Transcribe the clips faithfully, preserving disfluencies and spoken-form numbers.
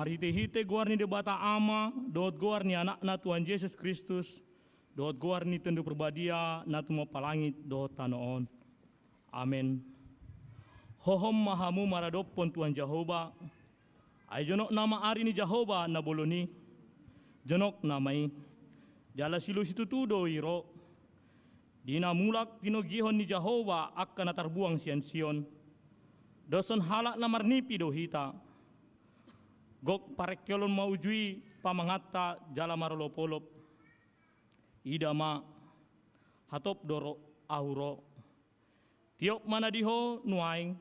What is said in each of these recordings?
Marhite-hite goar ni Debata Ama, dohot goar ni Anakna Tuhan Jesus Kristus, dohot goar ni Tondi Parbadia na tumompa langit dohot tano on. Amen. Hohom ma hamu maradophon Tuhan Jahowa, ai jonok nama ari ni Jahowa na bolon i, jonok nama i, jala siloi situtu do i ro. Di na mulak tinogihon ni Jahowa angka na tarbuang sian Sion, doshon halak na marnipi do hita. Gok parengkelhon ma uju i pamanganta jala marolop-olop. Ida ma, hatop do ro, ahu ro. Tiop ma na di ho nuaeng,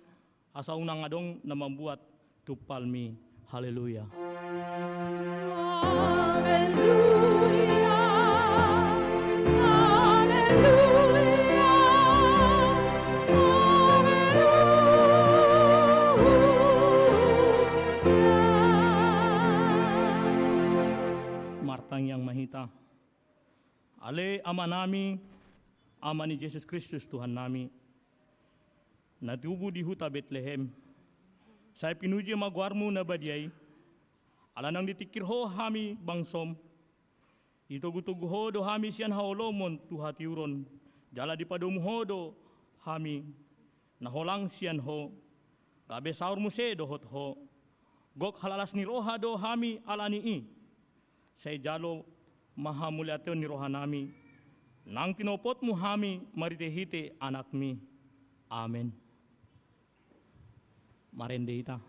asa unang adong na mambuat tumpalmi. Haleluya. Haleluya. Haleluya. Haleluya. Martangiang ma hita. Ale Amanami, Ama ni Jesus Kristus Tuhannami, na tubu di huta Betlehem, sai pinuji ma goarmu na badia i. Ala naung ditingkir ho hami bangsom, ditogu-togu ho do hami sian haholomon tu hatiuron, jala dipadomu ho do hami na holang sian ho, gabe saur muse dohot ho. Gok halalas ni roha do hami ala ni i. Sai jalo ma hamuliateon ni rohanami, nang tinopotmu hami marhite-hite Anakmi. Amen. Marende hita.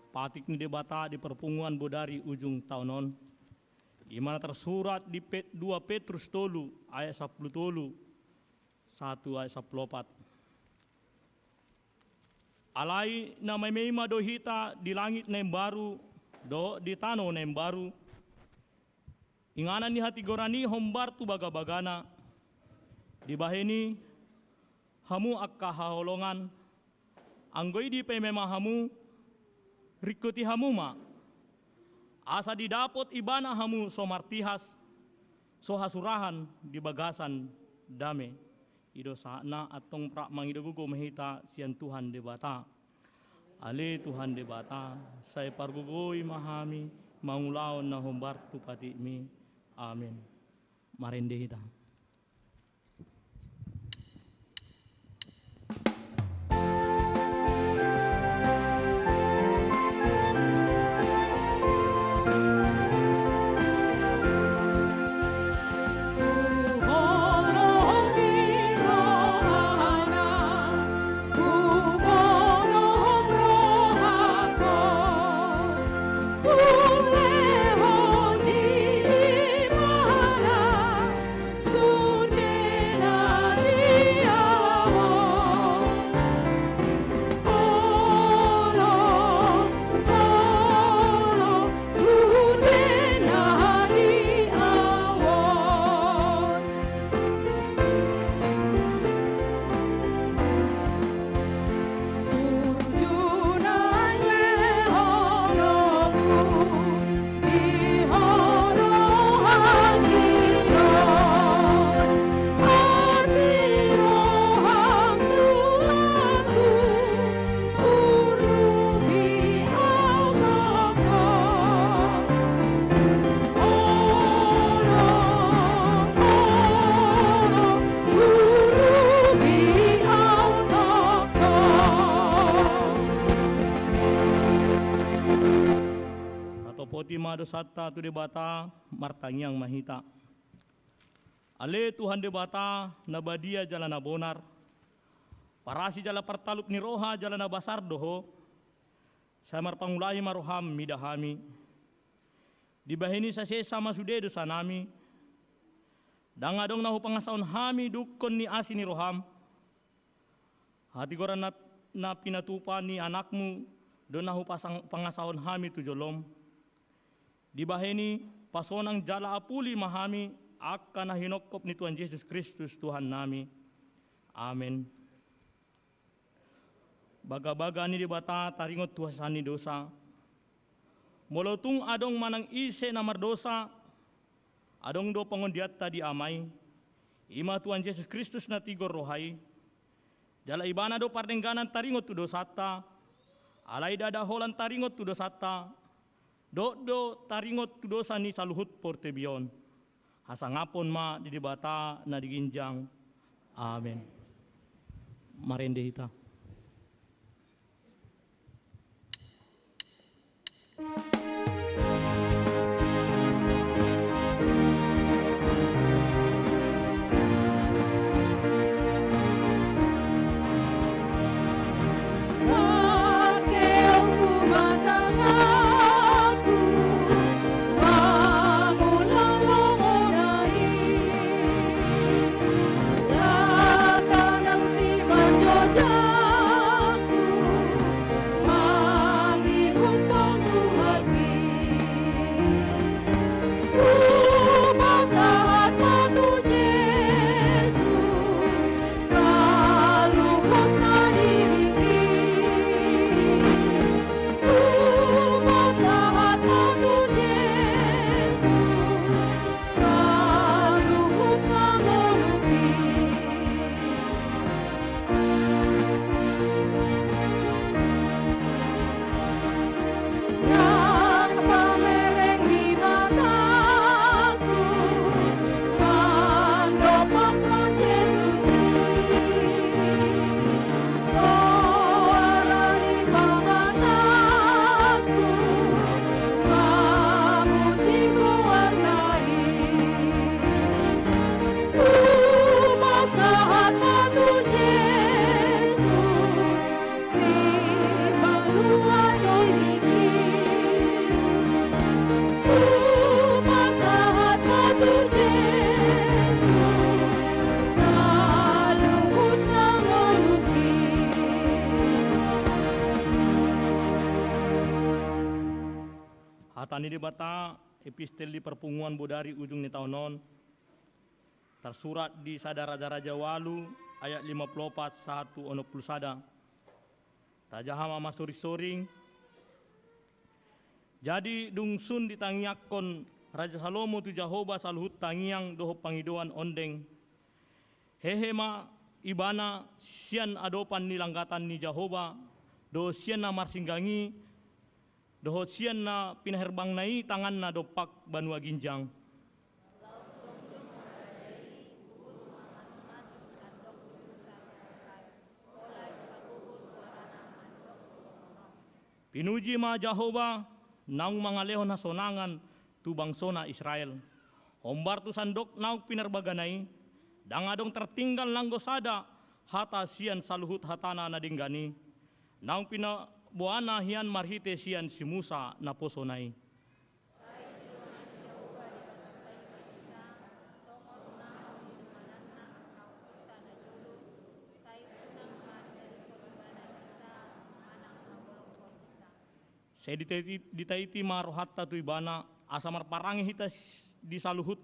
Patik ni Debata di parpunguan bodari ujung taon on, i ma na tarsurat di Pet-, dua Petrus tolu ayat sampulu tolu, satu ayat sampulu opat. Alai na maima-ima do hita di langit na imbaru dohot di tano na imbaru, inganan ni hatigoran i hombar tu bagabagana. Dibahen i, hamu angka haholongan, anggo i dipaima-ima hamu, ringkoti hamu ma, asa didapot ibana hamu so martihas, so hasurahan di bagasan dame. I do sahatna. Antong rap mangido gogo ma hita sian Tuhan Debata. Ale Tuhan Debata, sai pargogoi ma hami mangulahon na hombar tu patikmi. Amen. Marende hita. dosanta tu Debata, martangiang ma hita. Ale Tuhan Debata, na badia jala na bonar, parasi jala partalup ni roha jala na basar do Ho, sai marpangulahi ma roham mida hami. Dibahen i sai sesa ma sude dosanami. Ndang adong na hupangasahon hami dungkon ni asi ni roham. Hatigoran na, na pinatupa ni Anakmu do na hupasang-, pangasahon hami tu jolom. Dibahen i, pasonang jala apuli ma hami angka na hinongkop ni Tuhan Jesus Kristus Tuhannami. Amen. Bagabaga ni Debata taringot tu hasesaan ni dosa. Molo tung adong manang ise na mardosa, adong do pangondianta di Ama i, i ma Tuhan Jesus Kristus na tigor roha i. Jala Ibana do pardengganan taringot tu dosanta, alai ndada holan taringot tu dosanta, dohot do taringot tu dosa ni saluhut portibi on. Hasangapon ma di Debata na di ginjang. Amen. Marende hita. Hupasahat ma tu Jesus saluhut na diringki. Hupasahat ma tu Jesus saluhut na ngolungki. Ndang pamereng ni mataku mandokhon Tuhan Jesus i. Soara ni pangatanku mamuji goarna i. Hupasahat ma tu Jesus sipaluat tingki. Hupasahat ma tu Jesus saluhut na ngolungki. Hata ni Debata, epistel di parpunguan bodari ujung ni taon on, tarsurat di sada Raja-raja ualu ayat lima pulu opat sahat tu onom pulu sada. Tajaha ma marsoring-soring. Jadi dung sun ditangiangkon Raja Salomo tu Jahowa saluhut tangiang dohot pangidoan ondeng, hehe ma ibana sian adopan ni langgatan ni Jahowa dohot sian na marsinggang i, dohot sian na pinaherbangna i tanganna dompak banua ginjang. Pinuji ma Jahowa, naung mangalehon hasonangan tu bangsona Israel. Hombar tu sandok naung pinarbagana i, ndang adong tartinggal nanggo sada hata sian saluhut hatana na denggan i, naung pinaboana hian marhite sian si Musa naposona i. Sai ditaiti, ditaiti ma rohanta tu ibana, asa marparange hita s-, di saluhut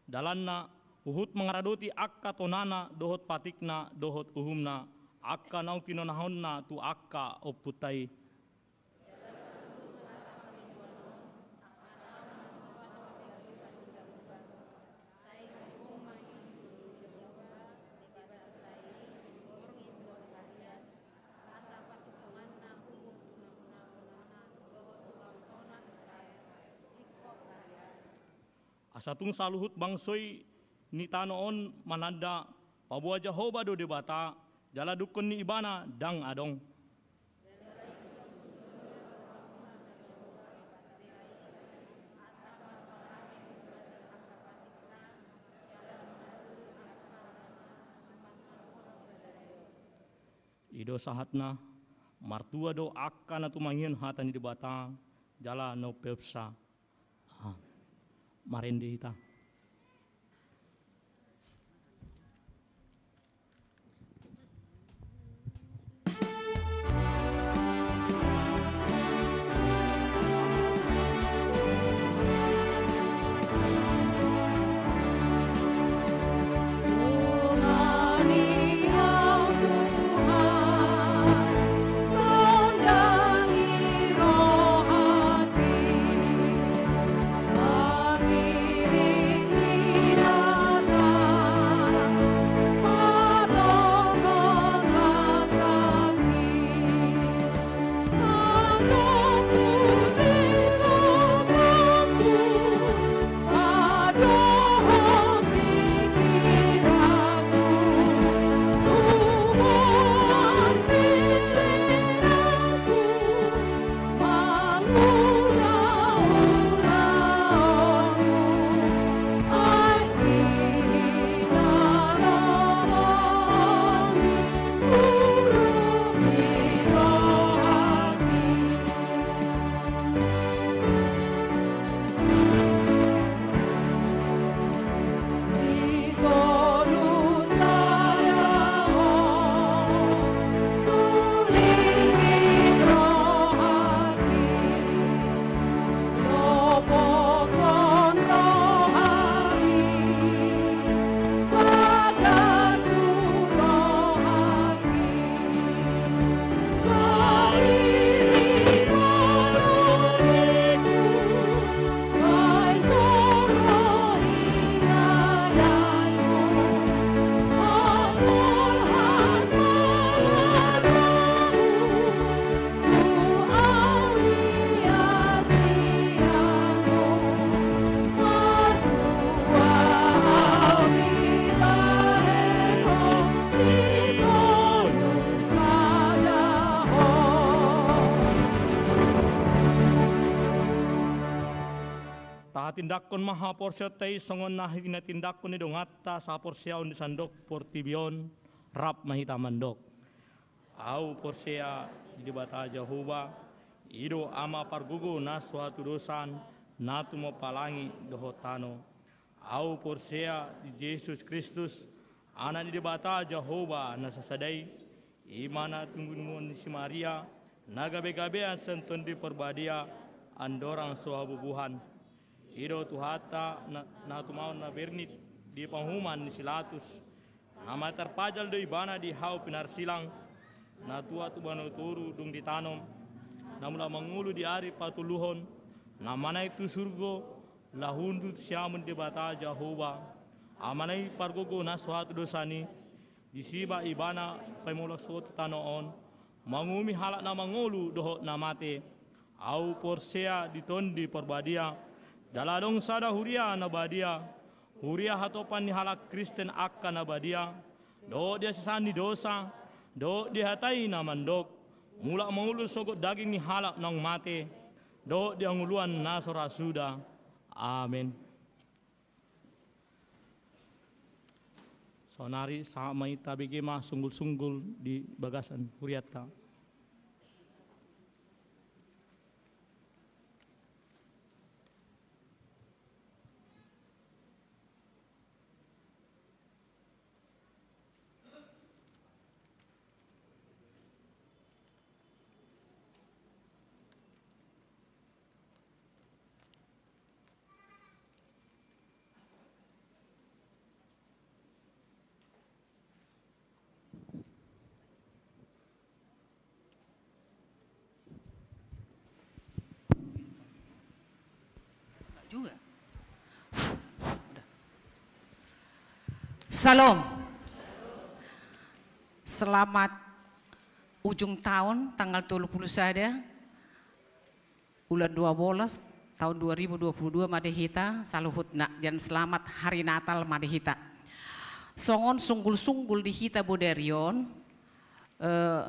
dalanna, huhut mangaradoti angka tonana dohot patikna dohot uhumna, angka naung pinonahonna tu angka ompunta i. Asa tung saluhut bangso i ni tano on mananda, paboa Jahowa do Debata, jala dungkon ni ibana ndang adong. I do sahatna, martua do angka na tumangihon hata ni Debata jala na umpeopsa. Ah, marende hita. Tahatindangkon ma haporseaonta i songon na hinatindanghon ni donganta sahaporseaon di sandok portibi on. Rap ma hita mandok. Ahu porsea di Debata Jahowa, i do Ama pargogo na so hatudosan, na tumompa langit dohot tano. Ahu porsea di Jesus Kristus, Anak ni Debata Jahowa na sasada i, i ma na tinumbuhon ni si Maria, na gabegabean sian Tondi Parbadia, andorang so habubuhan. I do Tuhanta na, na tumaon na bernit di panguhuman ni si Latus. Na matar pajal do ibana di hau pinarsilang, na tua tu banua toru dung ditanom, na mulak mangolu di ari patoluhon, na manaek tu surgo, laho hundul siamun Debata Jahowa, Amana i pargogo na so hatudosan i, disi ma ibana paima ulak sogot tu tano on, manguhumi halak na mangolu dohot na mate. Ahu porsea di Tondi Parbadia, jala adong sada huria na badia, huria hatopan ni halak Kristen angka na badia, dohot di hasesaan ni dosa, dohot di hata i na mandok, mulak mangolu sogot daging ni halak naung mate, dohot di hangoluan na so ra suda. Amen. Saonari sahat ma i, tabege ma sunggulsunggul di bagasan hurianta. Juga. Udah. Syalom. Selamat ujung tahun, tanggal tolu pulu sada bulan dua bolas, tahun dua ribu dua pulu dua ma di hita saluhutna, dan selamat hari Natal ma di hita. Songon sunggulsunggul di hita bodari on, eh,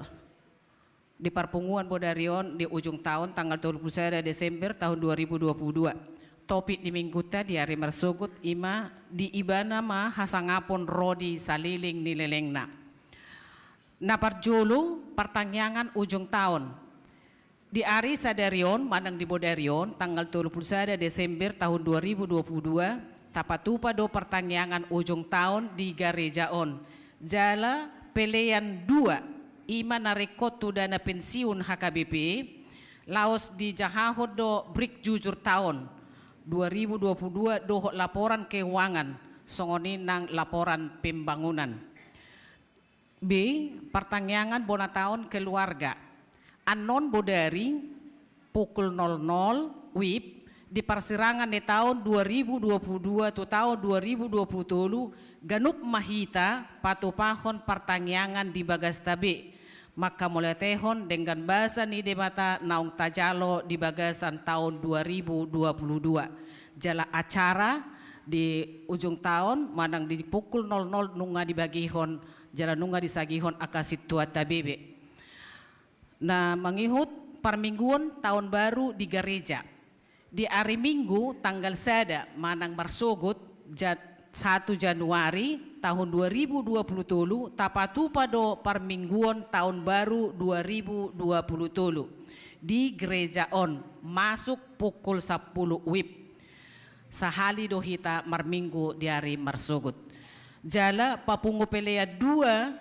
di parpunguan bodari on di ujung tahun, tanggal tolu pulu sada Desember tahun dua ribu dua pulu dua. Topik ni minggunta di ari marsogot i ma di ibana ma hasangapon ro di saleleng ni lelengna. Na parjolo, partangiangan ujung taon. Di ari sadari on manang di bodari on, tanggal tolu pulu sada Desember tahun dua ribu dua pulu dua, tapatupa do partangiangan ujung taon di gareja on. Jala pelean dua, i ma na ringkot tu dana pensiun H K B P, laos dijahahon do brik jujur taon dua ribu dua pulu dua dohot laporan keuangan, songon i nang laporan pembangunan. B, partangiangan bona taon keluarga. Annon bodari pukul nol nol W I B, di parsirangan ni taon dua ribu dua pulu dua tu taon dua ribu dua pulu tolu, ganup ma hita patupahon partangiangan di bagasta be, manghamauliatehon denggan basa ni Debata naung tajalo di bagasan taon dua ribu dua pulu dua. Jala acara di ujung taon manang di pukul nol nol nunga dibagihon, jala nunga disagihon angka sintuanta be. Na mangihut parmingguon taon baru di gareja. Di ari Minggu tanggal sada manang marsogot, ja-, satu Januari tahun dua ribu dua pulu tolu, tapatupa do parmingguon taon baru dua ribu dua pulu tolu di gereja on, masuk pukul sampulu W I B. Sahali do hita marminggu di ari marsogot. Jala papungu pelean dua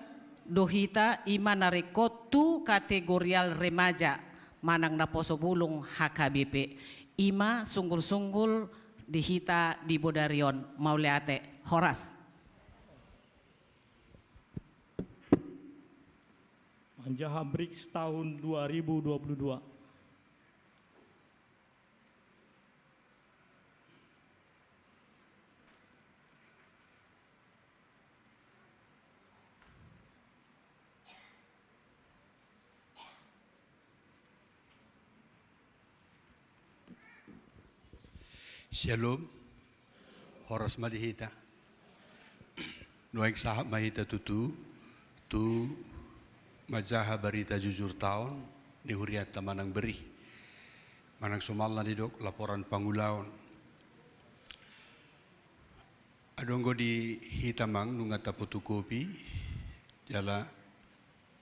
do hita, i ma na ringkot tu kategorial remaja manang naposo bulung H K B P. I ma sunggul-sunggul di hita di bodari on. Mauliate, horas. Manjaha brik taon dua ribu dua pulu dua. Syalom. Horas ma di hita. Nuaeng sahat ma hita tutu tu manjaha barita jujur taon ni hurianta manang bri, manang somalna didok laporan pangulaon. Adong do di hita, amang, nunga tapotokopi jala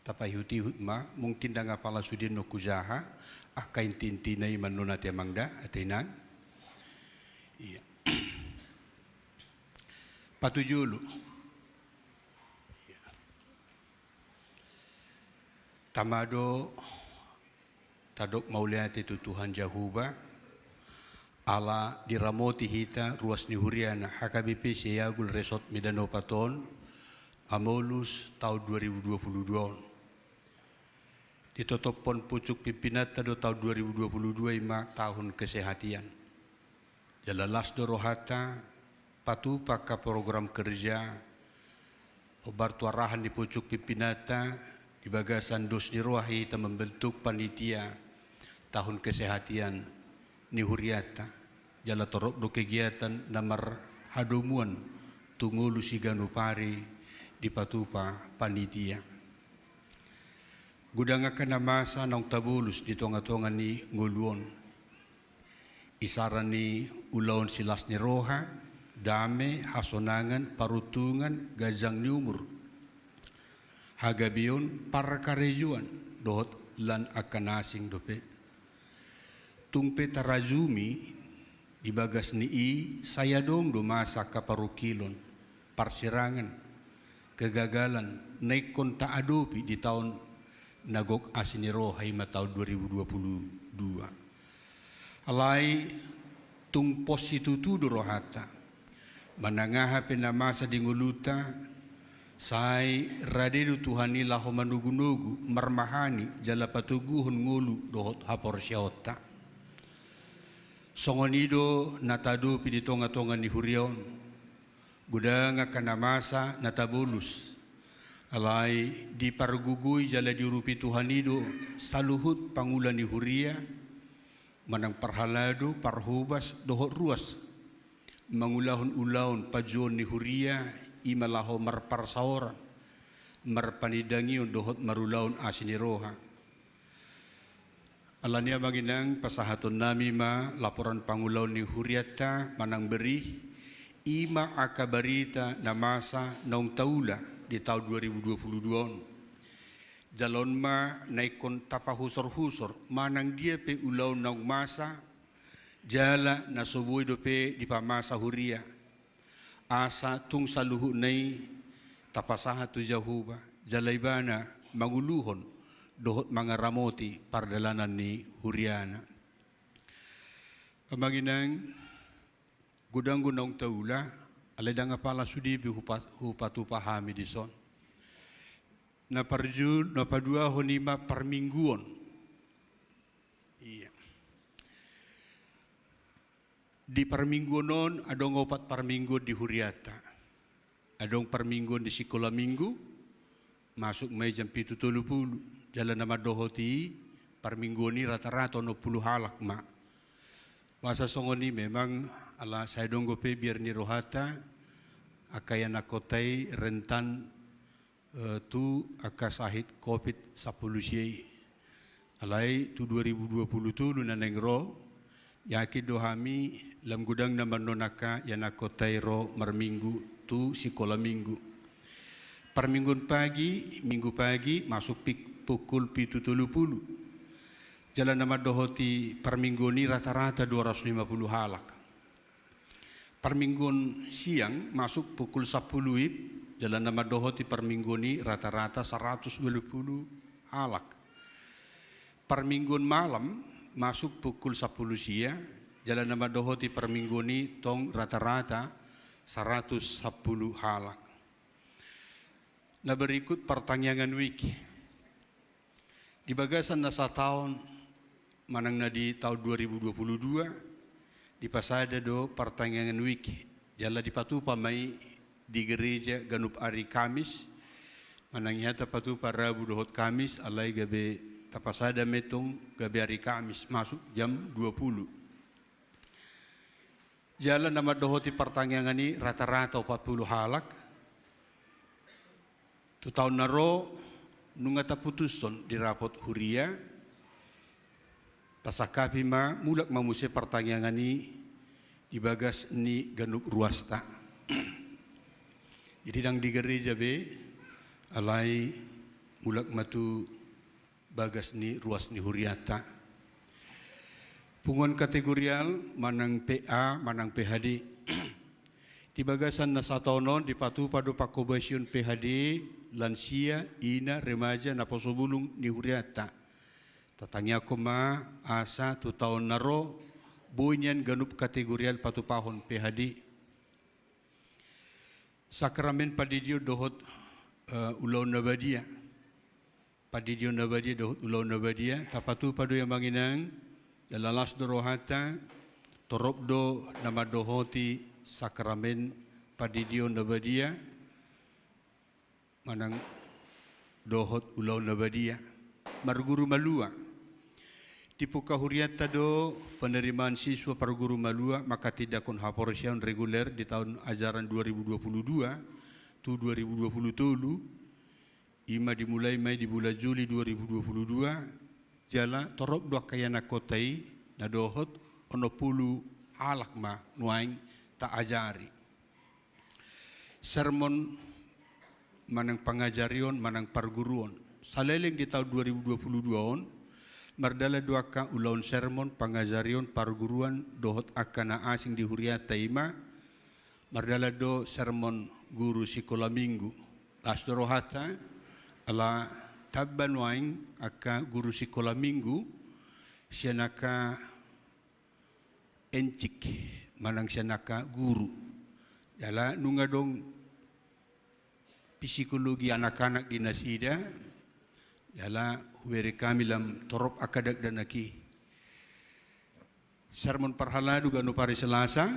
tapaihut-ihut ma, mungkin ndang apala sude annon hujaha angka inti-intina i, annon ate, amang, da, ate, inang. Iya. Patujolo. Iya. Tama do tadok mauliate tu Tuhan Jahowa, ala diramoti hita ruas ni huriana H K B P Siaigul Resort Medan Opat on, mamolus taon dua ribu dua pulu dua on. Ditotophon pucuk pimpinanta do taon dua ribu dua pulu dua i ma taon kesehatan. Jala las do rohanta patupa angka program kerja, hombar tu arahan ni pucuk pimpinanta, di bagasan dos ni roha hita membentuk panitia taon kesehatan ni hurianta, jala torop do kegiatan na marhadomuan tu ngolu siganup ari dipatupa panitia. Godang angka na masa naung tabolus di tonga-tonga ni ngolu on. Isara ni ulaon silas ni roha, dame, hasonangan, paruntungan, ganjang ni umur, hagabeon, parkarejoan, dohot lan angka na asing dope. Tung pe tarajumi di bagas ni i, sai adong do masa angka parungkilon, parsirangan, kegagalan na ingkon taadopi di taon na gok asi ni roha i ma taon dua ribu dua pulu dua. Alai tung pos situtu do rohanta. Manang aha pe na masa di ngolunta, sai rade do Tuhan i laho manogu-nogu, marmahani, jala patoguhon ngolu dohot haporseaonta. Songon i do na taadopi di tonga-tonga ni huria on. Godang angka na masa na tabolus, alai dipargogoi jala diurupi Tuhan i do saluhut pangula ni huria, manang parhalado, parhobas, dohot ruas mangulahon ulaon panjouon ni huria, i ma laho marparsaoran, marpanindangion dohot marulaon asi ni roha. Alani i, amang inang, pasahatonnami ma laporan pangulaon ni hurianta manang bri, i ma angka barita na masa naung taula di taon dua ribu dua pulu dua on. Jala on ma na ingkon tapahusorhusor manang dia pe ulaon naung masa jala na so boi dope dipamasa huria, asa tung saluhutna i tapasahat tu Jahowa, jala Ibana manguluhon dohot mangaramoti pardalanan ni huriaNa. Amang inang, godang do naung taula, alai ndang apala sude be hupa-, hupatupa hami dison. Na parjul-, na paduahon i ma parmingguon. Ia. Di parmingguon on adong opat parmingguon di huriata. Adong parmingguon di sikola minggu, masuk ma i jam pitu tolu pulu, jala na mandohoti parmingguon i rata-rata onom pulu halak ma. Boasa songon i memang ala sai adong dope biar ni rohata, angka ianakhonta i rentan, eh, tu angka sahit covid sampulu sia i. Alai tu dua ribu dua pulu tolu na naeng ro, yakin do hami lam godang nama annon angka ianakhonta i ro marminggu tu sikola minggu. Parmingguon pagi, minggu pagi, masuk pik-, pukul pitu tolu pulu. Jala na mandohoti parmingguon i rata-rata dua ratus lima pulu halak. Parmingguon siang masuk pukul sampulu ib, jala na mandohoti parmingguon i rata-rata saratus ualu pulu halak. Parmingguon malam masuk pukul sampulu sia, jala na mandohoti parmingguon i tong rata-rata saratus sampulu halak. Na berikut partangiangan wijk. Di bagasan na sataon manang na di taon dua ribu dua pulu dua, dipasada do partangiangan wijk, jala dipatupa ma i di gereja ganup ari Kamis, manang i hata patupa Rabu dohot Kamis, alai gabe tapasada ma i tong gabe ari Kamis, masuk jam dua pulu. Jala na mandohoti partangiangan i rata-rata opat pulu halak. Tu taon na ro, nunga taputushon di rapot huria, tasangkapi ma, mulak ma muse partangiangan i di bagas ni ganup ruasta. Jadi ndang di gereja be, alai mulak ma tu bagas ni ruas ni huriata. Punguan kategorial manang P A manang P H D. Di bagasan na sataon on dipatupa do panghobasion P H D, lansia, ina, remaja, naposobulung ni huriata. Tatangiangkon ma asa tu taon na ro boi nian ganup kategorial patupahon P H D. Sakramen pandidion dohot, eh, ulaon na badia. Pandidion na badia dohot ulaon na badia, tapatupa do i amang inang, jala las do rohanta, torop do na mandohoti sakramen pandidion na badia, manang dohot ulaon na badia. Marguru malua. Dipungka hurianta do penerimaan siswa parguru malua manghatindanghon haporseaon reguler di taon ajaran dua ribu dua pulu dua tu dua ribu dua pulu tolu, i ma dimulai ma i di bulan Juli dua ribu dua pulu dua, jala torop do angka ianakhonta i na dohot onom pulu halak ma nuaeng taajari. Sermon manang pangajarion manang parguruon. Saleleng di taon dua ribu dua pulu dua on, mardalan do angka ulaon sermon, pangajarion, parguruan, dohot angka na asing di hurianta i ma, mardalan do sermon guru sikola minggu. Las do rohanta, ala tamba nuaeng angka guru sikola minggu, sian angka encik, manang sian angka guru. Jala nunga adong psikologi anak-anak di nasida, jala hubereng hami lam torop angka dakdanak i. Sermon parhalado ganup ari Selasa,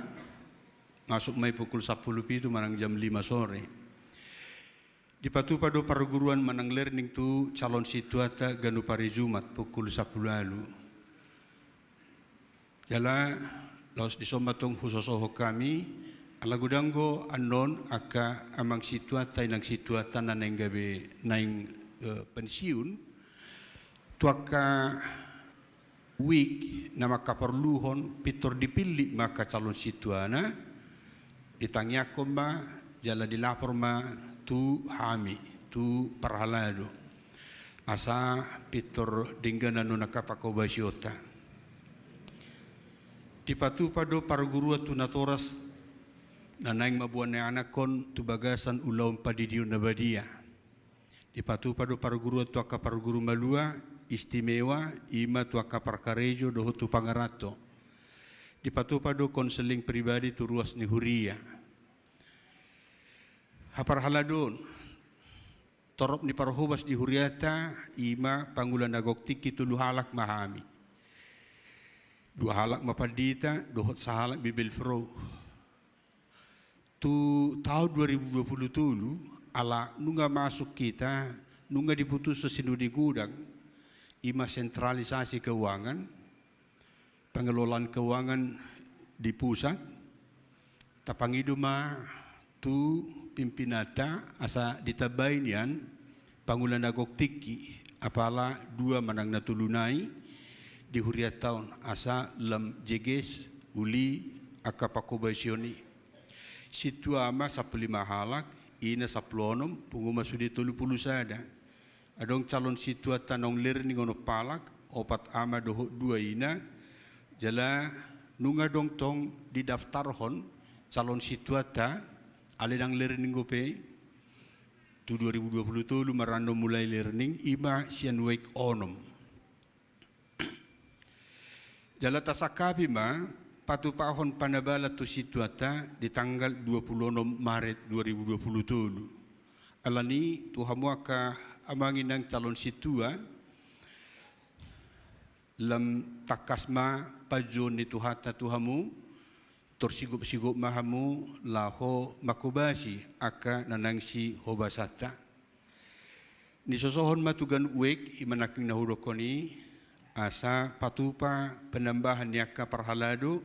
masuk ma i pukul sampulu pitu manang jam lima sore. Dipatupa do parguruan manang learning tu calon sintuanta ganup ari Jumat pukul sampulu ualu. Jala laos dison ma tong husosohon hami, ala godang do annon angka amang sintuanta, inang sintuanta na naeng gabe naeng, eh, pensiun, tu angka wijk na mangkaporluhon pintor dipillit ma angka calon sintuana, ditangiangkon ma jala dilapor ma tu hami, tu parhalado. Asa pintor denggan annon angka pangkobasionta. Dipatupa do parguruan tu natoras na naeng mamboan ni anakhon tu bagasan ulaon pandidion na badia. Dipatupa do parguruan tu angka parguru malua, istimewa, i ma tu angka parkarejo dohot tu pangaranto. Dipatupa do konseling pribadi tu ruas ni huria. Haparhaladoon, torop ni parhobas di hurianta, i ma pangula na gok tingki tolu halak ma hami. Dua halak ma pandita, dohot sahalak bibelvrouw. Tu taon dua ribu dua puluh tolu, ala nunga masuk hita, nunga diputushon Sinode Godang, i ma sentralisasi keuangan, pengelolaan keuangan di pusat, tapangido ma tu pimpinanta asa ditambai nian pangula na gok tingki, apala dua manang na tolu nai di hurianta on asa lam jeges uli angka pangkobasion i. Sintua ma sampulu lima halak, ina sampulu onom, pungu ma sude tolu pulu sada. Adong calon sintuanta naung learning onom halak, opat ama dohot dua ina, jala nunga adong tong didaftarhon calon sintuanta, alai ndang learning dope, tu dua ribu dua puluh tolu marana mulai learning, i ma sian wijk onom. Jala tasangkapi ma patupahon panabalan tu sintuanta di tanggal dua puluh onom Maret dua ribu dua puluh tolu. Alani tu hamu angka amang inang calon sintua, lam tangkas ma panjouon ni Tuhanta tu hamu, tor sigop-sigop ma hamu laho manghobasi angka na naeng sihobasanta. Nisosohon ma tu ganup wijk, i ma nangkin na hudokkon i, asa patupa penambahan ni angka parhalado,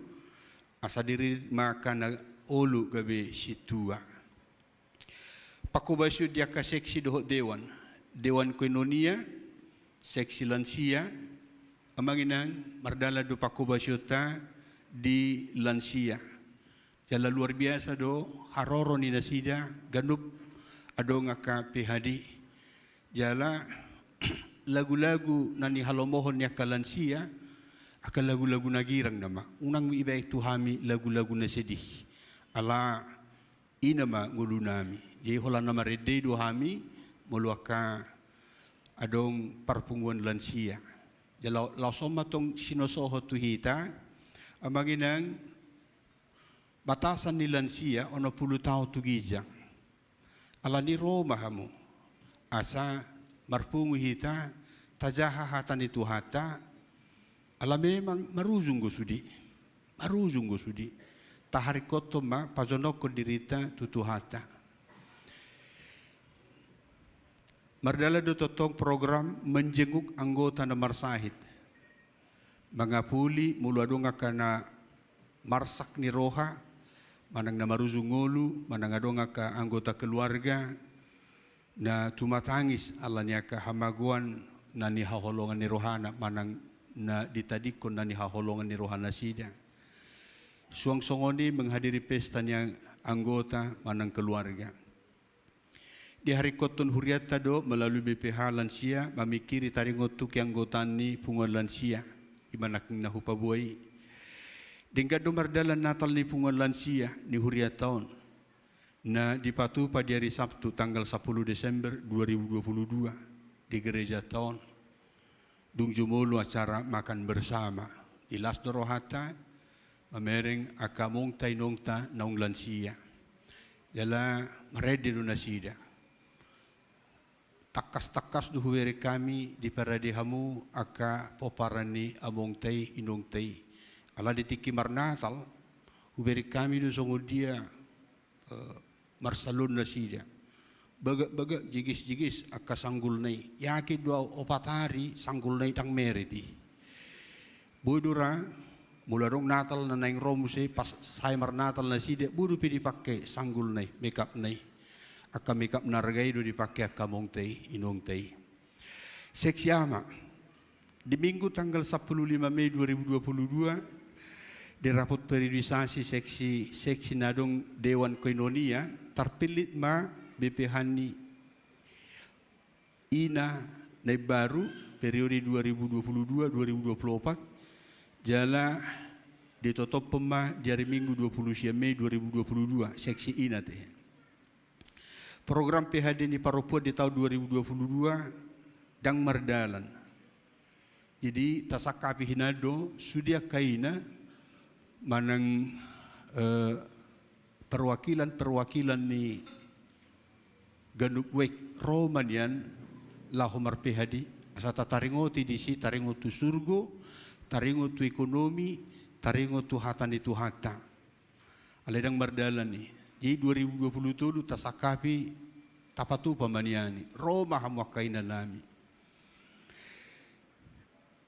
asa diririt ma angka na olo gabe sintua. Panghobasion di angka seksi dohot dewan, dewan koinonia, seksi lansia, amang inang, mardalan do panghobasionta di lansia. Jala luar biasa do haroro ni nasida ganup adong angka P H D. Jala lagu-lagu na nihalomohon ni angka lansia, angka lagu-lagu na girang nama. Unang ibaen tu hami lagu-lagu na sedih. Ala i nama ngolunami. Jadi holan na marende do hami molo angka adong parpunguan lansia. Jala laos on ma tong sinosohot tu hita, amang inang, batasan ni lansia onom pulu taon tu ginjang. Alani ro ma hamu, asa marpungu hita, tajaha hata ni Tuhanta, ala memang marujung do sude, marujung do sude. Taharingkothon ma pajonokhon dirinta tu Tuhanta. Mardalan do tongtong program menjenguk anggota na marsahit. Mangapuli molo adong angka na marsak ni roha, manang na marujung ngolu, manang adong angka anggota keluarga na tumatangis ala ni angka hamagoan na nihaholongan ni rohana, manang na ditadingkon na nihaholongan ni rohanasida. Suang songon i menghadiri pesta ni ang-, anggota manang keluarga. Diharingkothon hurianta do melalui B P H lansia mamingkiri taringot tu keanggotaan ni punguan lansia, i ma nangkin na hupaboa i. Denggan do mardalan Natal ni punguan lansia ni hurianta on, na dipatupa di ari Sabtu tanggal sampulu Desember dua ribu dua puluh dua di gerejanta on. Dung jumolo acara makan bersama, di las do rohanta mamereng angka amongta inongta naung lansia. Jala marende do nasida. Tangkas-tangkas do hubereng hami diparade hamu angka pomparan ni amongta i inongta i. Ala di tingki marnatal, hubereng hami do songon dia eh, marsalon nasida. Bagak-bagak, jigis-jigis angka sanggulna i. Yakin do au opat ari sanggulna i ndang meret i. Boi do ra, molo adong Natal na naeng ro muse pas sae marnatal nasida, boi dope dipake sanggulna i, make up na i. Angka make up na arga i do dipake angka amongta i, inongta i. Seksi ama. Di Minggu tanggal sampulu lima Mei dua ribu dua puluh dua, di rapot periodisasi seksi, seksi na adong Dewan Koinonia, tarpillit ma B P H ni ina na imbaru, periode dua ribu dua puluh dua dua ribu dua puluh opat, jala ditotophon ma di ari Minggu dua puluh sia Mei dua ribu dua puluh dua, seksi ina te. Program P H D ni parompuan di taon dua ribu dua puluh dua ndang mardalan. Jadi, tasangkapi hinan do, sude angka ina manang, eh, perwakilan-perwakilan ni ganup wijk ro ma nian laho mar-P H D, asa tataringot i disi, taringot tu surgo, taringot tu ekonomi, taringot tu hata ni Tuhanta. Alai ndang mardalan i. Jadi dua ribu dua puluh tolu tasangkapi tapatupa ma nian i. Ro ma hamu angka ina nami.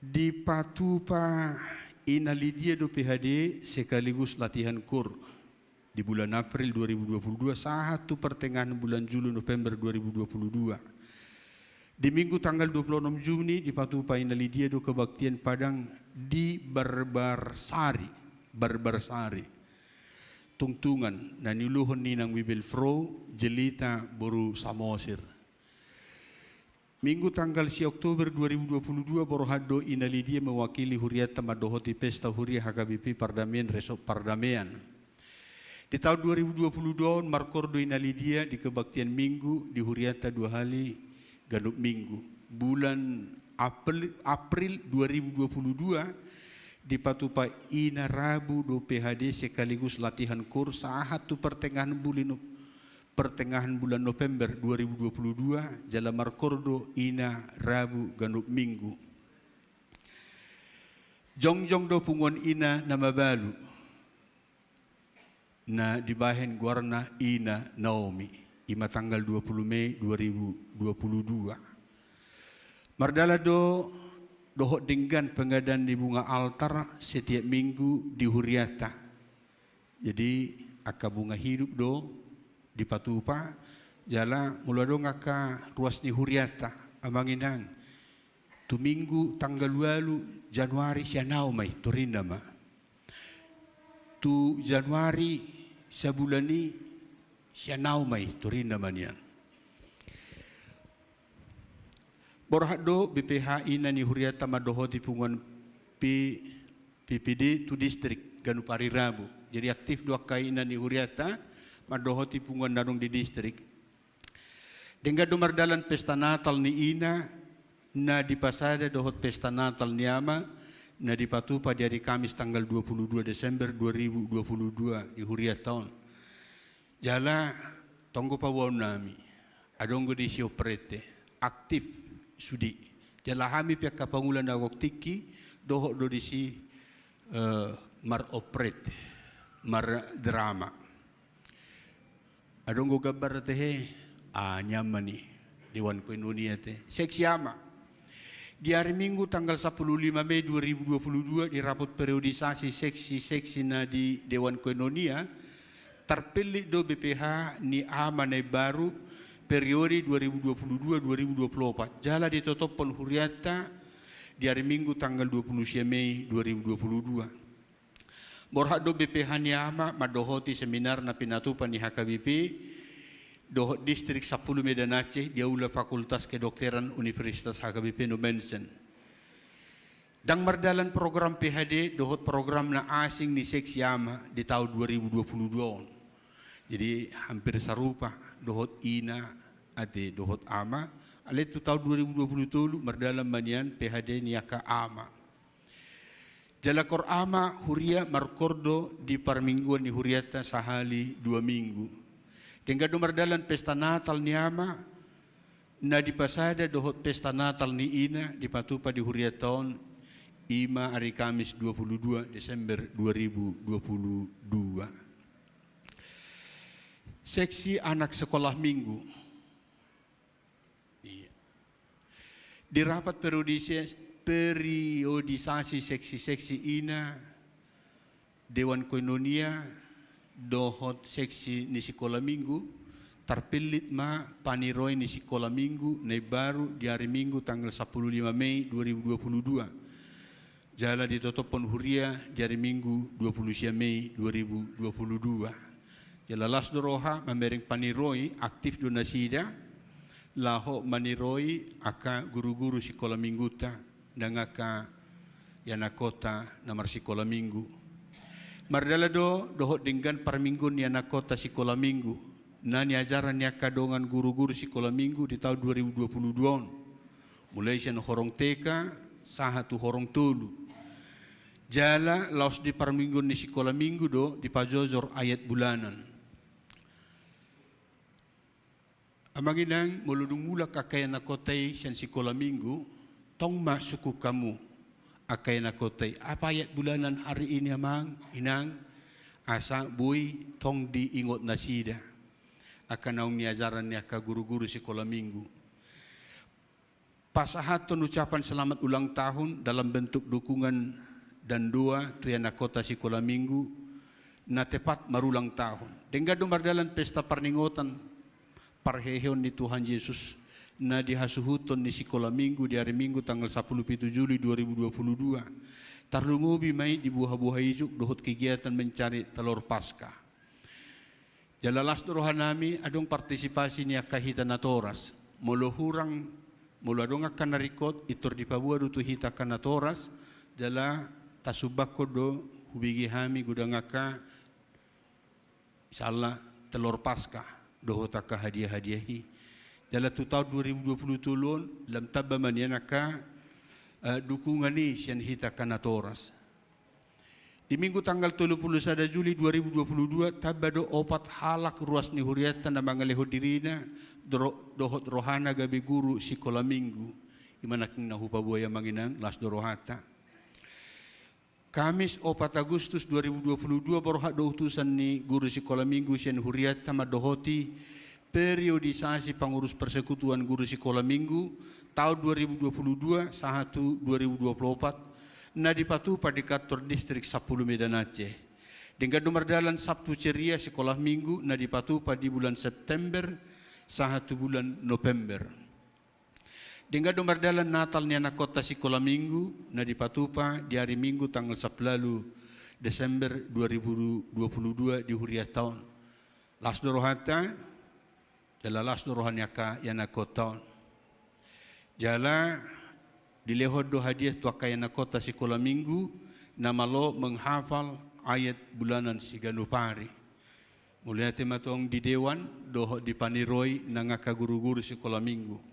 Dipatupa Ina Lidia do P H D sekaligus latihan koor di bulan April dua ribu dua puluh dua sahat tu pertengahan bulan Juli, November dua ribu dua puluh dua. Di Minggu tanggal dua puluh enam Juni dipatupa Ina Lidia do kebaktian Padang di Barbarsari, Barbarsari. Tungtungan na niuluhon ni Inang Bibelvrouw Jelita boru Samosir. Minggu tanggal sia Oktober dua ribu dua puluh dua borhat do Ina Lidia mewakili hurianta mandohoti pesta huria H K B P Pardamaian Resort Pardamean. Di taon dua ribu dua puluh dua on markoor do Ina Lidia di kebaktian Minggu di hurianta dua hali ganup Minggu. Bulan April, April dua ribu dua puluh dua dipatupa Ina Rabu do P H D sekaligus latihan koor sahat tu pertengahan bulan, pertengahan bulan November dua ribu dua puluh dua, jala markoor do Ina Rabu ganup Minggu. Jongjong do punguan ina na mabalu na dibahen goarna Ina Naomi, i ma tanggal dua puluh Mei dua ribu dua puluh dua. Mardalan do dohot denggan pengadaan ni bunga altar setiap Minggu di hurianta. Jadi, angka bunga hidup do dipatupa, jala molo adong angka ruas ni hurianta, amang inang, tu Minggu tanggal ualu Januari sian au ma i, torinna ma. Tu Januari sabulan i sian au ma i, torinna ma nian. Borhat do B P H ina ni hurianta mandohoti punguan P, P P D tu distrik ganup ari Rabu. Jadi aktif do angka ina ni hurianta mandohoti punguan na adong di distrik. Denggan do mardalan pesta Natal ni ina na dipasada dohot pesta Natal ni ama na dipatupa di ari Kamis tanggal dua puluh dua Desember dua ribu dua puluh dua di hurianta on. Jala tonggo paboaon nami, adong do disi oprete, aktif sude. Jala hami pe angka pangula na gok tingki dohot do disi, eh, maropret, mardrama. Adong do gambar tehe, ah, nian ma ni Dewan Koinonia te. Seksi ama. Di ari Minggu tanggal sampulu lima Mei dua ribu dua puluh dua di rapot periodisasi seksi-seksi na di Dewan Koinonia, tarpillit do B P H ni ama na imbaru periode dua ribu dua puluh dua dua ribu dua puluh opat. Jala ditotophon hurianta di ari Minggu tanggal dua puluh sia Mei dua ribu dua puluh dua. Borhat do B P H ni ama mandohoti seminar na pinatupa ni H K B P dohot distrik sampulu Medan Aceh di Aula Fakultas Kedokteran Universitas H K B P Nommensen. Ndang mardalan program P H D dohot program na asing ni seksi ama di taon dua ribu dua puluh dua on. Jadi hampir sarupa dohot ina ate dohot ama, alai tu taon dua ribu dua puluh tolu mardalan ma nian P H D ni angka ama. Jala koor ama huria markoor do di parmingguan ni hurianta sahali dua minggu. Denggan do mardalan pesta Natal ni ama na dipasada dohot pesta Natal ni ina dipatupa di hurianta on, i ma ari Kamis dua puluh dua Desember dua ribu dua puluh dua. Seksi anak sekolah minggu. Iya. Di rapat periodisi-, periodisasi seksi-seksi ina, Dewan Koinonia dohot seksi ni sikola minggu, tarpillit ma paniroi ni sikola minggu na imbaru di ari Minggu tanggal sampulu lima Mei dua ribu dua puluh dua. Jala ditotophon huria di ari Minggu dua puluh sia Mei dua ribu dua puluh dua. Jala las do roha mamereng paniroi, aktif do nasida. Laho maniroi angka guru-guru sikola mingguta, nang angka ianakhonta na marsikola minggu. Mardalan do dohot denggan parmingguon ni ianakhonta sikola minggu, na niajaran ni angka dongan guru-guru sikola minggu di taon dua ribu dua puluh dua on. Mulai sian horong T K sahat tu horong tolu. Jala laos di parmingguon ni sikola minggu do dipajojor ayat bulanan. Amang inang, molo dung mulak angka ianakhonta i sian sikola minggu, tong ma sungkun hamu angka ianakhonta i, apa ayat bulanan hari ini amang inang, asa boi tong diingot nasida angka naung niajaran ni angka guru-guru sikola minggu. Pasahathon ucapan selamat ulang tahun dalam bentuk dukungan dan doa tu ianakhonta sikola minggu na tepat marulang tahun. Denggan do mardalan pesta parningotan parheheon ni Tuhan Jesus na dihasuhuthon ni sikola minggu di ari Minggu tanggal sampulu pitu Juli dua ribu dua puluh dua. Tarlumobi ma i di buha-buha ijuk dohot kegiatan mencari telor Paskah. Jala las do rohanami adong partisipasi ni angka hita natoras. Molo hurang, molo adong angka na ringkot, pintor dipaboa do tu hita angka natoras, jala tasumbanghon do hubege hami godang angka, insya Allah, telor Paskah dohot angka hadiah-hadiah i. Jala tu taon dua ribu dua puluh tolu on lam tamba ma nian angka, eh, dukungan i sian hita angka natoras. Di Minggu tanggal tolu puluh sada Juli dua ribu dua puluh dua tamba do opat halak ruas ni hurianta na mangalehon dirina dro-, dohot rohana gabe guru sikola minggu. I ma nangkin na hupaboa i amang inang, las do rohanta. Kamis opat Agustus dua ribu dua puluh dua borhat do utusan ni guru sikola minggu sian hurianta mandohoti periodisasi pangurus persekutuan guru sikola minggu taon dua ribu dua puluh dua sahat tu dua ribu dua puluh opat na dipatupa di kantor distrik sampulu Medan Aceh. Denggan do mardalan Sabtu ceria sikola minggu na dipatupa di bulan September sahat tu bulan November. Denggan do mardalan Natal ni ianakhonta sikola minggu na dipatupa di ari Minggu tanggal sampulu ualu Desember dua ribu dua puluh dua di hurianta on. Las do rohanta, jala las do roha ni angka ianakhonta on. Jala dilehon do hadiah tu angka ianakhonta sikola minggu na malo menghafal ayat bulanan siganup ari. Mauliate ma tong di dewan dohot di paniroi nang angka guru-guru sikola minggu.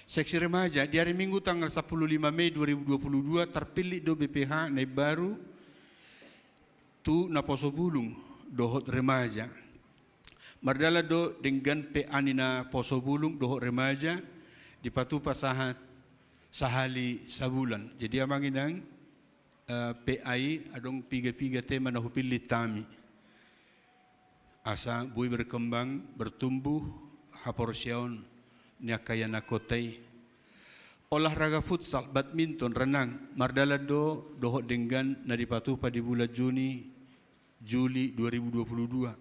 Seksi remaja, di ari Minggu tanggal sampulu lima Mei dua ribu dua puluh dua tarpillit do B P H na imbaru tu naposo bulung dohot remaja. Mardalan do denggan P A ni naposo bulung dohot remaja dipatupa sahat sahali sabulan. Jadi amang inang, eh, P A i adong piga-piga tema na hupillit hami. Asa boi berkembang, bertumbuh haporseaon ni angka ianakhonta i. Olahraga futsal, badminton, renang, mardalan do dohot denggan na dipatupa di bulan Juni, Juli dua ribu dua puluh dua.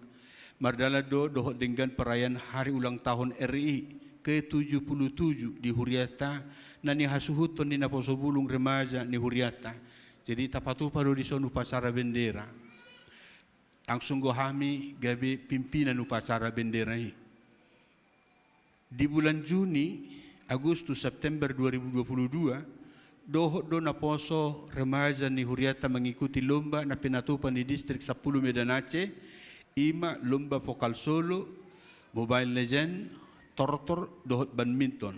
Mardalan do dohot denggan perayaan hari ulang tahun R I ke tujuh puluh tujuh di hurianta na nihasuhuton ni naposo bulung remaja ni hurianta. Jadi tapatupa do dison upacara bendera. Langsung do hami gabe pimpinan upacara bendera i. Di bulan Juni, Agustus, September dua ribu dua puluh dua, dohot do naposo remaja ni hurianta mengikuti lomba na pinatupa ni Distrik Sampulu Medan Aceh, i ma lomba vokal solo, Mobile Legend, tortor, dohot badminton.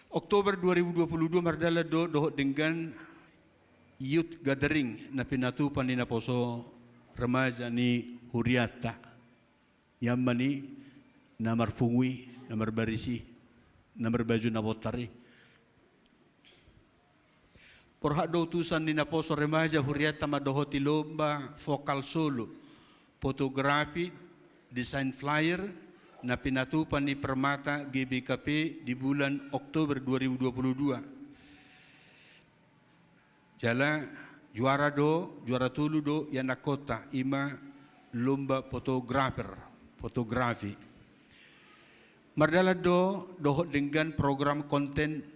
Oktober dua ribu dua puluh dua mardalan do dohot denggan youth gathering na pinatupa ni naposo remaja ni hurianta. Ian ma ni na marpungu i, na marbaris i, na marbaju na bontar i. Borhat do utusan ni naposo remaja hurianta mandohoti lomba vokal solo, fotografi, desain flyer, na pinatupa ni Permata G B K P di bulan Oktober dua ribu dua puluh dua. Jala juara do, juara tolu do ianakhonta, i ma lomba fotografer, fotografi. Mardalan do dohot denggan program konten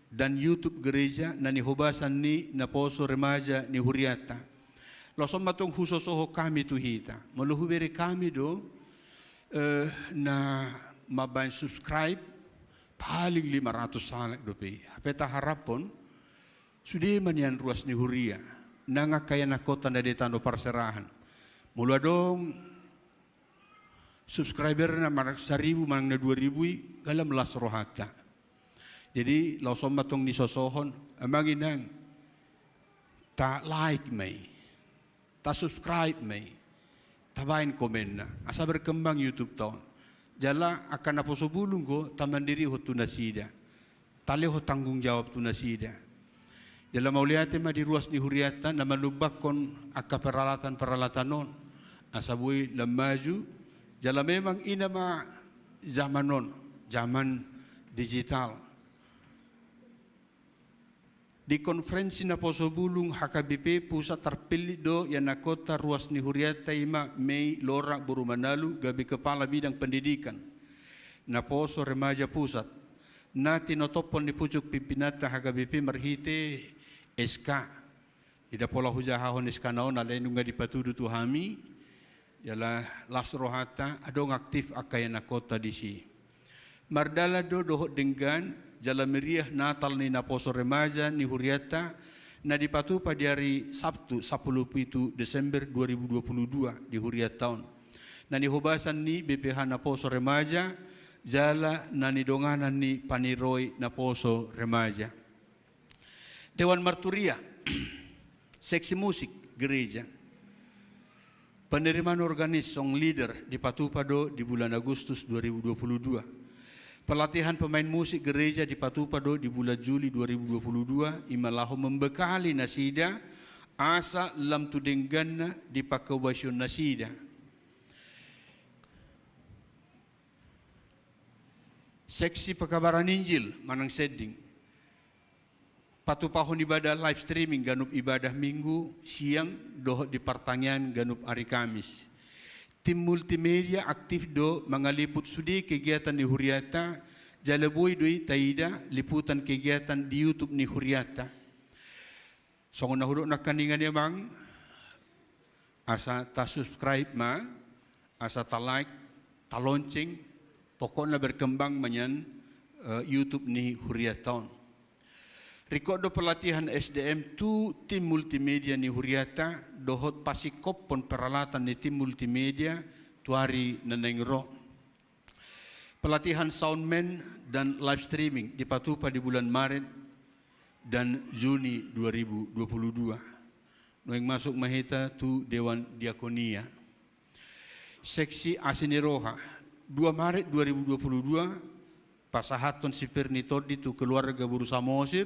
dan YouTube gereja na nihobasan ni naposo remaja ni hurianta. Laos on ma tong husosohon hami tu hita. Molo hubereng hami do, eh, na mambaen subscribe paling lima ratus halak dope i. Hape taharaphon sude ma nian ruas ni huria nang angka ianakhonta na di tano parserahan. Molo adong subscriberna manang saribu manang na dua ribu i, galam las rohanta. Jadi laos on ma tong nisosohon, amang inang, ta like ma i, ta subscribe ma i, tabaen komenna, asa berkembang YouTube ta on. Jala angka naposo bulung do tamandirihon tu nasida, talehon tanggung jawab tu nasida. Jala mauliate ma di ruas ni hurianta na manumbangkon angka peralatan-peralatan on, asa boi lam maju. Jala memang i nama zaman on, zaman digital. Di konferensi naposo bulung H K B P pusat tarpillit do ianakhonta ruas ni hurianta, i ma Mei Lora Boru Manalu gabe kepala bidang pendidikan, naposo remaja pusat, na tinotophon ni pucuk pimpinanta H K B P marhite S K. Ida pola hujahahon S K na on alai nunga dipatudu tu hami. Jala las rohanta, adong aktif angka ianakhonta disi. Mardalan do dohot denggan jala meriah Natal ni naposo remaja ni hurianta na dipatupa di ari Sabtu sampulu pitu Desember dua ribu dua puluh dua di hurianta on, na nihobasan ni B P H naposo remaja jala na nidonganan ni paniroi naposo remaja. Dewan marturia, seksi musik gereja, penerimaan organis song leader dipatupa do di bulan Agustus dua ribu dua puluh dua. Pelatihan pemain musik gereja dipatupa do di bulan Juli dua ribu dua puluh dua, i ma laho membekali nasida asa lam tu dengganna di pangkobasion nasida. Seksi pekabaran Injil manang sending, patupahon ibadah live streaming ganup ibadah Minggu siang dohot di partangiangan ganup ari Kamis. Tim multimedia aktif do mangaliput sude kegiatan ni hurianta, jala boi do i taida liputan kegiatan di YouTube ni hurianta. Songon na hudok nangkaningan i, amang, asa ta subscribe ma, asa ta like, ta lonceng, pokokna berkembang ma nian, eh, YouTube ni hurianta on. Ringkot do pelatihan S D M tu tim multimedia ni hurianta dohot pasingkophon peralatan ni tim multimedia tu ari na naeng ro. Pelatihan soundman dan live streaming dipatupa di bulan Maret dan Juni dua ribu dua puluh dua. Nuaeng masuk ma hita tu Dewan Diakonia. Seksi Asi ni Roha, dua Maret dua ribu dua puluh dua, pasahathon sipir ni tondi tu keluarga boru Samosir,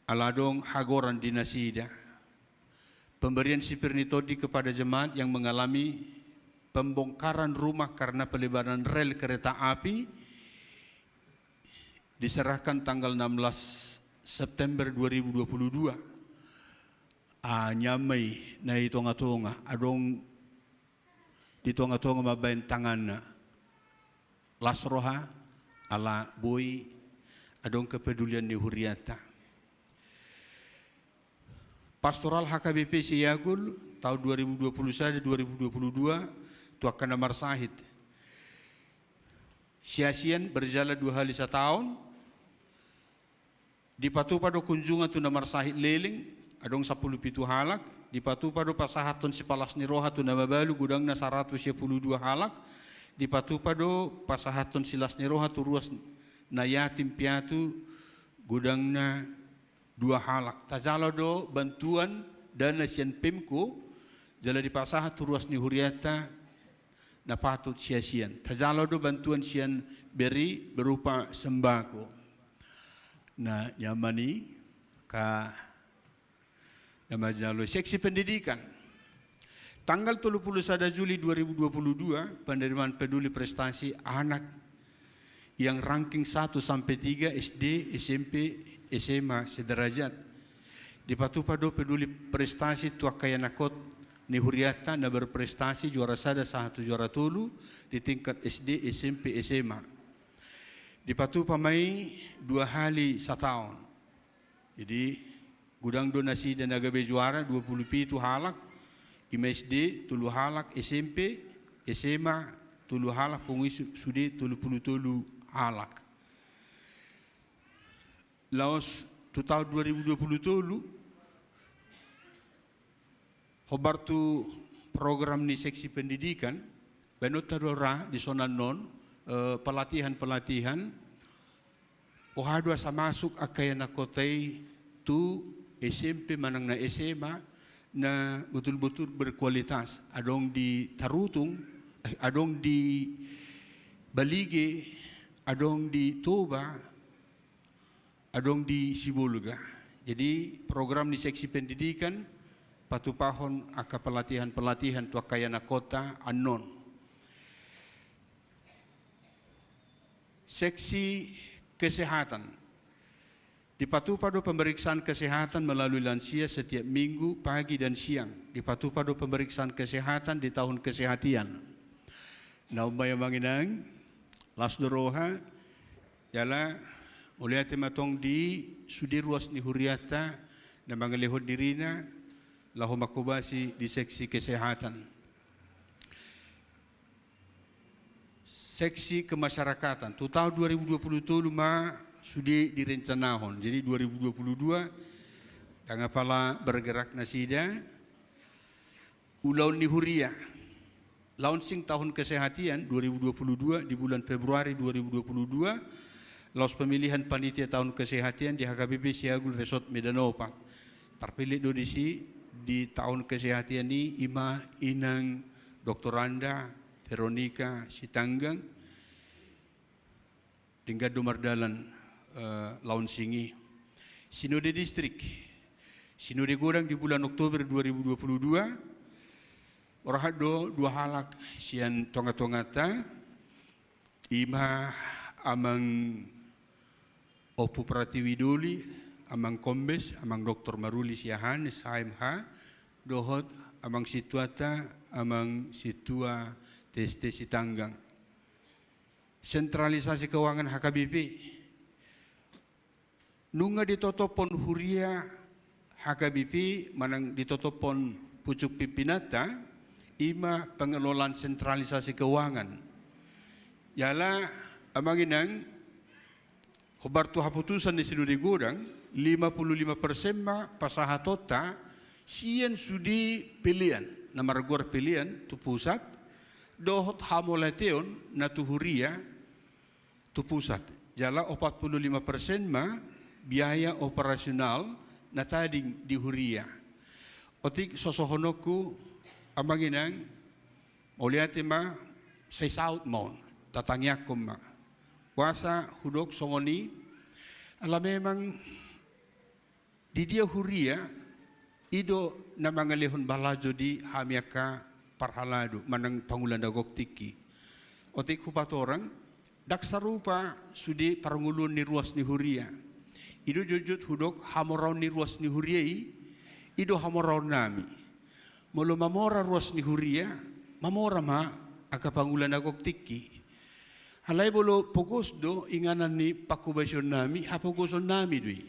ala adong hagoran di nasida. Pemberian sipir ni tondi kepada jemaat yang mengalami pembongkaran rumah karena pelebaran rel kereta api diserahkan tanggal enam belas September dua ribu dua puluh dua. Ah, nian ma i na di tonga-tonga, adong di tonga-tonga mambaen tanganna. Las roha, ala boi adong kepedulian ni hurianta. Pastoral H K B P Siagul tahun dua ribu dua puluh satu dua ribu dua puluh dua, tu angka na marsahit. Siasian berjalan dua hali sataon, dipatupa do kunjungan tu na marsahit leleng, adong sampulu pitu halak, dipatupa do pasahathon sipalas ni roha tu na mabalu, godangna saratus sia pulu dua halak, dipatupa do pasahathon silas ni roha tu ruas na yatim piatu, godangna dua halak. Tajalo do bantuan dana sian Pemko, jala dipasahat tu ruas ni hurianta na patut siasian. Tajalo do bantuan sian B R I berupa sembako. Nah, nian ma i angka na manjalo. Seksi pendidikan. Tanggal tolu puluh sada Juli dua ribu dua puluh dua, penerimaan peduli prestasi anak yang ranking satu sampai tiga, S D, S M P, S M A sederajat. Dipatupa do peduli prestasi tu angka ianakhon ni hurianta na berprestasi juara sada sahat tu juara tolu di tingkat S D, S M P, S M A. Dipatupa ma i dua hali sataon. Jadi, godang do nasida na gabe juara, dua puluh pitu halak, i ma S D, tolu halak, S M P, S M A, tolu halak, pungu i su-, sude tolu pulu tolu halak. Laos tu taon dua ribu dua pulu tolu, hombar tu program ni seksi pendidikan, baenonta do ra di son annon, eh, pelatihan-pelatihan, boha do asa masuk angka ianakhonta i tu S M P manang na S M A na botul-botul berkualitas, adong di Tarutung, eh, adong di Balige, adong di Toba, adong di Sibolga. Jadi program ni seksi pendidikan patupahon angka pelatihan-pelatihan tu angka ianakhonta annon. Seksi kesehatan. Dipatupa do pemeriksaan kesehatan melalui lansia setiap minggu pagi dan siang. Dipatupa do pemeriksaan kesehatan di tahun kesehatian. Naung baen, amang inang, las do roha, jala mauliate ma tong di sude ruas ni hurianta na mangalehon dirina laho manghobasi di seksi kesehatan. Seksi kemasyarakatan. Tu taon dua ribu dua puluh tolu ma sude direncanahon. Jadi dua ribu dua puluh dua, ndang apala bergerak nasida. Ulaon ni huria. Launching tahun kesehatan dua ribu dua puluh dua di bulan Februari dua ribu dua puluh dua. Laos pemilihan panitia tahun kesehatan di H K B P Siagul Resort Medan Opak. Terpilih do disi di tahun kesehatan i ima inang Doktoranda Veronica Sitanggang. Denggan do mardalan, eh, launching i. Sinode distrik. Sinode godang di bulan Oktober dua ribu dua puluh dua. Borhat do dua halak sian tonga-tonganta. Ima amang Ompu Pratiwi Doli, amang Kombes, amang Doktor Maruli Siahaan, S H M H, dohot amang sintuanta, amang sintua T S T Sitanggang. Sentralisasi keuangan H K B P. Nunga ditotophon huria H K B P manang ditotophon pucuk pimpinanta, ima pengelolaan sentralisasi keuangan. Jala, amang inang, hombar tu haputusan ni sinode godang, lima puluh lima persen ma pasahatonta sian sude pelean, na margoar pelean tu pusat, dohot hamauliateon na tu huria tu pusat. Jala opat puluh lima persen ma biaya operasional na tading di huria. Otik sosohononku, amang inang, mauliate ma, sai saut ma on, tatangiangkon ma. Boasa hudok songon i, ala memang di dia huria, i do na mangalehon balajo di hami angka parhalado, manang pangula na gok tingki. Otik hupatorang, ndang sarupa sude parngoluon ni ruas ni huria. I do jotjot hudok hamoraon ni ruas ni huria i, i do hamoraonnami. Molo mamora ruas ni huria, mamora ma angka pangula na gok tingki. Alai molo pogos do inganan ni panghobasiononnami, hapogosonnami do i.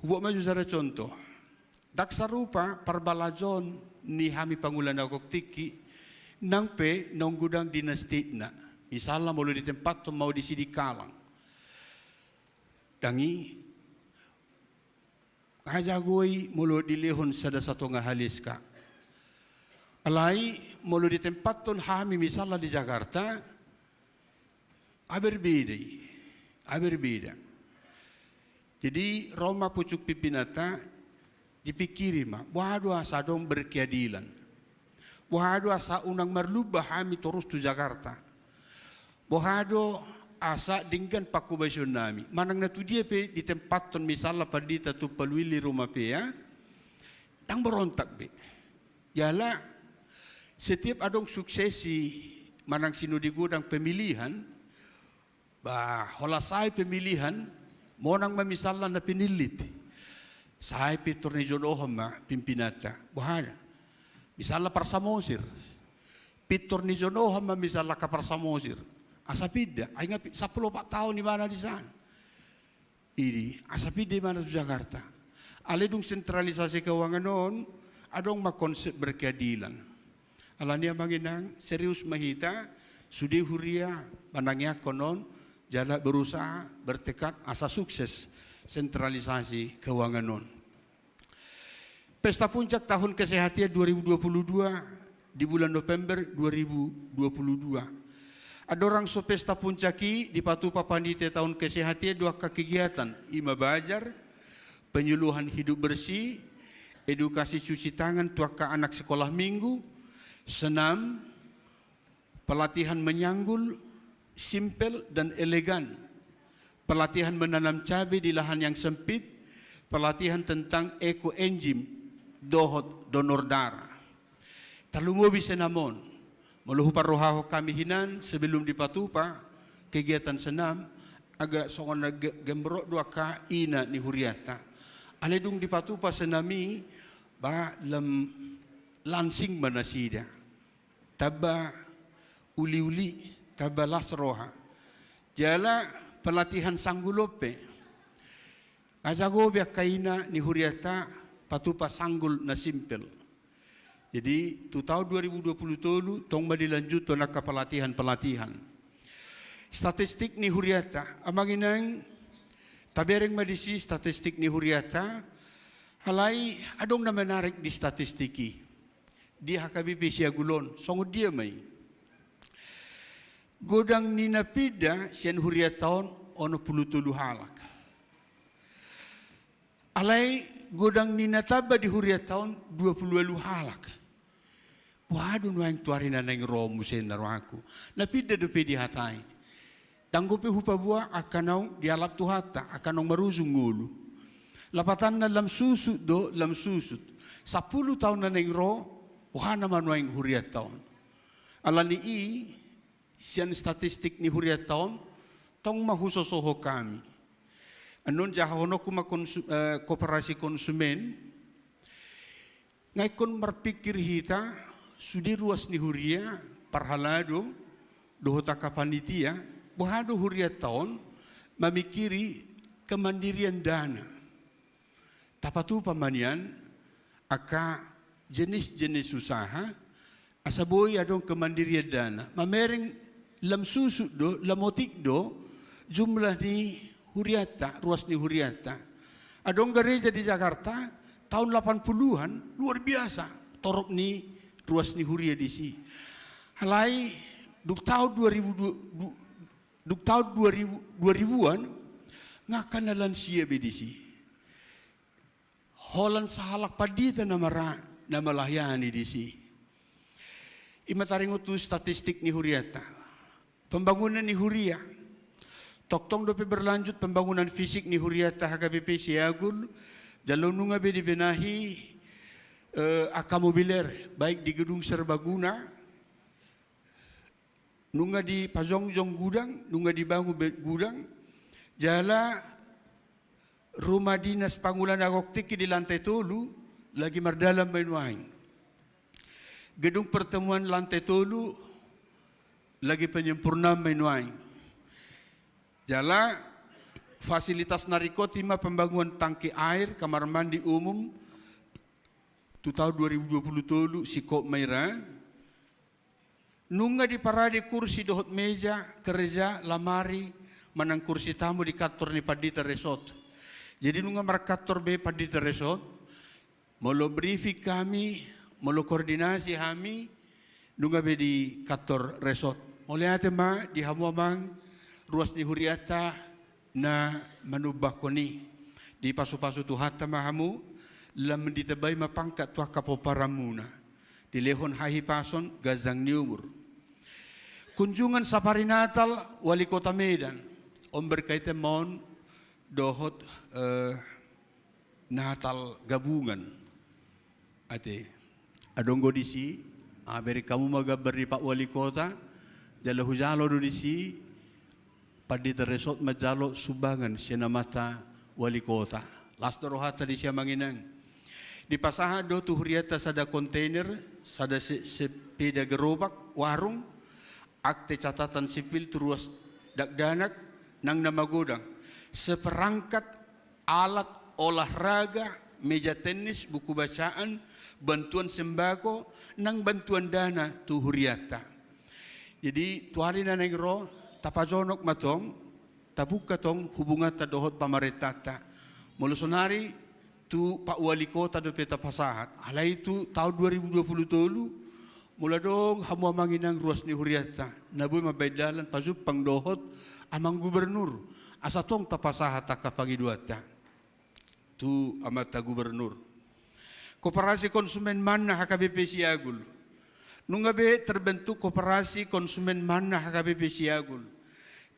Hubuat ma jo sada contoh. Ndang sarupa parbalajoon ni hami pangula na gok tingki, nang pe naung godang di na state-na. Misalna molo ditempathon ma au di Sidikalang. Ndang i, nga jago i molo dilehon sada satonga hali S K. Alai molo ditempathon hami misalna di Jakarta, a berbeda i, a berbeda. Jadi ro ma pucuk pimpinanta, dipingkiri ma, boha do asa adong berkeadilan. Boha do asa unang marlumba hami torus tu Jakarta. Boha do asa denggan panghobasiononnami. Manang na tu dia pe ditempathon misalna pandita Tumpaluwilli Rumapea, ndang berontak be. Jala setiap adong suksesi manang sinode godang pemilihan, bah, holan sae pemilihan, monang ma misalna na pinillit. Sae pintor nijonohon ma pimpinanta. Boha? Misalna par Samosir. Pintor nijonohon ma misalna angka par Samosir. Asa pinda, ai nga pi-, sampulu opat taon ibana di san. Idi, asa pinda ibana tu Jakarta. Alai dung sentralisasi keuangan on, adong ma konsep berkeadilan. Alani i, amang inang, serius ma hita, sude huria, manangiangkon on, jala berusaha, bertekad, asa sukses sentralisasi keuangan on. Pesta puncak tahun kesehatan dua ribu dua puluh dua di bulan November dua ribu dua puluh dua. Andorang so pesta puncak i, dipatupa panitia tahun kesehatan do angka kegiatan, i ma bazar, penyuluhan hidup bersih, edukasi cuci tangan tu angka anak sekolah minggu, senam, pelatihan menyanggul, simpel dan elegan, pelatihan menanam cabai di lahan yang sempit, pelatihan tentang ekoenzim, dohot donor darah. Tarlumobi senam on, molo huparrohahon hami hinan sebelum dipatupa kegiatan senam, agak songon na ge-, gembrot do angka ina ni hurianta. Alai dung dipatupa senam i, ba lam lansing ma nasida. Tamba uli-uli, tamba las roha. Jala pelatihan sanggul on pe. Nga jago be angka ina ni hurianta patupa sanggul na simpel. Jadi, tu tahun dua ribu dua puluh tolu, tong ma dilanjuthon angka pelatihan-pelatihan. Statistik ni hurianta, amang inang, tabereng ma disi statistik ni hurianta, alai adong na menarik di statistik i. Di H K B P Siagulon, songon dia ma i. Godang ni na pinda sian hurianta on onom pulu tolu halak. Alai godang ni na tamba di hurianta on dua pulu ualu halak. Boha do nuaeng tu ari na naeng ro muse na rohangku. Na pinda dope dihatai. Ndang dope hupaboa angka naung dialap Tuhanta, angka naung marujung ngolu. Lapatanna lam susut do, lam susut. Sampulu taon na naeng ro, boha nama nuaeng hurianta on. Alani i, sian statistik ni hurianta on, tong ma husosohon hami. Annon jahahononku ma konsu-, eh, koperasi konsumen, nga ingkon marpikir hita, sude ruas ni huria, parhalado, dohot angka panitia, boha do hurianta on, mamikiri kemandirian dana. Tapatupa ma nian, angka jenis-jenis usaha, asa boi adong kemandirian dana. Mamereng lam susut do, lam otik do, jumlah ni hurianta, ruas ni hurianta. Adong gareja di Jakarta, taon lapan puluhan, luar biasa, torop ni ruas ni huria disi. Alai, dung taon dua ribu dua, du-, dung taon dua ribu, dua ribuan, nga angka na lansia be disi. Holan sahalak pandita na mara, na melayani disi. I ma taringot tu statistik ni hurianta. Pembangunan ni huria. Tongtong dope berlanjut pembangunan fisik ni hurianta H K B P Siagul, jala nunga be dibenahi, eh, angka mobiler, baik di gedung serbaguna, nunga dipajongjong gudang, nunga dibangun be-, gudang, jala rumah dinas pangula na gok tingki di lantai tolu, lagi mardalan ma i nuaeng. Gedung pertemuan lantai tolu, lagi penyempurnaan ma i nuaeng. Jala fasilitas na ringkot i ma pembangunan tangki air, kamar mandi umum, tu taon dua ribu dua puluh tolu, singkop ma i ra. Nunga diparade kursi dohot meja kerja, lamari, manang kursi tamu di kantor ni Pandita Resot. Jadi nunga markantor be Pandita Resot, molo briefing hami, molo koordinasi hami, nunga be di kantor Resot. Mauliate ma di hamu amang, ruas ni hurianta, na manumbangkon i. Dipasupasu Tuhanta ma hamu, lam ditambai ma pangkat tu angka pomparanmuna. Dilehon hahipason, ganjang ni umur. Kunjungan sapari Natal, Wali Kota Medan. On berkaitan ma on, dohot, eh, Natal gabungan. Ate, adong do disi, abereng hamu ma gambar ni Pak Wali Kota, jala hujalo do disi, Pandita Resot manjalo sumbangan sian amanta Wali Kota. Las do rohanta disi amang inang. Dipasahat do tu hurianta sada kontainer, sada se-, sepeda gerobak, warung, akte catatan sipil tu ruas dakdanak, nang na magodang, seperangkat alat olahraga meja tenis, buku bacaan, bantuan sembako, nang bantuan dana tu hurianta. Jadi, tu ari na naeng ro, tapajonok ma tong, tabuka tong hubunganta dohot pamarentanta. Molo sonari tu Pak Wali Kota dope tapasahat. Alai tu taon dua ribu dua puluh tolu, molo adong hamu amang inang ruas ni hurianta na boi mambahen dalan, pajumpang dohot amang gubernur, asa tong tapasahat angka pangidoanta tu amanta gubernur. Koperasi Konsumen Manna H K B P Siagul. Nunga be terbentuk Koperasi Konsumen Manna H K B P Siagul.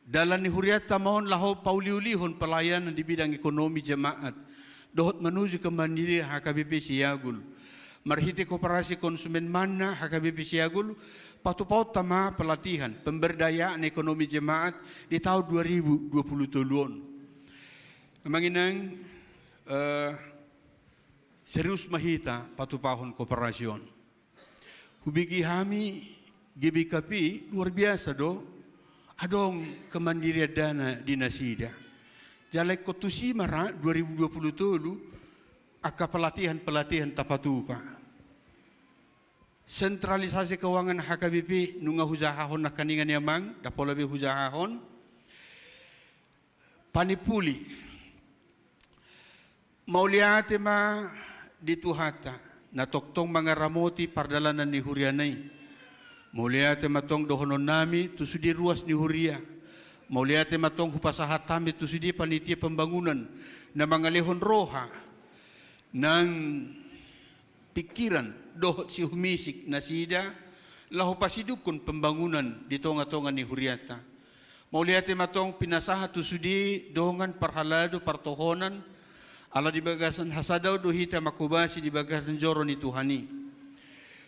Dalan ni hurianta ma on laho pauliulihon pelayanan di bidang ekonomi jemaat dohot manuju kemandirian H K B P Siagul. Marhite Koperasi Konsumen Manna H K B P Siagul, patupaonta ma pelatihan pemberdayaan ekonomi jemaat di taon dua ribu dua puluh tolu on. Amang inang, eh, serius ma hita patupahon koperasi on. Hubege hami G B K P luar biasa do, adong kemandirian dana di nasida. Jala ingkon tusi ma ra dua ribu dua puluh tolu angka pelatihan-pelatihan tapatupa. Sentralisasi keuangan H K B P nunga hujahahon nangkaningan i amang, ndang pola be hujahahon. Panimpuli. Mauliate ma di Tuhanta na tongtong mangaramoti pardalanan ni huriana i. Mauliate ma tong dohononnami tu sude ruas ni huria. Mauliate ma tong hupasahat hami tu sude panitia pembangunan na mangalehon roha nang pingkiran dohot sihumisik nasida laho pasidungkon pembangunan di tonga-tonga ni hurianta. Mauliate ma tong pinasahat tu sude dongan parhalado partohonan, ala di bagasan hasadaon do hita manghobasi di bagasan joro ni Tuhan i.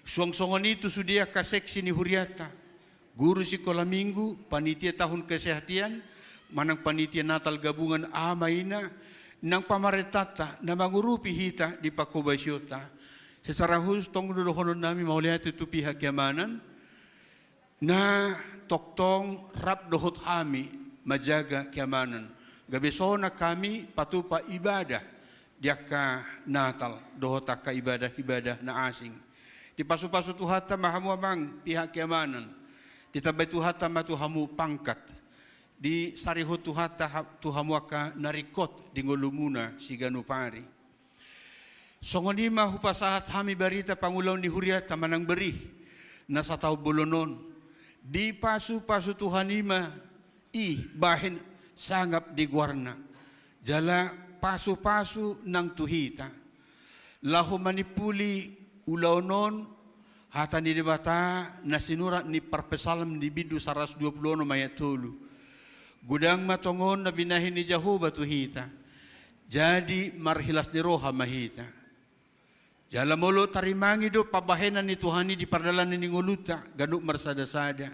Suang songon i tu sude angka seksi ni hurianta, guru sikola minggu, panitia tahun kesehatan, manang panitia Natal gabungan ama ina, nang pamarentanta na mangurupi hita di panghobasionta. Secara khusus tong do dohononnami mauliate tu pihak keamanan na tongtong rap dohot hami manjaga keamanan, gabe sonang hami patupa ibadah di angka Natal dohot angka ibadah-ibadah na asing. Dipasupasu Tuhanta ma hamu amang pihak keamanan. Ditambai Tuhanta ma tu hamu pangkat. Disarihon Tuhanta ha-, tu hamu angka na ringkot di ngolumuna siganup ari. Songon i ma hupasahat hami barita pangulaon ni hurianta manang berih na sataon bolon on. Dipasupasu Tuhan i ma i bahen sangap di goarna. Jala pasupasu nang tu hita laho manimpuli ulaon on, hata ni Debata na sinurat ni parpsalmen di bindu saratus dua pulu onom ayat tolu. Godang ma tongon na binahen ni Jahowa tu hita. Jadi marhilas ni roha ma hita. Jala molo tarimangi do pambahenan ni Tuhan i di pardalanan ni ngolunta ganup marsadasada,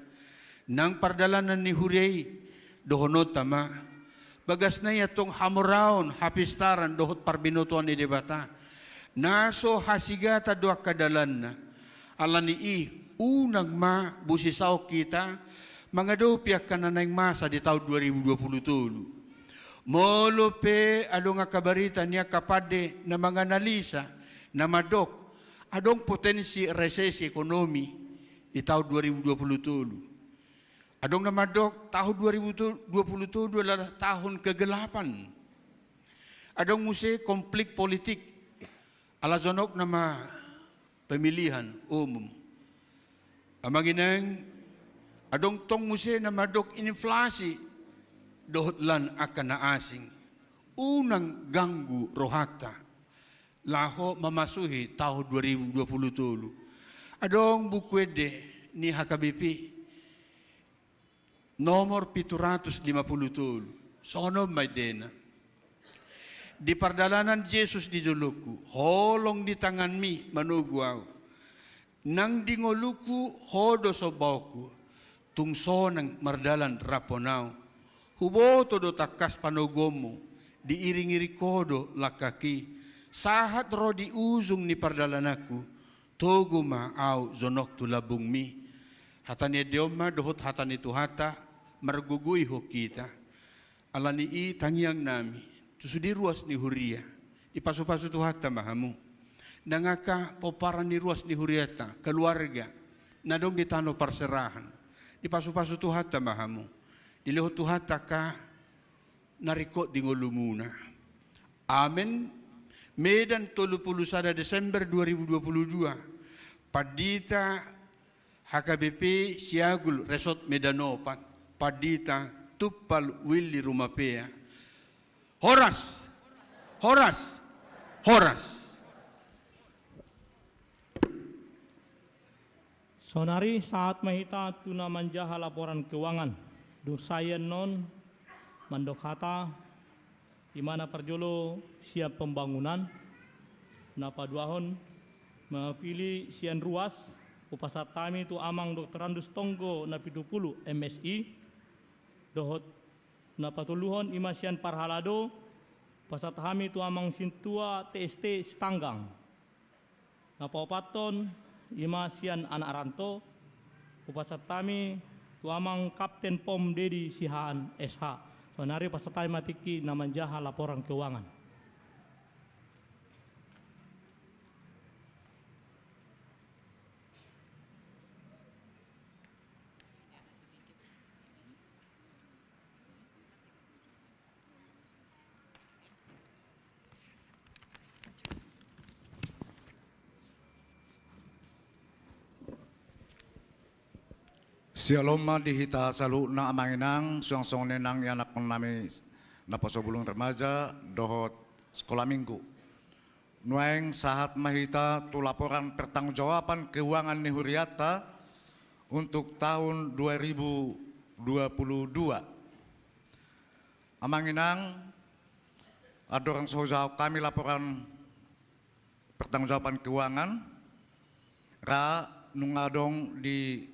nang pardalanan ni huria i, dohononta ma. Bagasna i antong hamoraon, hapistaran dohot parbinotoan ni Debata. Na so hasigatan do angka dalanna. Ala ni i, unang ma busisaon hita mangadopi angka na naeng masa di taon dua ribu dua puluh tolu. Molo pe adong angka barita ni angka pande na manganalisa, na mandok adong potensi resesi ekonomi di taon dua ribu dua puluh tolu. Adong na mandok taon dua ribu dua puluh tolu adalah tahun kegelapan. Adong muse konflik politik, ala jonok nama pemilihan umum. Amang inang, adong tong muse na mandok inflasi dohot lan angka na asing. Unang ganggu rohanta laho mamasuhi taon dua ribu dua puluh tolu. Adong buku ende ni H K B P nomor pitu ratus lima puluh tolu. Songon on ma endena. Di pardalanan Jesus di jolongku, holong ni tanganmi manogu ahu. Nang di ngolungku, ho do sombaonku, tung sonang mardalan rap hon ahu. Huboto do tangkas panoguonmu, diiring-iring ho do langkangki, sahat ro di ujung ni pardalananku, togu ma ahu jonok tu lambungmi. Hata ni ende on ma dohot hata ni Tuhanta margogoihon hita. Ala ni i tangiangnami tu sude ruas ni huria, Dipasupasu Tuhanta ma hamu. Nang angka pomparan ni ruas ni hurianta, keluarga, na adong di tano parserahan. Dipasupasu Tuhanta ma hamu. Dilehon Tuhanta angka na ringkot di ngolumuna. Amen. Medan, tolu pulu sada Desember dua ribu dua pulu dua. Pandita H K B P Siagul Resort Medan Opat, Pandita Tumpal Willy Rumapea. Horas! Horas! Horas! Saonari sahat ma hita tu na manjaha laporan keuangan. Dung sae annon mandok hata, ima na parjolo sian pembangunan, na paduahon mewakili sian ruas, hupasahat hami tu Amang Doktorandus Tonggo na pitu pulu M Si, dohot na patoluhon ima sian parhalado, hupasahat hami tu Amang Sintua T S T Sitanggang. Na paopathon ima sian anak ranto, hupasahat hami tu Amang Kapten Pom Dedi Sihaan S H. Saonari pasahat hami ma tingki na manjaha laporan keuangan. Syalom ma di hita saluhutna, Amang Inang, suang songon i nang ianakhon nami naposo bulung remaja dohot sekolah minggu. Nuaeng sahat ma hita tu laporan pertanggungjawaban keuangan ni hurianta untuk tahun dua ribu dua puluh dua. Amang Inang, andorang so hujahahon hami laporan pertanggungjawaban keuangan, ra nunga adong di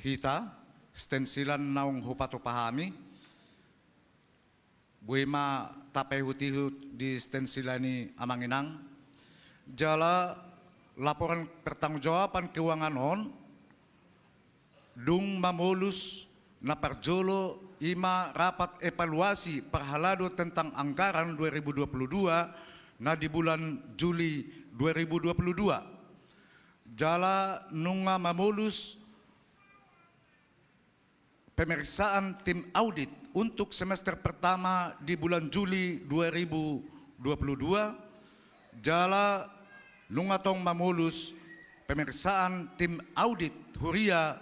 hita stensilan naung hupatupa hami. Boi ma tapaihutihut di stensilan i, Amang Inang. Jala laporan pertanggungjawaban keuangan on dung mamolus, na parjolo ima rapat evaluasi parhalado tentang anggaran dua ribu dua puluh dua na di bulan Juli dua ribu dua puluh dua. Jala nunga mamolus pemeriksaan tim audit untuk semester pertama di bulan Juli dua ribu dua puluh dua, jala nunga tong mamolus pemeriksaan tim audit huria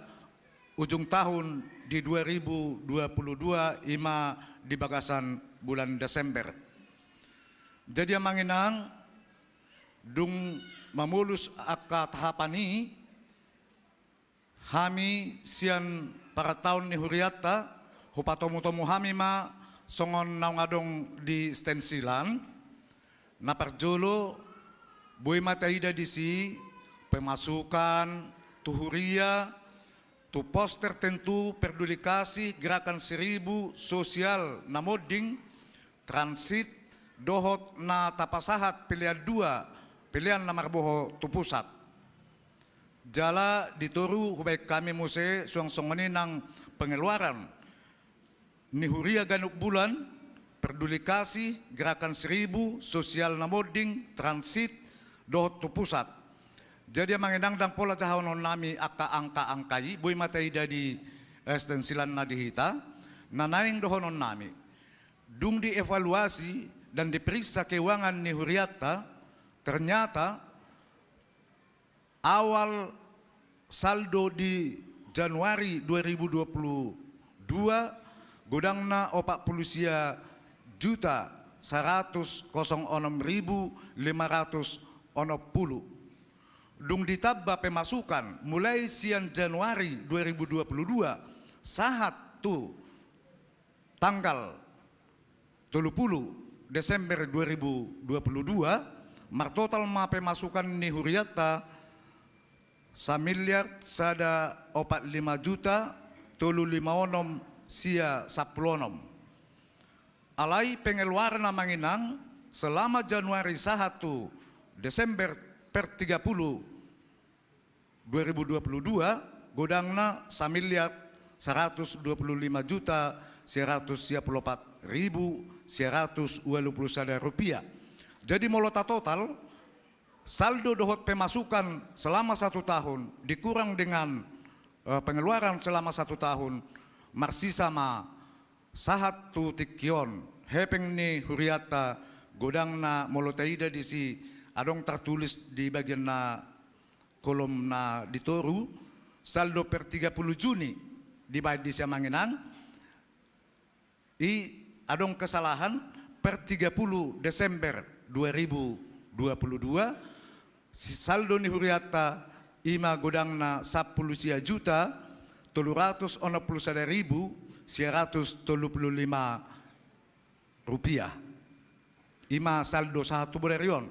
ujung tahun di dua ribu dua puluh dua, ima di bagasan bulan Desember. Jadi, Amang Inang, dung mamolus angka tahapan i, hami sian parataon ni hurianta, hupatomutomu hami ma songon naung adong di stensilan. Na parjolo, boi ma taida disi pemasukan tu huria, tu pos tertentu, peduli kasih, gerakan seribu, sosial na monding, transit, dohot na tapasahat pelean dua, pelean na marboho tu pusat. Jala di toru hubaen hami muse suang songon i nang pengeluaran ni huria ganup bulan, peduli kasih, gerakan seribu, sosial na monding, transit, dohot tu pusat. Jadi, Amang Inang, ndang pola jahaonon nami angka angka-angka i, boi ma taida di, eh, stensilan na di hita, na naeng dohonon nami. Dung dievaluasi dan diperiksa keuangan ni hurianta, ternyata awal saldo di Januari dua ribu dua puluh dua, godangna opat pulu sia juta saratus kosong onom ribu lima ratus onom pulu. Dung ditamba pemasukan mulai sian Januari dua ribu dua pulu dua sahat tu tanggal tolu pulu Desember dua ribu dua pulu dua, martotal ma pemasukan ni hurianta samiliar sada opat lima juta tolu lima onom sia sampulu onom. Alai pengeluaran, Amang Inang, selama Januari sahat tu Desember per tiga puluh dua ribu dua puluh dua, godangna samiliar saratus dua pulu lima juta sia ratus sia pulu opat ribu sia ratus ualu pulu sada rupiah. Jadi molo tatotal, saldo dohot pemasukan selama satu tahun dikurang dengan, eh, pengeluaran selama satu tahun, marsisa ma sahat tu tingki on, hepeng ni hurianta, godangna molo taida disi adong tartulis di bagian na kolom na di toru, saldo per tiga puluh Juni dibaen disi amang inang, i adong kesalahan, per tiga puluh Desember dua ribu dua puluh dua, si-, saldo ni hurianta i ma godangna sampulu sia juta tolu ratus onom pulu sada ribu sia ratus tolu pulu lima rupiah. I ma saldo sahat tu bodari on.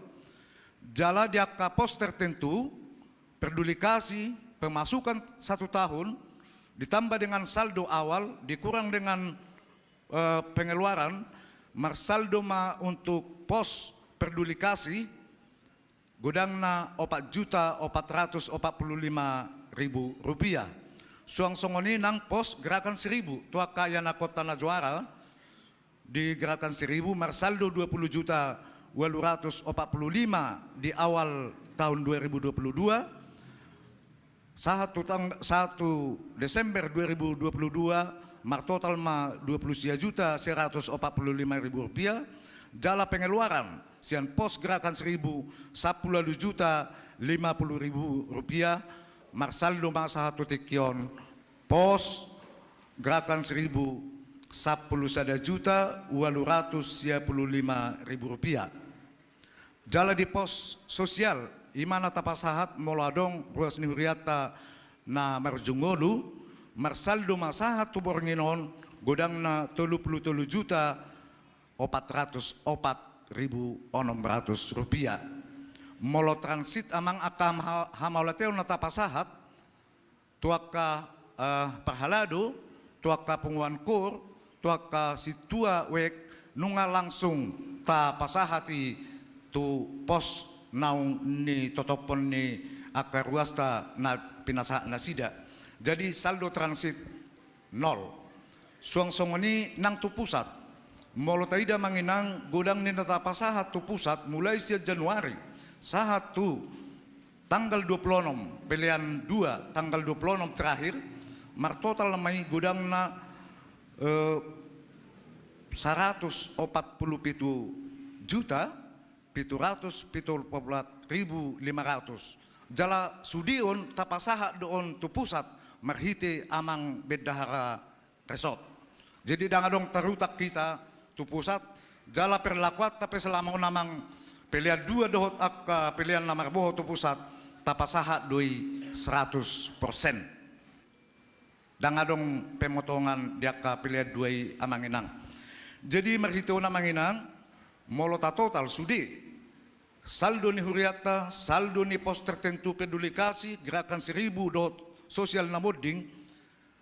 Jala di angka pos tertentu, Peduli Kasih, pemasukan satu tahun ditambah dengan saldo awal dikurang dengan, eh, pengeluaran, marsaldo ma untuk pos Peduli Kasih godangna opat juta opat ratus opat pulu lima ribu rupiah. Suang songon i nang pos Gerakan Seribu, tu angka ianakhonta na juara di Gerakan Seribu, marsaldo dua puluh juta ualu ratus opat puluh lima di awal tahun dua ribu dua puluh dua, sahat tu tang-, sahat tu Desember dua ribu dua puluh dua, martotal ma dua puluh sia juta sia ratus opat puluh lima ribu rupiah, jala pengeluaran sian pos Gerakan Seribu sampulu ualu juta lima puluh ribu rupiah, marsaldo ma sahat tu tingki on pos Gerakan Seribu sampulu sada juta ualu ratus sia pulu lima ribu rupiah. Jala di pos sosial, i ma na tapasahat molo adong ruas ni hurianta na marujung ngolu, marsaldo ma sahat tu borngin on godangna tolu pulu tolu juta opat ratus opat ribu onom ratus rupiah. Molo transit amang angka ha-, hamauliateon na tapasahat, tu angka, eh, parhalado, tu angka punguan KUR, tu angka sintua wijk, nunga langsung tapasahat i tu pos naung nitotophon ni angka ruasta na pinasahat nasida. Jadi saldo transit nol. Suang songon i nang tu pusat. Molo taida amang inang, godang ni na tapasahat tu pusat mulai sian Januari sahat tu tanggal dua puluh onom, pelean dua, tanggal dua puluh onom terakhir, martotal ma i godangna, eh, saratus opat pulu pitu juta pitu ratus pitu pulu opat ribu lima ratus. Jala sude on tapasahat do on tu pusat marhite amang bendahara resort. Jadi ndang adong tarutak hita tu pusat, jala perlakuanta pe selama on amang pelean dua dohot angka pelean na marbohot tu pusat, tapasahat do i seratus persen. Ndang adong pemotongan di angka pelean dua i amang inang. Jadi marhite on amang inang, molo tatotal sude saldo ni hurianta, saldo ni pos tertentu Peduli Kasih, Gerakan Seribu dohot sosial na monding,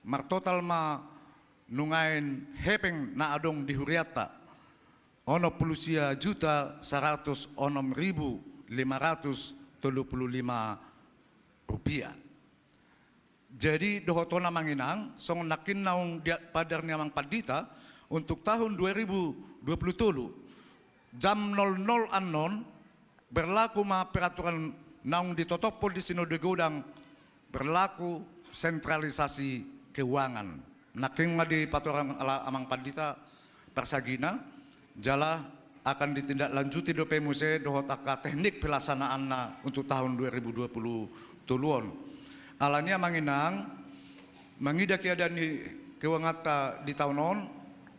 martotal ma nuaeng hepeng na adong di hurianta onom pulu sia juta saratus onom ribu lima ratus tolu pulu lima rupiah. Jadi dohot on amang inang, songon nangkin naung dipaandar ni amang pandita, untuk tahun dua ribu dua puluh tolu, jam nol nol annon, berlaku ma peraturan naung ditotophon di Sinode Godang, berlaku sentralisasi keuangan. Nangkin ma dipatorang ala amang pandita parsagina, jala akan ditindaklanjuti dope muse dohot angka teknik pelaksanaanna untuk tahun dua ribu dua puluh tolu on. Alani amang inang, mangida keadaan ni keuanganta di taon on,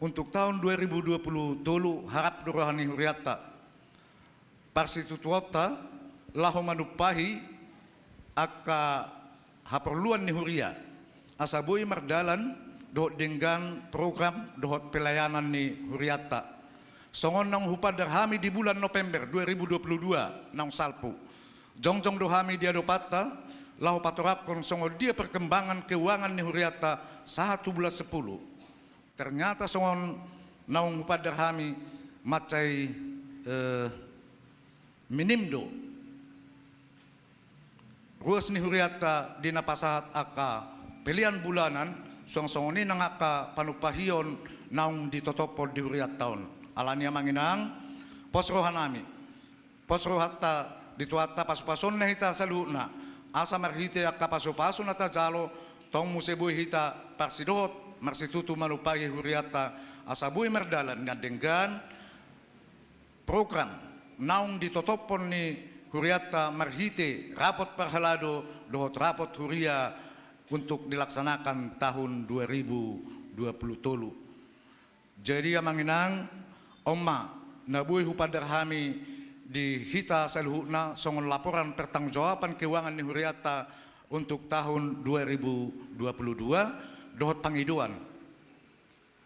untuk tahun dua ribu dua puluh tolu harap do roha ni hurianta, parsitutuonta laho manumpahi angka haporluan ni huria, asa boi mardalan dohot denggan program dohot pelayanan ni hurianta. Songon naung hupaandar hami di bulan November dua ribu dua puluh dua naung salpu, jongjong do hami di adopanta laho patorangkon songon dia perkembangan keuangan ni hurianta sahat tu bulan sepuluh. Ternyata songon naung hupaandar hami, mansai, eh, minim do ruas ni hurianta di na pasahat angka pelean bulanan, suang songon i nang angka panumpahion naung ditotophon di hurianta on. Alani amang inang, pos rohanami, Pos rohanta di Tuhanta pasupasonna hita saluhutna, asa marhite angka pasupasu na tajalo, tong muse boi hita parsidohot marsitutu manumpahi hurianta, asa boi mardalan na denggan program naung ditotophon ni hurianta marhite rapot parhalado dohot rapot huria untuk dilaksanakan tahun dua ribu dua puluh tolu. Jadi amang inang, on ma na boi hupaandar hami di hita saluhutna songon laporan pertanggungjawaban keuangan ni hurianta untuk tahun dua ribu dua puluh dua, dohot pangidoan.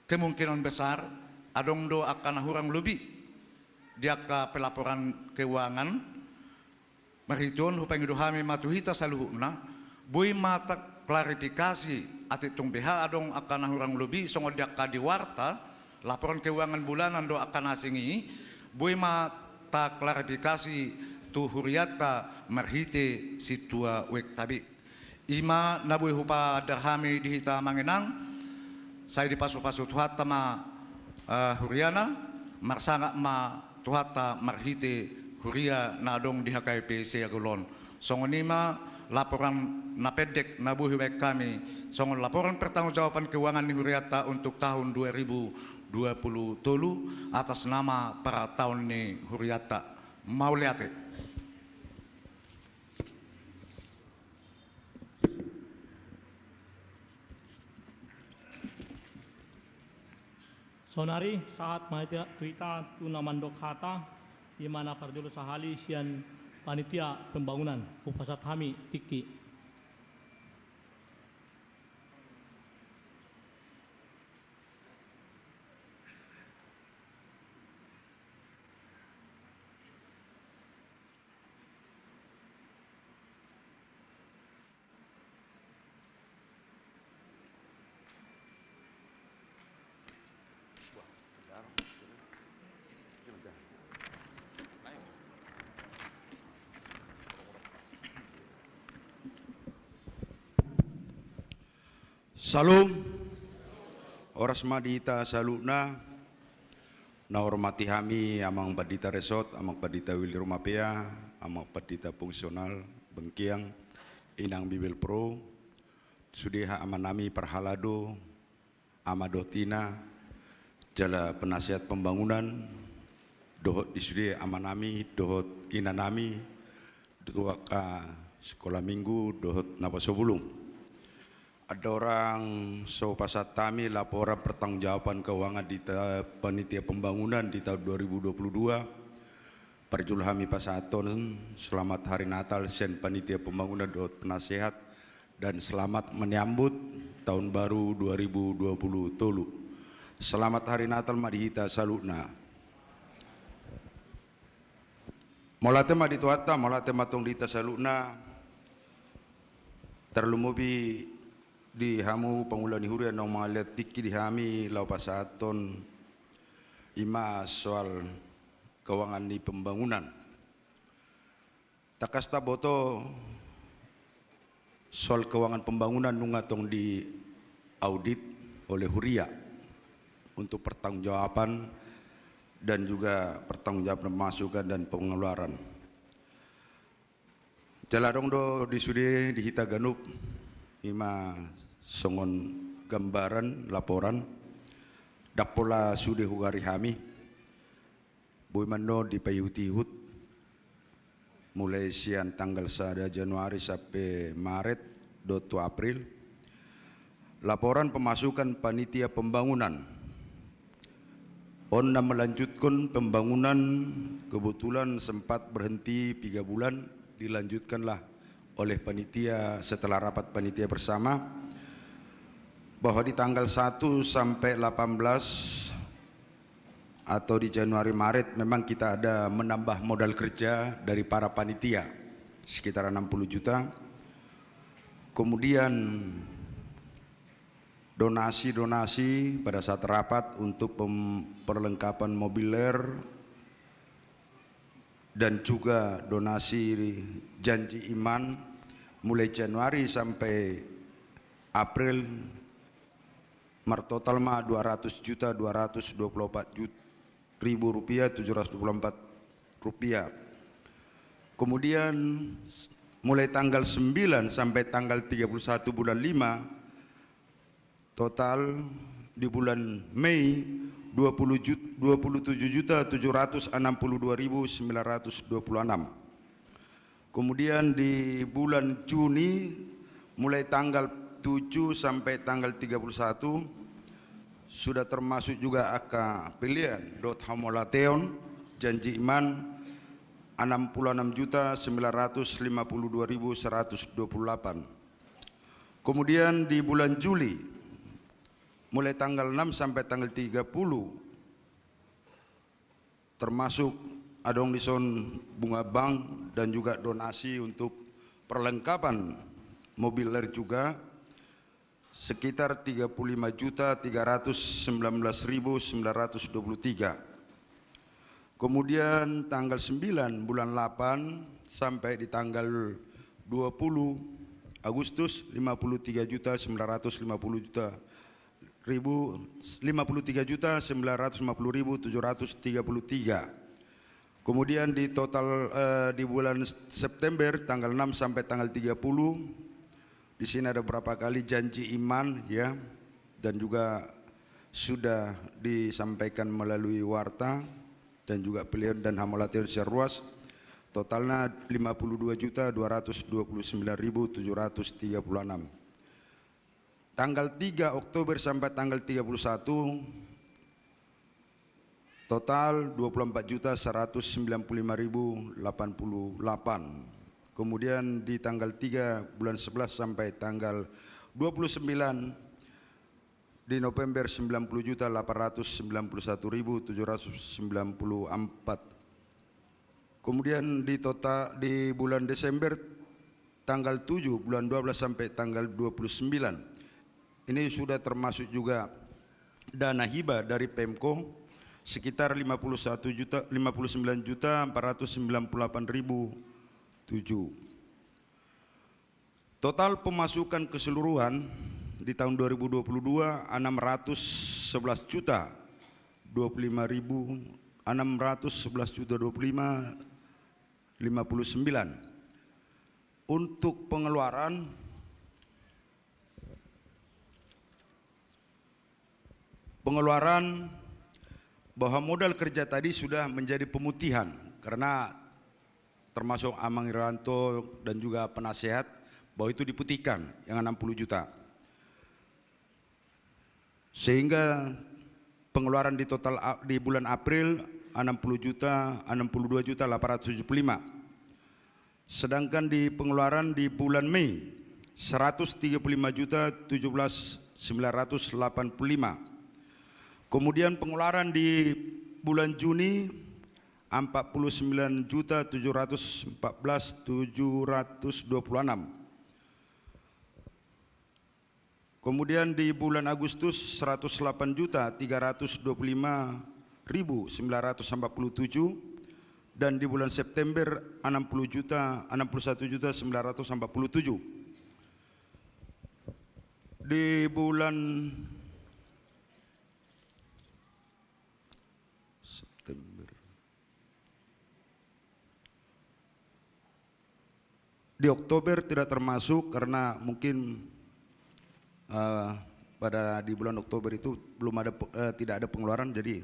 Kemungkinan besar adong do angka na hurang lobi di angka pelaporan keuangan. Marhite on hupangido hami ma tu hita saluhutna, boi ma taklarifikasi, atik tung beha adong angka na hurang lobi songon di angka di warta, laporan keuangan bulanan dohot angka na asing i, boi ma taklarifikasi tu hurianta marhite sintua wektabi. I ma na boi hupaandar hami di hita amang inang, sai dipasupasu Tuhanta ma, eh, huriana, marsangap ma Tuhanta marhite huria na adong di H K B P Siagol on. Songon i ma laporan na pendek na boi hubaen hami songon laporan pertanggungjawaban keuangan ni hurianta untuk tahun dua ribu dua puluh tolu atas nama parataon ni hurianta. Mauliate. Saonari sahat ma hita tu hita tu na mandok hata, i ma na parjolo sahali sian panitia pembangunan, hupasahat hami tingki. Syalom. Horas ma di hita saluhutna. Na hormati hami Amang Pandita Resort, Amang Pandita Willy Rumapea, Amang Pandita Fungsional Bengkiang, Inang Bibelvrouw, sude amanami parhalado, ama dohot ina, jala penasehat pembangunan, dohot di sude amanami dohot inanami, tu angka sekolah minggu dohot naposobulung. Andorang so pasahat hami laporan pertanggungjawaban keuangan di ta-, panitia pembangunan di tahun dua ribu dua puluh dua, parjolo hami pasahathon selamat hari Natal sian panitia pembangunan dohot penasehat, dan selamat menyambut tahun baru dua ribu dua puluh tolu. Selamat hari Natal ma di hita saluhutna. Mauliate ma di Tuhanta, mauliate ma tong di hita saluhutna. Tarlumobi di hamu pangula ni huria naung mangalean tingki di hami laho pasahathon, i ma soal keuangan ni pembangunan. Tangkas taboto, soal keuangan pembangunan nunga tong diaudit oleh huria untuk pertanggungjawaban dan juga pertanggungjawaban pemasukan dan pengeluaran. Jala adong do di sude di hita ganup, i ma songon gambaran laporan, ndang pola sude huagari hami. Boi ma on dipaihut-ihut, mulai sian tanggal sada Januari sampe Maret dohot tu April. Laporan pemasukan panitia pembangunan. On na melanjutkan pembangunan, kebetulan sempat berhenti tiga bulan, dilanjutkanlah oleh panitia setelah rapat panitia bersama, bahwa di tanggal satu sampai delapan belas atau di Januari Maret memang kita ada menambah modal kerja dari para panitia sekitar enam puluh juta. Kemudian donasi-donasi pada saat rapat untuk pem-, perlengkapan mobiler dan juga donasi janji iman mulai Januari sampai April martotal ma dua ratus juta dua ratus dua puluh empat jut-, ribu rupiah, tujuh ratus dua puluh empat rupiah. Kemudian, mulai tanggal sembilan sampai tanggal tiga puluh satu bulan lima, total di bulan Mei dua puluh jut-, dua puluh tujuh juta tujuh ratus enam puluh dua ribu sembilan ratus dua puluh enam. Kemudian di bulan Juni, mulai tanggal tujuh sampai tanggal tiga puluh satu, sudah termasuk juga angka pelean dohot hamauliateon, janji iman, enam puluh enam juta sembilan ratus lima puluh dua ribu seratus dua puluh delapan. Kemudian di bulan Juli, mulai tanggal enam sampai tanggal tiga puluh, termasuk adong dison bunga bank dan juga donasi untuk perlengkapan mobil R juga, sekitar tiga puluh lima juta tiga ratus sembilan belas ribu sembilan ratus dua puluh tiga. Kemudian tanggal sembilan bulan delapan sampai di tanggal dua puluh Agustus, lima puluh tiga juta sembilan ratus lima puluh juta ribu, lima puluh tiga juta sembilan ratus lima puluh ribu tujuh ratus tiga puluh tiga. Kemudian di total, eh, di bulan September tanggal enam sampai tanggal tiga puluh, di sini ada beberapa kali janji iman, ya, dan juga sudah disampaikan melalui warta dan juga pelean dan hamauliateon sian ruas. Totalnya lima puluh dua juta dua ratus dua puluh sembilan ribu tujuh ratus tiga puluh enam. Tanggal tiga Oktober sampai tanggal tiga puluh satu, total dua puluh empat juta seratus sembilan puluh lima ribu delapan puluh delapan. Kemudian di tanggal tiga bulan sebelas sampai tanggal dua puluh sembilan di November, sembilan puluh juta delapan ratus sembilan puluh satu ribu tujuh ratus sembilan puluh empat. Kemudian di total di bulan Desember, tanggal tujuh bulan dua belas sampai tanggal dua puluh sembilan. Ini sudah termasuk juga dana hibah dari Pemko, sekitar lima puluh satu juta, lima puluh sembilan juta empat ratus sembilan puluh delapan ribu tujuh. Total pemasukan keseluruhan di tahun dua ribu dua puluh dua, enam ratus sebelas juta dua puluh lima ribu, enam ratus sebelas juta dua puluh lima, lima puluh sembilan. Untuk pengeluaran, pengeluaran bahwa modal kerja tadi sudah menjadi pemutihan, karena termasuk Amang Irianto dan juga penasehat, bahwa itu diputihkan yang enam puluh juta. Sehingga pengeluaran di total a-, di bulan April enam puluh juta, enam puluh dua juta delapan ratus tujuh puluh lima. Sedangkan di pengeluaran di bulan Mei, seratus tiga puluh lima juta tujuh belas sembilan ratus delapan puluh lima. Kemudian pengeluaran di bulan Juni, empat puluh sembilan juta tujuh ratus empat belas tujuh ratus dua puluh enam. Kemudian di bulan Agustus, seratus delapan juta tiga ratus dua puluh lima ribu sembilan ratus empat puluh tujuh, dan di bulan September, enam puluh juta, enam puluh satu juta sembilan ratus empat puluh tujuh. Di bulan September. Di Oktober tidak termasuk karena mungkin, eh, pada di bulan Oktober itu belum ada pe-, eh, tidak ada pengeluaran, jadi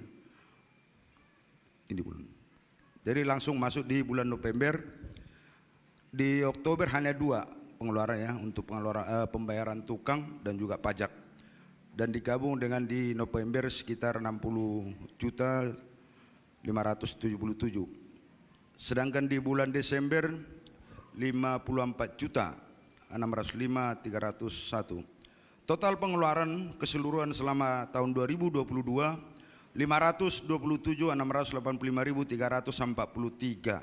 ini bulan. Jadi langsung masuk di bulan November. Di Oktober hanya dua pengeluaran, ya, untuk pengeluaran, eh, pembayaran tukang dan juga pajak. Dan digabung dengan di November sekitar enam puluh juta lima ratus tujuh puluh tujuh. Sedangkan di bulan Desember, lima puluh empat juta enam ratus lima tiga ratus satu. Total pengeluaran keseluruhan selama tahun dua ribu dua puluh dua, lima ratus dua puluh tujuh enam ratus delapan puluh lima ribu tiga ratus empat puluh tiga.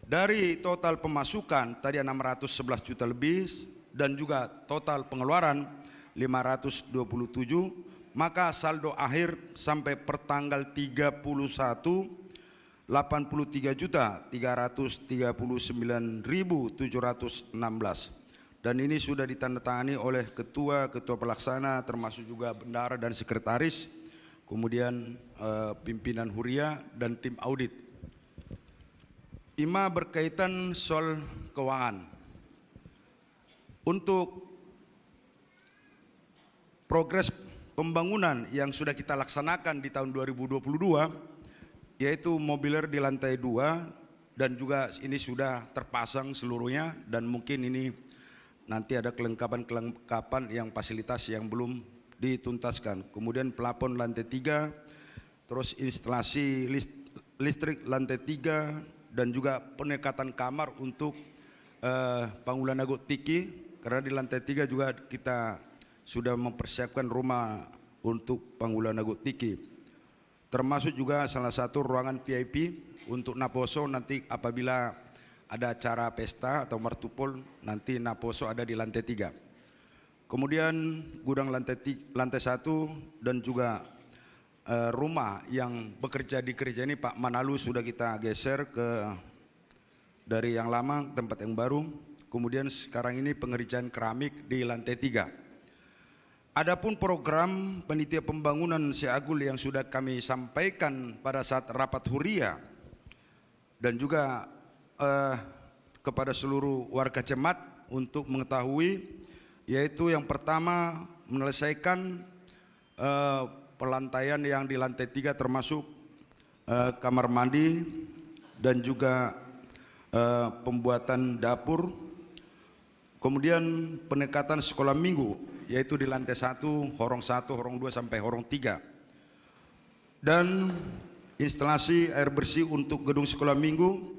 Dari total pemasukan tadi enam ratus sebelas juta lebih dan juga total pengeluaran lima ratus dua puluh tujuh, maka saldo akhir sampai pertanggal tiga puluh satu, delapan puluh tiga juta tiga ratus tiga puluh sembilan ribu tujuh ratus enam belas. Dan ini sudah ditandatangani oleh ketua, ketua pelaksana, termasuk juga bendahara dan sekretaris. kemudian, eh, pimpinan huria dan tim audit. Ima berkaitan soal keuangan. Untuk progres pembangunan yang sudah kita laksanakan di tahun dua ribu dua puluh dua, yaitu mobiler di lantai dua, dan juga ini sudah terpasang seluruhnya, dan mungkin ini nanti ada kelengkapan-kelengkapan yang fasilitas yang belum dituntaskan. Kemudian plafon lantai tiga, terus instalasi list-, listrik lantai tiga, dan juga peningkatan kamar untuk, eh, pangula na gok tingki, karena di lantai tiga juga kita sudah mempersiapkan rumah untuk pangula na gok tingki. Termasuk juga salah satu ruangan V I P untuk naposo, nanti apabila ada acara pesta atau martupol, nanti naposo ada di lantai tiga. Kemudian gudang lantai ti-, lantai satu dan juga, eh, rumah yang bekerja di gereja ini, Pak Manalu, sudah kita geser ke, dari yang lama ke tempat yang baru. Kemudian sekarang ini pengerjaan keramik di lantai tiga. Adapun program panitia pembangunan Seagul yang sudah kami sampaikan pada saat rapat huria, dan juga, eh, kepada seluruh warga jemaat untuk mengetahui, yaitu yang pertama menyelesaikan, eh, pelantaian yang di lantai tiga, termasuk, eh, kamar mandi dan juga, eh, pembuatan dapur. Kemudian peningkatan sekolah minggu, yaitu di lantai satu, horong satu, horong dua, sampai horong tiga. Dan instalasi air bersih untuk gedung sekolah minggu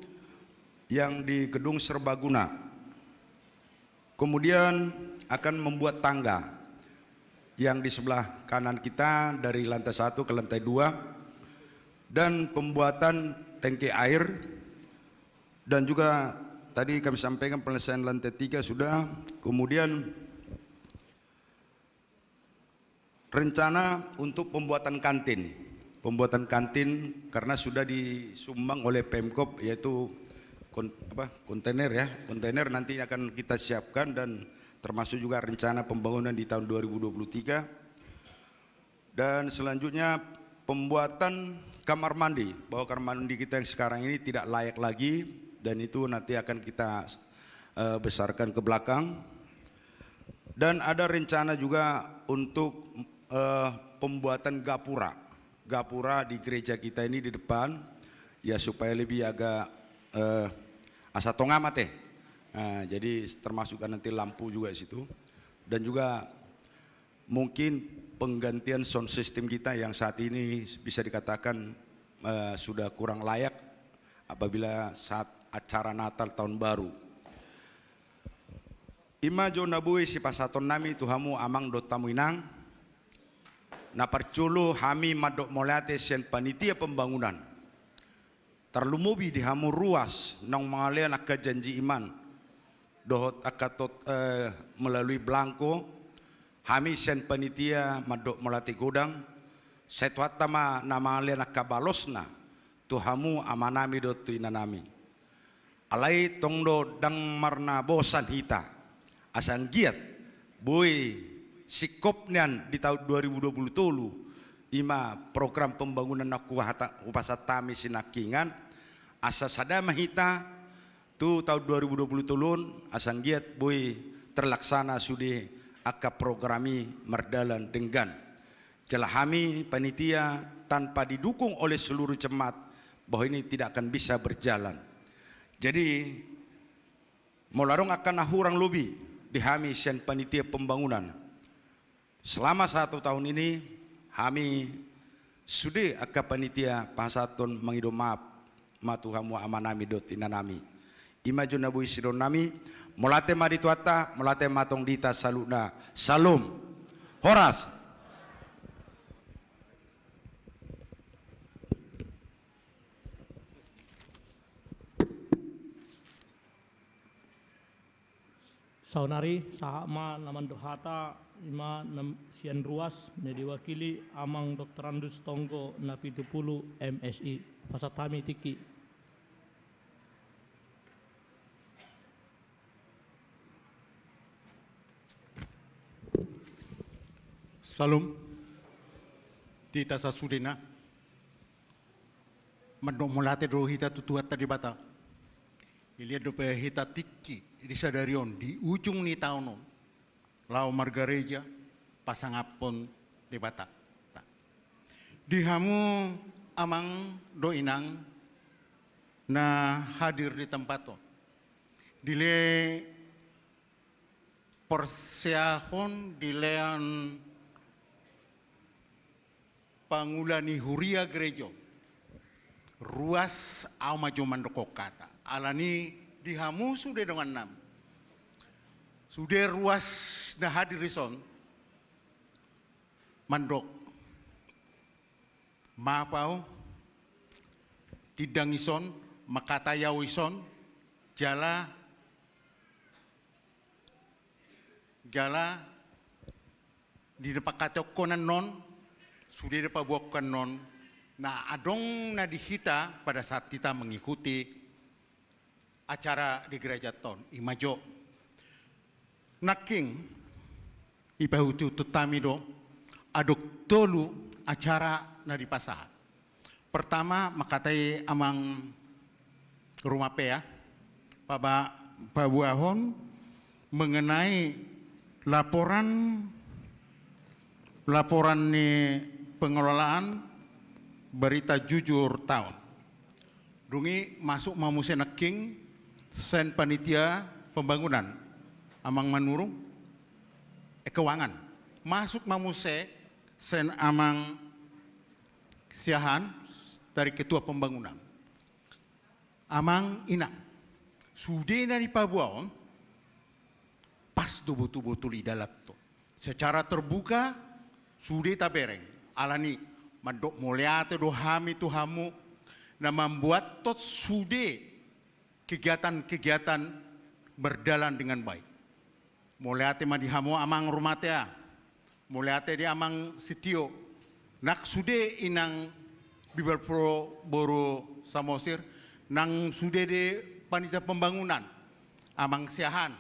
yang di gedung serbaguna. Kemudian akan membuat tangga yang di sebelah kanan kita dari lantai satu ke lantai dua, dan pembuatan tangki air, dan juga tadi kami sampaikan penyelesaian lantai tiga sudah, kemudian rencana untuk pembuatan kantin. Pembuatan kantin karena sudah disumbang oleh Pemkop, yaitu kon-, apa, kontainer ya. Kontainer nanti akan kita siapkan dan termasuk juga rencana pembangunan di tahun dua ribu dua puluh tiga. Dan selanjutnya pembuatan kamar mandi, bahwa kamar mandi kita yang sekarang ini tidak layak lagi, dan itu nanti akan kita, eh, besarkan ke belakang. Dan ada rencana juga untuk, eh, pembuatan gapura. Gapura di gereja kita ini di depan, ya, supaya lebih agak, eh, asa tonga mate. Nah, jadi termasuk nanti lampu juga di situ. Dan juga mungkin penggantian sound system kita yang saat ini bisa dikatakan, eh, sudah kurang layak apabila saat acara Natal Tahun Baru. Ima jo na boi sipasahatonnami tu hamu amang dohot hamu inang, na parjolo hami mandok mauliate sian panitia pembangunan. Tarlumobi di hamu ruas naung mangalean angka janji iman dohot angka tot-, eh, melalui belangko, hami sian panitia mandok mauliate godang, sai Tuhanta ma na mangalean angka balosna tu hamu amanami dohot tu inanami. Alai tong do ndang marnabosan hita, asa anggiat boi singkop nian di taon dua ribu dua puluh tolu, ima program pembangunan na hupasahat hami sinangkingan, asa sada ma hita tu taon dua ribu dua puluh tolu on, asa anggiat boi terlaksana sude angka program i mardalan denggan. Jala hami panitia tanpa didukung oleh seluruh jemaat, bahwa ini tidak akan bisa berjalan. Jadi, molo adong angka na hurang lobi di hami sian panitia pembangunan, selama satu tahun ini, hami sude angka panitia pasahathon mangido maaf ma tu hamu amanami dohot inanami. Ima jo na boi sidohononnami, mauliate ma di Tuhanta, mauliate ma tong di hita saluhutna. Syalom. Horas. Saonari sahat ma na mandok hata, ima na sian ruas na diwakili Amang Doktorandus Tonggo Napitupulu, M Si. Pasahat hami tingki. Syalom. Hita sasudena, mandok mauliate do hita tu Tuhanta Debata. Dilehon dope hita tingki di sadari on, di ujung ni taon on, laho margareja pasangaphon Debata. Di hamu amang dohot inang na hadir di tempat on, dilehon porseahon, dilehon pangula ni huria gereja on, ruas ahu ma jo mandok hata. Alani di hamu sude dongannami, sude ruas na hadir dison, mandok maaf ahu, tindang ison, mangkatai ahu ison, jala, jala di na pangkataion on, sude na paboahon on, na adong na di hita pada saat hita mengikuti acara di gereja on, i ma jo. Nangkin, dipaihutihut hami do, adong tolu acara na dipasahat. Pertama, mangkatai amang Rumapea, paba-, paboahon mengenai laporan, laporan ni pengelolaan berita jujur taon. Dung i masuk ma muse nangkin sian panitia pembangunan, amang Manurung, eh, keuangan. Masuk ma muse sian amang Siahaan, dari ketua pembangunan. Amang inang, sude na dipaboahon, pas do botul-botul idalanhon. Secara terbuka, sude tabereng. Alani, mandok mauliate do hami tu hamu, na mambuathon sude kegiatan-kegiatan berjalan dengan baik. Mauliate ma di hamu amang Rumapea. Mauliate di amang Sitio. Nang sude inang Bibalvro boru Samosir. Nang sude di panitia pembangunan. Amang Siahaan.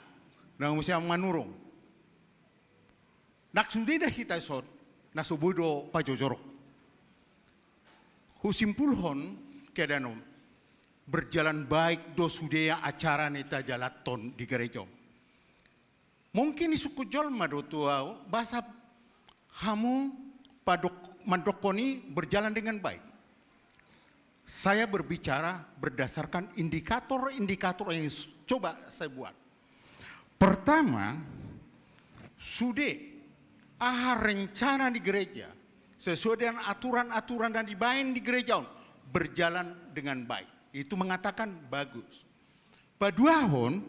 Nang muse amang Manurung. Nang sude na hita dison, na so boi do pajojorhon. Husimpulhon keadaan on, berjalan baik do sude acara na tajalanhon di gereja on. Mungkin disungkun jolma do tu ahu, boasa hamu padok-, mandokhon i berjalan dengan baik. Saya berbicara berdasarkan indikator-indikator yang s-, coba saya buat. Pertama, sude aha rencana di gereja, sesuai dengan aturan-aturan na dibaen di gereja on, berjalan dengan baik. Itu mengatakan bagus. Paduahon,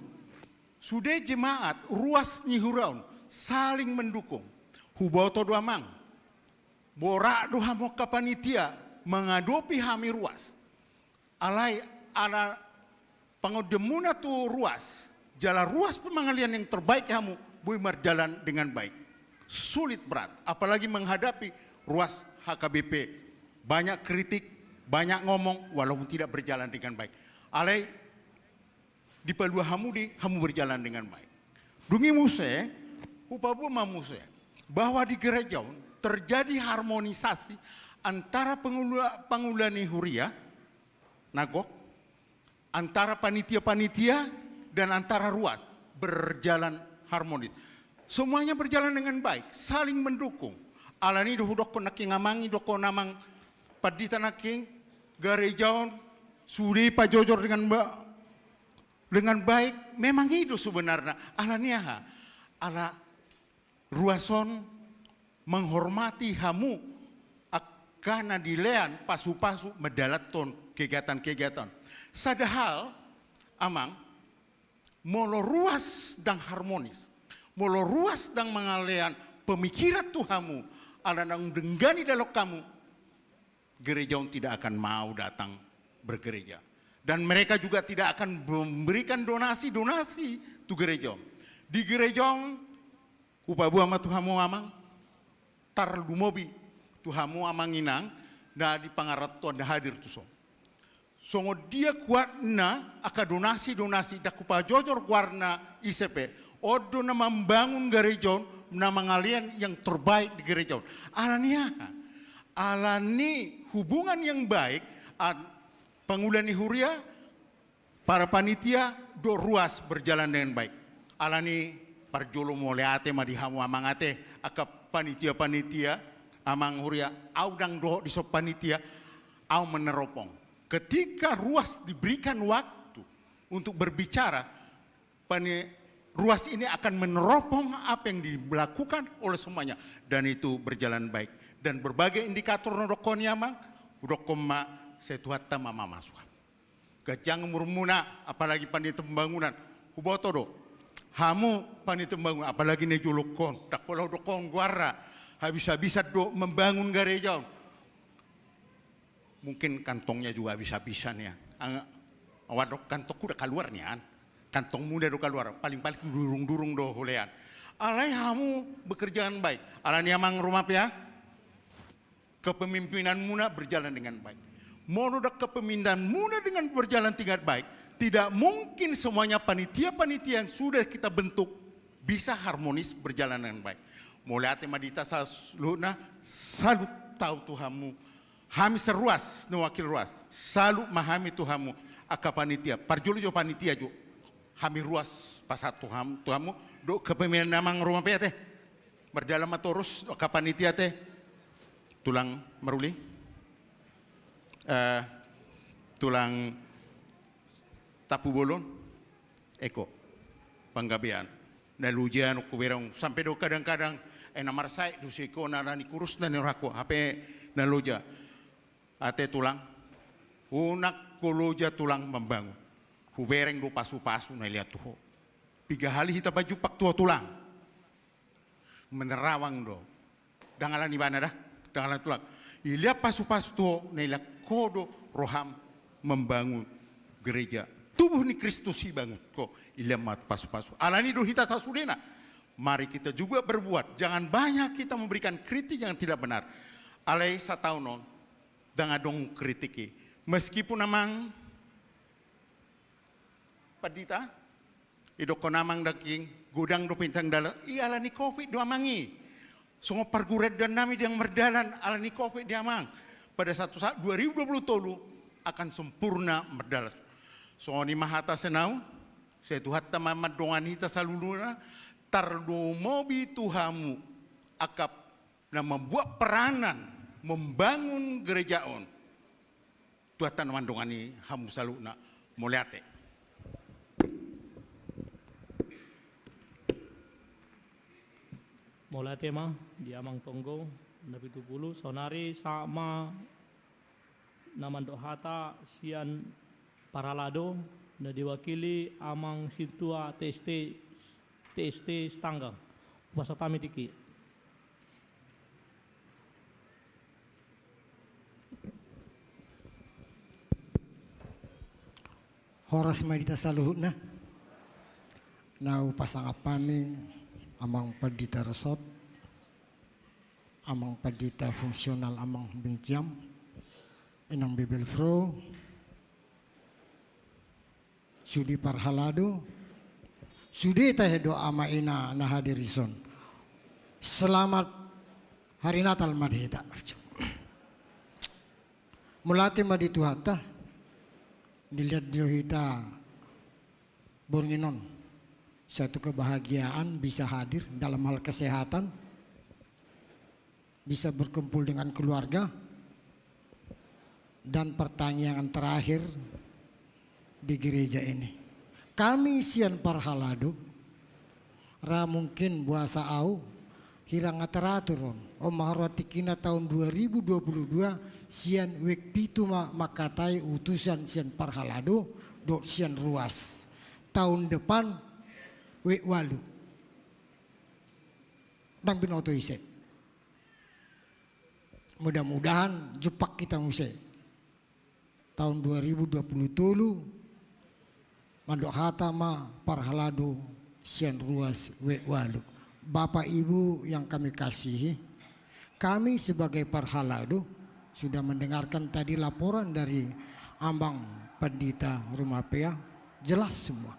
sude jemaat ruas ni huria on saling mendukung. Huboto do amang, borat do hamu angka panitia mangadopi hami ruas. Alai ala pangondimuna tu ruas, jala ruas pemangalean yang terbaik hamu, boi marjalan dengan baik. Sulit berat, apalagi menghadapi ruas H K B P. Banyak kritik, banyak ngomong, walaupun tidak berjalan dengan baik. Alai dipalua hamu di, hamu berjalan dengan baik. Dung i muse, hupaboa ma muse, bahwa di gereja on terjadi harmonisasi antara pangula-, pangula ni huria, na gok, antara panitia-panitia, dan antara ruas, berjalan harmonis. Semuanya berjalan dengan baik, saling mendukung. Alani do hudokhon nangkin amang i, dokhon amang pandita nangkin, gereja on sude pajojor dengan ba-, dengan baik, memang i do sebenarna. Alani aha? Ala ruas on menghormati hamu angka na dilean pasupasu mandalanhon kegiatan-kegiatan. Sadahal, amang, molo ruas ndang harmonis, molo ruas ndang mangalean pemikiran tu hamu, ala naung denggan i dalan hamu, gereja on tidak akan mau datang bergereja. Dan mereka juga tidak akan memberikan donasi-donasi tu gereja on. Di gereja on, hupaboa ma tu hamu amang, tarlumobi tu hamu amang inang, na di pangarantoan na hadir tuson. Songon dia kuatna angka donasi-donasi, ndang hupajojor goarna ise pe, on do na mambangun gereja on, na mangalean yang terbaik di gereja on. Alani aha? Alani hubungan yang baik an-, pangula ni huria, para panitia, dohot ruas berjalan dengan baik. Alani parjolo mauliate ma di hamu amang ate, angka panitia-panitia, amang huria, au ndang dohot dison panitia, au meneropong. Ketika ruas diberikan waktu untuk berbicara, pani-, ruas ini akan meneropong apa yang dilakukan oleh semuanya, dan itu berjalan baik. Dan berbagai indikator na hudokkon i amang, hudokkon ma, sai Tuhanta ma mamasu. Ganjang umurmuna, apalagi panitia pembangunan. Huboto do, hamu panitia pembangunan, apalagi na di jolongkon, ndang pola hudokkon goarna, habis-habisan do membangun gareja on. Mungkin kantongnya juga habis-habisan ya. Ang-, awan do kantongku do kaluar nian. Kantongmuna do kaluar, paling-paling durung-durung do hulean. Alai hamu bekerja dengan baik. Alani amang Rumapea, kepemimpinanmuna berjalan dengan baik. Molo ndang kepemimpinanmuna dengan berjalan dengan baik, tidak mungkin semuanya panitia-panitia yang sudah kita bentuk bisa harmonis berjalan dengan baik. Mauliate ma di hita saluhutna, salut au tu hamu. Hami sian ruas, na wakil ruas, salut ma hami tu hamu, angka panitia. Parjolo jo panitia jo. Hami ruas pasahat tu ham-, tu hamu, dohot kepemimpinan amang Rumapea ate. Mardalan ma torus, angka panitia ate. Tulang Maruli. Eh, tulang Tampubolon. Eko. Panggabean. Na loja on hubereng, sampe do kadang-kadang, eh, na marsae do si eko na, na ni kurus na ni rohangku, hape na loja. Ate tulang, unang ho loja tulang mambangun. Hubereng do pasu-pasu na ilean tu ho. Piga hali hita pajumpang tu ho tulang. Menerawang do. Ndang alani ibana da, ndang alani tulang. Ilean pasu-pasu tu ho, na ilean ho do roham membangun gereja. Tubuh ni Kristus i bangun ho, ilean ma pasu-pasu. Alani do hita sasudena. Mari kita juga berbuat. Jangan banyak kita memberikan kritik yang tidak benar. Alai sataon on, ndang adong kritik i. Meskipun amang pandita, idokkon amang daging, godang do pintang dalan, i alani covid do amang i. Songon pargurandannami di na mardalan, alani covid di amang. Pada satu saat dua ribu dua puluh tolu akan sempurna mardalan. Songon i ma hata sian au, sai Tuhanta ma mandongani hita saluhutna, tarlumobi tu hamu angka na mambuat peranan membangun gereja on. Tuhanta na mandongani hamu saluhutna. Mauliate. Mauliate ma di amang tonggo na pitu pulu, saonari sahat ma na mandok hata sian parhalado na diwakili amang sintua T S T, T S T Sitanggang. Hupasahat hami tingki. Horas ma di hita saluhutna. Na hupasangap hami amang pandita resort, amang pandita fungsional, amang Bengkiam, inang Bibelvrouw, sude parhalado, sude tahe do ama ina na hadir dison. Selamat hari Natal ma di hita. Mauliate ma di Tuhanta, dilehon do hita borngin on satu kebahagiaan bisa hadir dalam hal kesehatan, bisa berkumpul dengan keluarga, dan pertanyaan terakhir di gereja ini. Kami sian parhalado, ra mungkin boasa au, hira nga teratur on. On ma haroa tingkina taon dua ribu dua puluh dua, sian wijk pitu ma mangkatai utusan sian parhalado dohot sian ruas. Tahun depan wijk ualu. Ndang binoto ise. Mudah-mudahan jumpang hita muse. Taon dua ribu dua puluh tolu, mandok hata ma parhalado sian ruas wijk ualu. Bapak Ibu yang kami kasihi, kami sebagai parhalado sudah mendengarkan tadi laporan dari amang pandita Rumapea, jelas semua.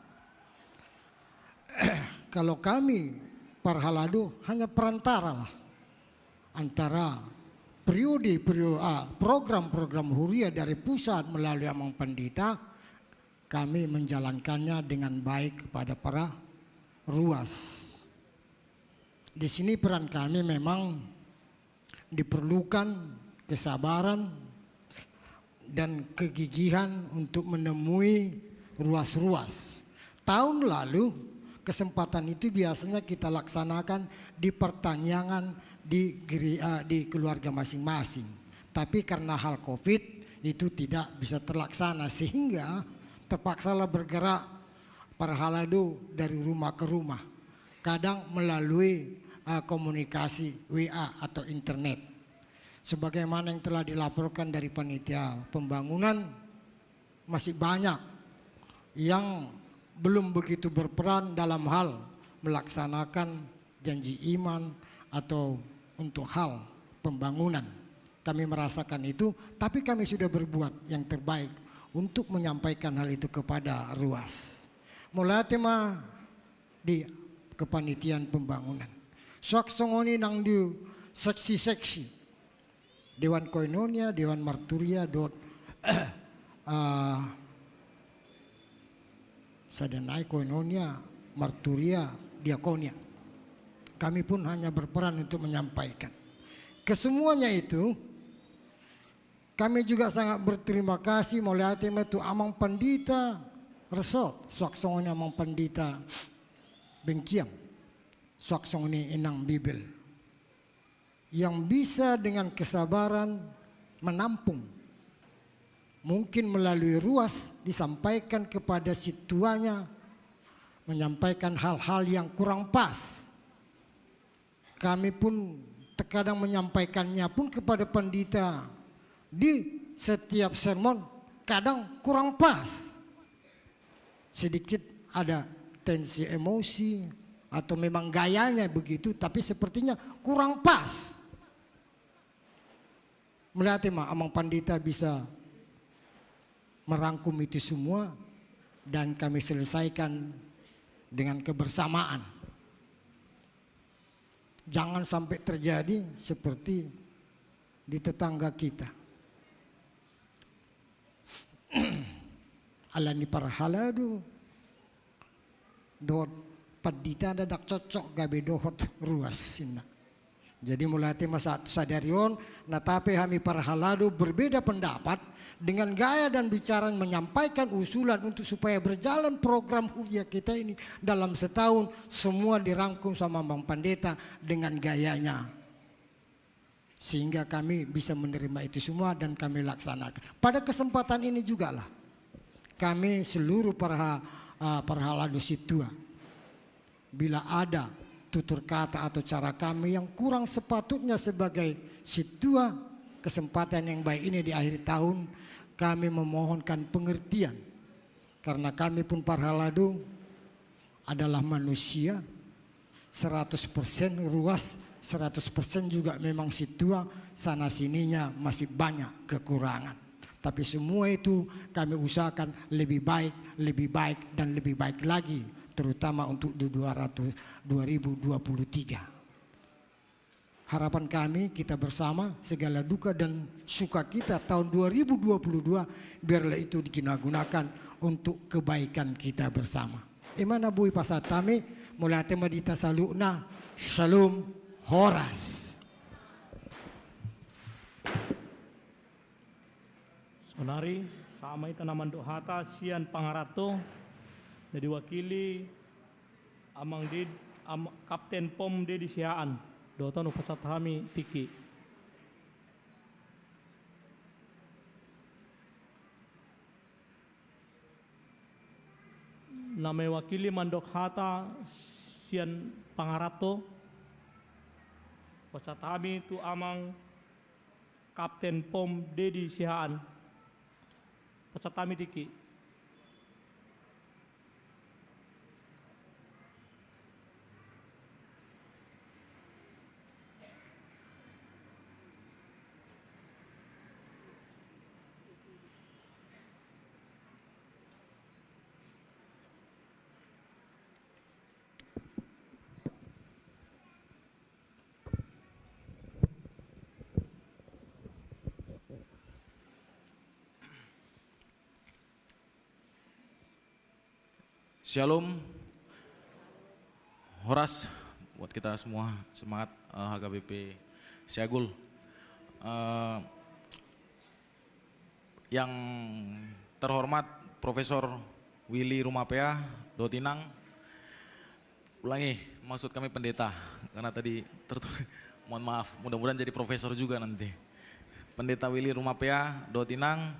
Kalau kami parhalado hanya perantara lah antara periode, periode, ah, program-program huria dari pusat melalui Amang Pandita, kami menjalankannya dengan baik kepada para ruas. Di sini peran kami memang diperlukan kesabaran dan kegigihan untuk menemui ruas-ruas. Tahun lalu, kesempatan itu biasanya kita laksanakan di pertangiangan di gere-, eh, di keluarga masing-masing. Tapi karena hal covid, itu tidak bisa terlaksana, sehingga terpaksalah bergerak parhalado dari rumah ke rumah, kadang melalui, eh, komunikasi W A atau internet. Sebagaimana yang telah dilaporkan dari panitia pembangunan, masih banyak yang belum begitu berperan dalam hal melaksanakan janji iman atau untuk hal pembangunan. Kami merasakan itu, tapi kami sudah berbuat yang terbaik untuk menyampaikan hal itu kepada ruas. Mauliate ma di kepanitiaan pembangunan. Suang songon i nang di seksi-seksi. Dewan koinonia, dewan marturia, dohot, eh, sada nai koinonia, marturia, diakonia. Kami pun hanya berperan untuk menyampaikan. Kesemuanya itu, kami juga sangat berterima kasih, mauliate ma tu Amang Pandita Resot, suang songon i Amang Pandita Bengkiang, suang songon i Inang Bibel, yang bisa dengan kesabaran menampung. Mungkin melalui ruas disampaikan kepada situanya, menyampaikan hal-hal yang kurang pas. Kami pun terkadang menyampaikannya pun kepada pandita di setiap sermon, kadang kurang pas. Sedikit ada tensi emosi, atau memang gayanya begitu, tapi sepertinya kurang pas. Mauliate ma Amang Pandita bisa merangkum itu semua dan kami selesaikan dengan kebersamaan. Jangan sampai terjadi seperti di tetangga kita. Alani parhalado dohot pandita na ndang cocok gabe dohot ruas ninna. Jadi mauliate ma sa-, sadari on, natape hami parhalado berbeda pendapat dengan gaya dan bicara menyampaikan usulan untuk supaya berjalan program huria kita ini dalam setahun, semua dirangkum sama Amang Pandita dengan gayanya. Sehingga kami bisa menerima itu semua dan kami laksanakan. Pada kesempatan ini jugalah kami seluruh parha-, eh, parhalado sintua, bila ada tutur kata atau cara kami yang kurang sepatutnya sebagai sintua, kesempatan yang baik ini di akhir tahun, kami memohonkan pengertian. Karena kami pun parhalado adalah manusia, seratus persen ruas, seratus persen juga memang sintua, sana sininya masih banyak kekurangan. Tapi semua itu kami usahakan lebih baik, lebih baik, dan lebih baik lagi, terutama untuk di dua ratus, dua ribu dua puluh tiga. Harapan kami, kita bersama, segala duka dan suka kita tahun dua ribu dua puluh dua, biarlah itu digunakan untuk kebaikan kita bersama. Ima na boi pasahat hami, mauliate ma di hita saluhutna, Shalom, horas. Saonari, sahat ma hita na mandok hata sian pangaranto, na diwakili Amang Ded-, Am-, Kapten Pom Dedi Siahaan, dohot on hupasahat hami tingki. Na mewakili mandok hata sian pangaranto, pasahat hami tu Amang Kapten Pom Dedi Siahaan. Pasahat hami tingki. Shalom. Horas buat kita semua, semangat, eh, H K B P Siagul. Eh, yang terhormat Profesor Willy Rumapea dohot Inang, ulangi, maksud kami pendeta, karena tadi tertulis, mohon maaf, mudah-mudahan jadi profesor juga nanti. Pendeta Willy Rumapea dohot Inang,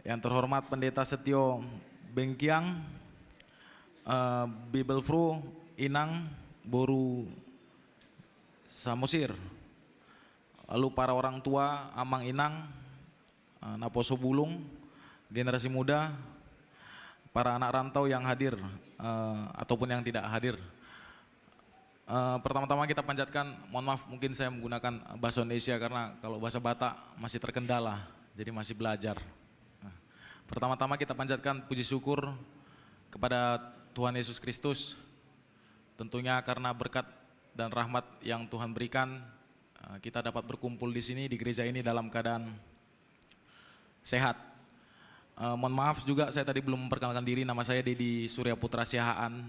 yang terhormat Pendeta Setio Bengkiang, eh, Bibelvrouw, Inang, Boru Samosir, lalu para orang tua, amang inang, eh, naposo bulung, generasi muda, para anak rantau yang hadir, eh, ataupun yang tidak hadir. Eh, pertama-tama kita panjatkan, mohon maaf, mungkin saya menggunakan bahasa Indonesia karena kalau bahasa Batak masih terkendala, jadi masih belajar. Nah, pertama-tama kita panjatkan puji syukur kepada Tuhan Yesus Kristus. Tentunya karena berkat dan rahmat yang Tuhan berikan, eh, kita dapat berkumpul di sini, di gereja ini dalam keadaan sehat. Eh, mohon maaf juga, saya tadi belum memperkenalkan diri, nama saya Dedi Surya Putra Siahaan.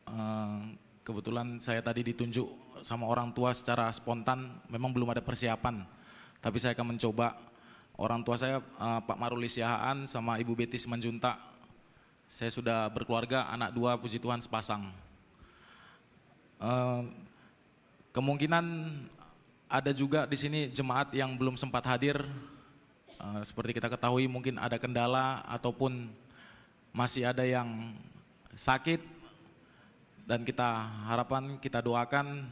Eh, kebetulan saya tadi ditunjuk sama orang tua secara spontan, memang belum ada persiapan. Tapi saya akan mencoba. Orang tua saya, eh, Pak Maruli Siahaan sama Ibu Betty Simanjuntak. Saya sudah berkeluarga, anak dua, puji Tuhan, sepasang. Eh, kemungkinan ada juga di sini jemaat yang belum sempat hadir. Eh, seperti kita ketahui, mungkin ada kendala ataupun masih ada yang sakit, dan kita harapkan, kita doakan,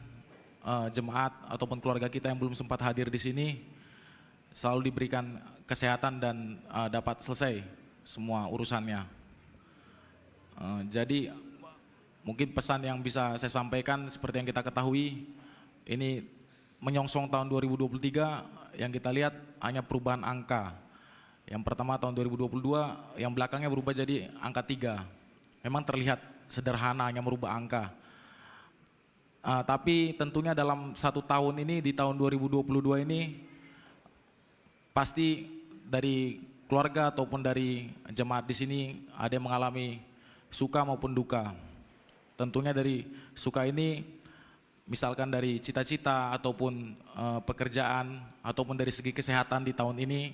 eh, jemaat ataupun keluarga kita yang belum sempat hadir di sini selalu diberikan kesehatan dan, eh, dapat selesai semua urusannya. Eh, jadi, mungkin pesan yang bisa saya sampaikan, seperti yang kita ketahui, ini menyongsong tahun dua ribu dua puluh tiga, yang kita lihat hanya perubahan angka. Yang pertama tahun dua ribu dua puluh dua, yang belakangnya berubah jadi angka tiga. Memang terlihat sederhana, hanya merubah angka. Ah, tapi tentunya dalam satu tahun ini, di tahun dua ribu dua puluh dua ini, pasti dari keluarga ataupun dari jemaat di sini ada yang mengalami suka maupun duka. Tentunya dari suka ini, misalkan dari cita-cita ataupun, eh, pekerjaan ataupun dari segi kesehatan di tahun ini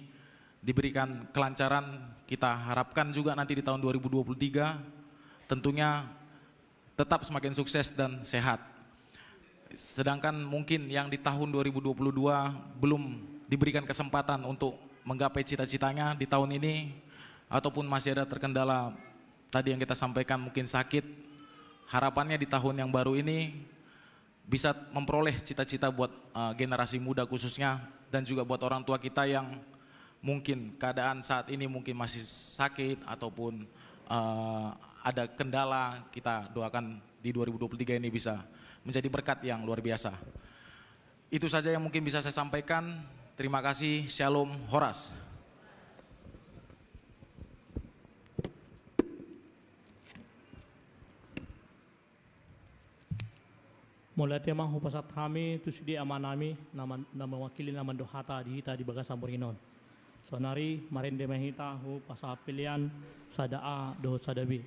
diberikan kelancaran, kita harapkan juga nanti di tahun dua ribu dua puluh tiga tentunya tetap semakin sukses dan sehat. Sedangkan mungkin yang di tahun dua ribu dua puluh dua belum diberikan kesempatan untuk menggapai cita-citanya di tahun ini, ataupun masih ada terkendala tadi yang kita sampaikan, mungkin sakit, harapannya di tahun yang baru ini bisa memperoleh cita-cita buat, eh, generasi muda khususnya, dan juga buat orang tua kita yang mungkin keadaan saat ini mungkin masih sakit ataupun, eh, ada kendala, kita doakan di dua ribu dua puluh tiga ini bisa menjadi berkat yang luar biasa. Itu saja yang mungkin bisa saya sampaikan. Terima kasih. Shalom. Horas. Mauliate ma hupasahat hami tu sude amanami na man-, na mewakili na mandok hata di hita di bagasan borngin on. Saonari marende ma hita hupasahat pelean sada A dohot sada B.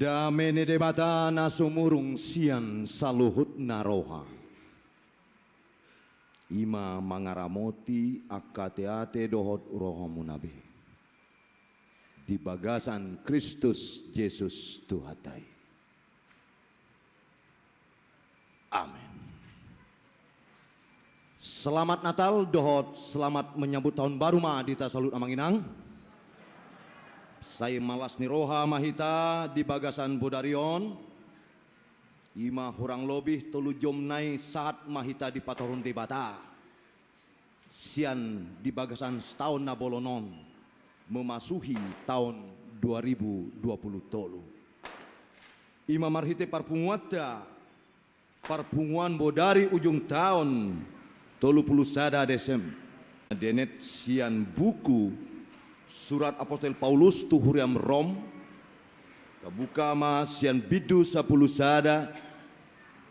Dame ni Debata na sumurung sian saluhut na roha, i ma mangaramoti angka ateate dohot rohamuna be, di bagasan Kristus Jesus Tuhanta i. Amin. Selamat Natal dohot selamat menyambut tahun baru ma di hita saluhut amang inang. Sai malas ni roha ma hita di bagasan bodari on. I ma hurang lobi tolu jom nai sahat ma hita dipatorhon Debata sian di bagasan setaon na bolon on, memasuhi taon dua ribu dua puluh tolu. I ma marhite parpunguanta, parpunguan bodari ujung taon tolu puluh sada Desember. Dienet sian buku Surat Apostel Paulus tu huriam Rom, tabuka ma sian bindu sapuluh sada,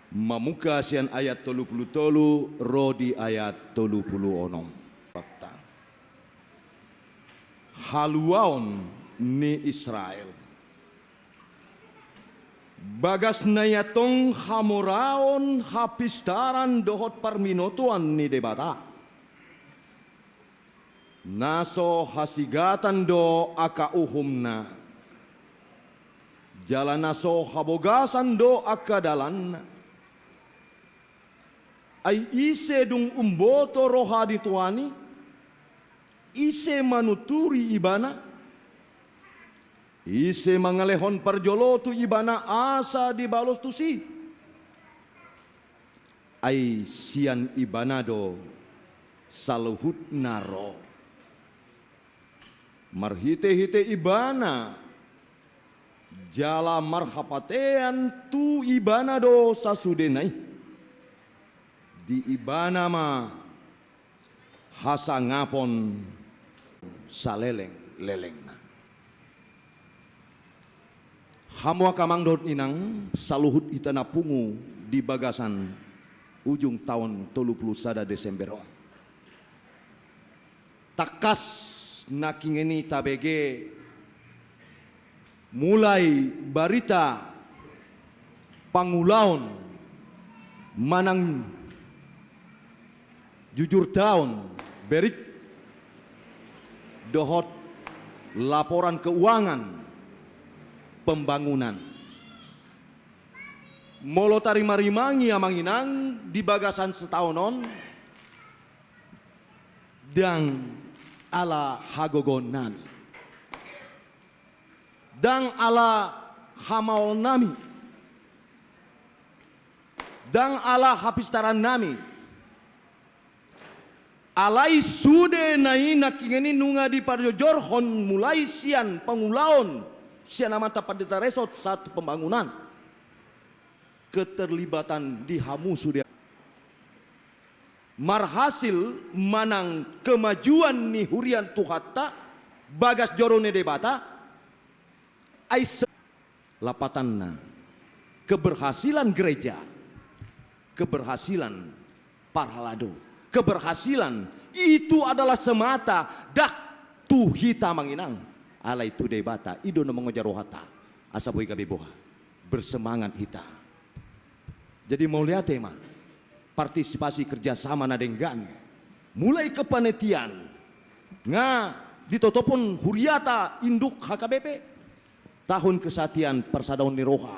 mamungka sian ayat tolu puluh tolu ro di ayat tolu puluh onom. Haluaon ni Israel. Bagas na i antong hamoraon, hapistaran dohot parminotoan ni Debata. Na so hasigatan do angka uhumna, jala na so habogasan do angka dalanna. Ai ise dung umboto roha ni Tuhan i? Ise manuturi Ibana? Ise mangalehon parjolo tu Ibana asa dibalos tusi? Ai sian Ibana do saluhutna ro. Marhite-hite Ibana jala marhapatean tu Ibana do sasudena i. Di Ibana ma hasangapon saleleng-lelengna. Hamu angka amang dohot inang, saluhut hita na pungu di bagasan ujung taon tolu puluh sada Desember on. Tangkas nangkin i tabege mulai barita pangulaon manang jujur taon berik dohot laporan keuangan pembangunan. Molo tarima-rimangi amang inang di bagasan setaon on, ndang ala hagogoonnami, ndang ala hamaolnami, ndang ala hapistarannami. Alai sude na i nangkin i nunga diparjojorhon mulai sian pangulaon sian amanta pandita resort sahat pembangunan. Keterlibatan di hamu sude marhasil manang kemajuan ni huria ni Tuhanta bagas joro ni Debata. Ai se-, lapatanna, keberhasilan gereja, keberhasilan parhalado, keberhasilan itu adalah semata ndang tu hita amang inang, alai tu Debata. I do na mangojar rohanta asa boi gabe boha, bersemangat hita. Jadi mauliate ma partisipasi kerjasama na denggan, mulai kepanitiaan, nga ditotopon huriata induk H K B P, tahun kesatian parsadaon ni roha.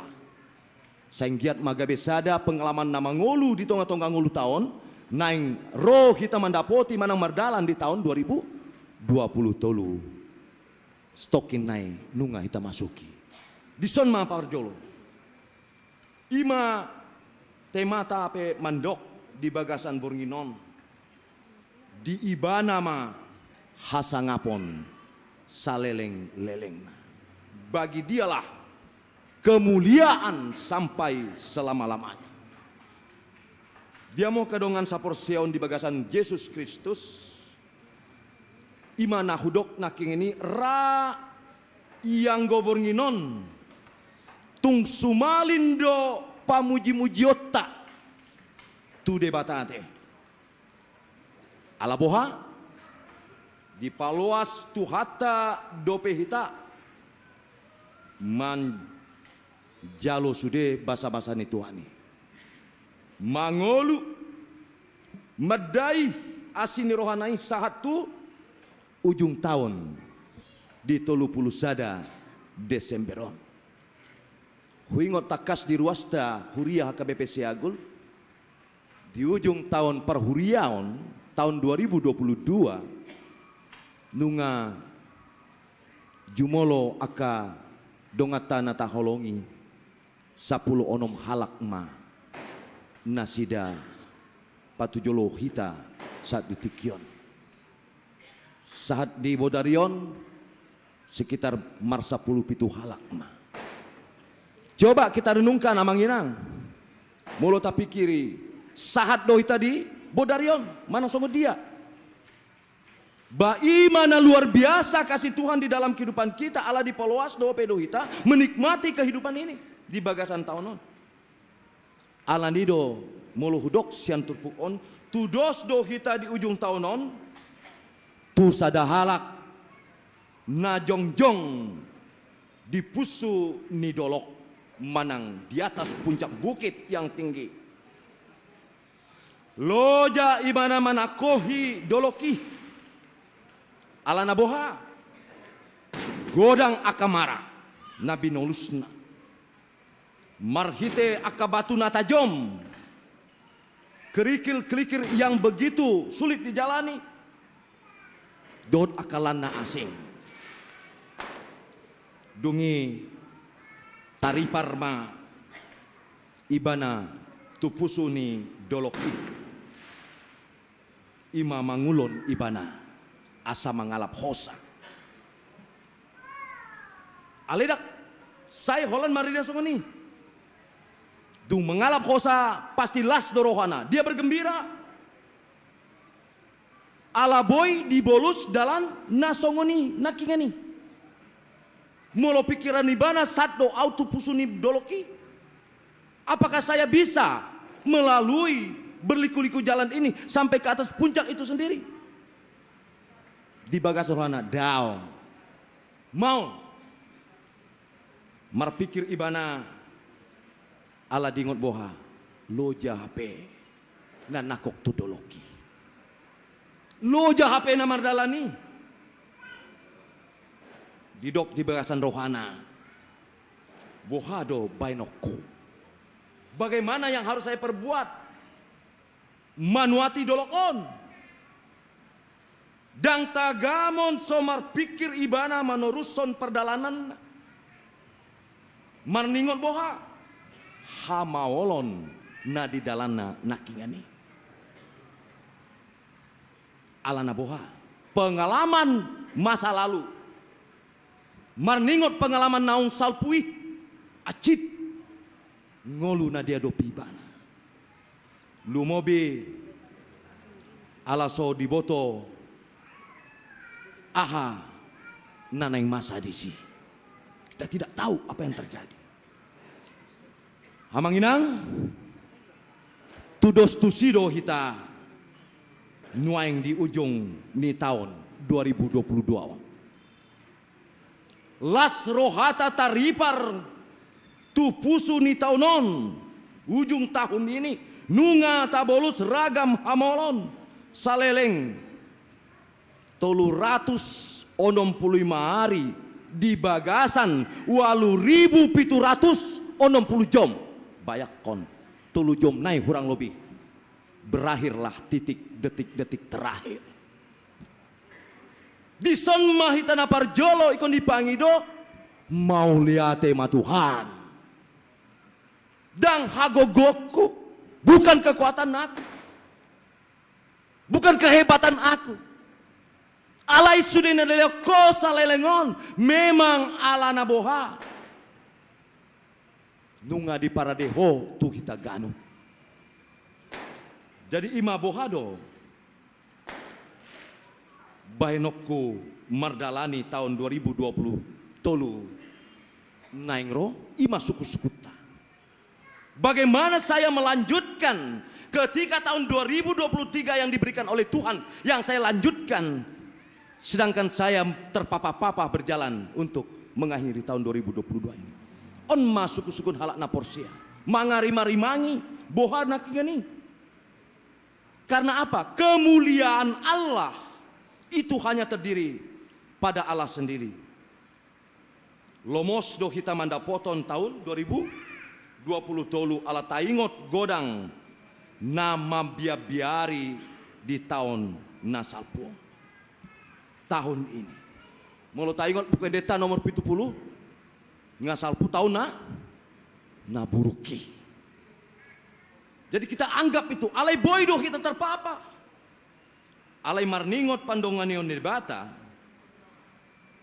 Sai anggiat ma gabe sada pengalaman na mangolu di tonga-tonga ngolu taon, naeng ro hita mandapoti manang mardalan di taon dua ribu dua puluh tolu. Sitongkin nai nunga hita masuki. Dison ma parjolo. I ma temata pe mandok di bagasan borngin on. Di Ibana ma hasangapon saleleng-lelengna. Bagi Dialah kemuliaan sampai selama-lamanya. Dia ma angka dongan saporseaon di bagasan Jesus Kristus. I ma na hudok nangkin i, ra ianggo borngin on tung sumalin do pamuji-mujionta tu Debata ate. Ala boha? Dipaloas Tuhanta dope hita man-, Jalo sude basabasa ni Tuhan i. Mangolu, mandai asi ni rohana i sahat tu ujung taon di tolu pulu sada Desember on. Huingot tangkas di ruasta huria H K B P Siagul, di ujung taon parhuriaon, taon dua ribu dua pulu dua, nunga jumolo angka donganta na taholongi, sampulu onom halak ma nasida patujolo hita saat di tingki on. Sahat di bodari on, sekitar marsampulu pitu halak ma. Coba kita renungkan, amang inang. Molo tapikiri, sahat do hita di bodari on, manang songon dia. Ba i ma na luar biasa kasih Tuhan di dalam kehidupan kita, ala dipaloas dope do hita menikmati kehidupan ini di bagasan taon on. Alani do, molo hudok sian turpuk on, tudos do hita di ujung taon on tu sada halak na jongjong di pusu ni dolok manang di atas puncak bukit yang tinggi. Loja ibana manangkohi dolok i. Alana boha? Godang angka mara na binolusna. Marhite angka batu na tajom, kerikil-kerikil yang begitu sulit dijalani, dohot angka lan na asing. Dung i taripar ma ibana tu pusu ni dolok i. I ma mangulon ibana asa mangalap hosa. Alai ndang sai holan marida songon i. Dung mangalap hosa pasti las do rohana. Dia bergembira. Ala boi dibolus dalan na songon i nangkiningan i. Molo pikiran ibana, sahat do au tu pusu ni dolok i. Apakah saya bisa melalui berliku-liku jalan ini sampai ke atas puncak itu sendiri? Di bagas rohana, daong. Maol. Marpikir ibana, ala diingot boha, loja hape na nangkok tu dolok i. Loja hape na mardalan i. Didok di bagasan rohana, boha do baenonku? Bagaimana yang harus saya perbuat? Manuati dolok on. Ndang tagamon so marpikir ibana manorushon pardalananna. Marningot boha? Hamaolon na di dalanna nangkiningan i. Alana boha? Pengalaman masa lalu. Marningot pengalaman naung salpu i, acit ngolu na diadopi ibana. Lumobi ala so diboto aha na naeng masa disi. Kita tidak tahu apa yang terjadi. Amang inang, tudos tusi do hita nuaeng di ujung ni taon dua ribu dua puluh dua on. Las rohata taripar tu pusu ni taon on, ujung tahun ini, nunga tabolus ragam hamaolon saleleng tolu ratus onom pulu lima ari di bagasan ualu ribu pitu ratus onom pulu jom. Bayangkon, tolu jom nai hurang lobi berakhirlah titik detik-detik terakhir. Dison ma hita na parjolo ingkon dipangido, mauliate ma Tuhan. Ndang hagogoonku, bukan kekuatan aku, bukan kehebatan aku. Alai sude na dilehon Ho saleleng on, memang alana boha? Nunga diparade Ho tu hita ganup. Jadi i ma boha do baenonku mardalani taon dua ribu dua puluh tolu naeng ro, i ma suku-sukunta. Bagaimana saya melanjutkan ketika tahun dua ribu dua puluh tiga yang diberikan oleh Tuhan, yang saya lanjutkan, sedangkan saya terpapah-papah berjalan untuk mengakhiri tahun dua ribu dua puluh dua ini. On ma sungkunsungkun halak na porsea. Mangarimarimangi boha nangkiningan i. Karena apa? Kemuliaan Allah itu hanya terdiri pada Allah sendiri. Lomos do hita mandapothon taon dua ribu dua puluh tolu ala taingot godang na mambiarbiari di taon na salpu on. Tahun ini. Molo taingot Buku Endenta nomor pitu pulu, nga salpu taon na, na buruk i. Jadi kita anggap itu, alai boi do hita tarpapa. Alai marningot pandonganion ni Debata,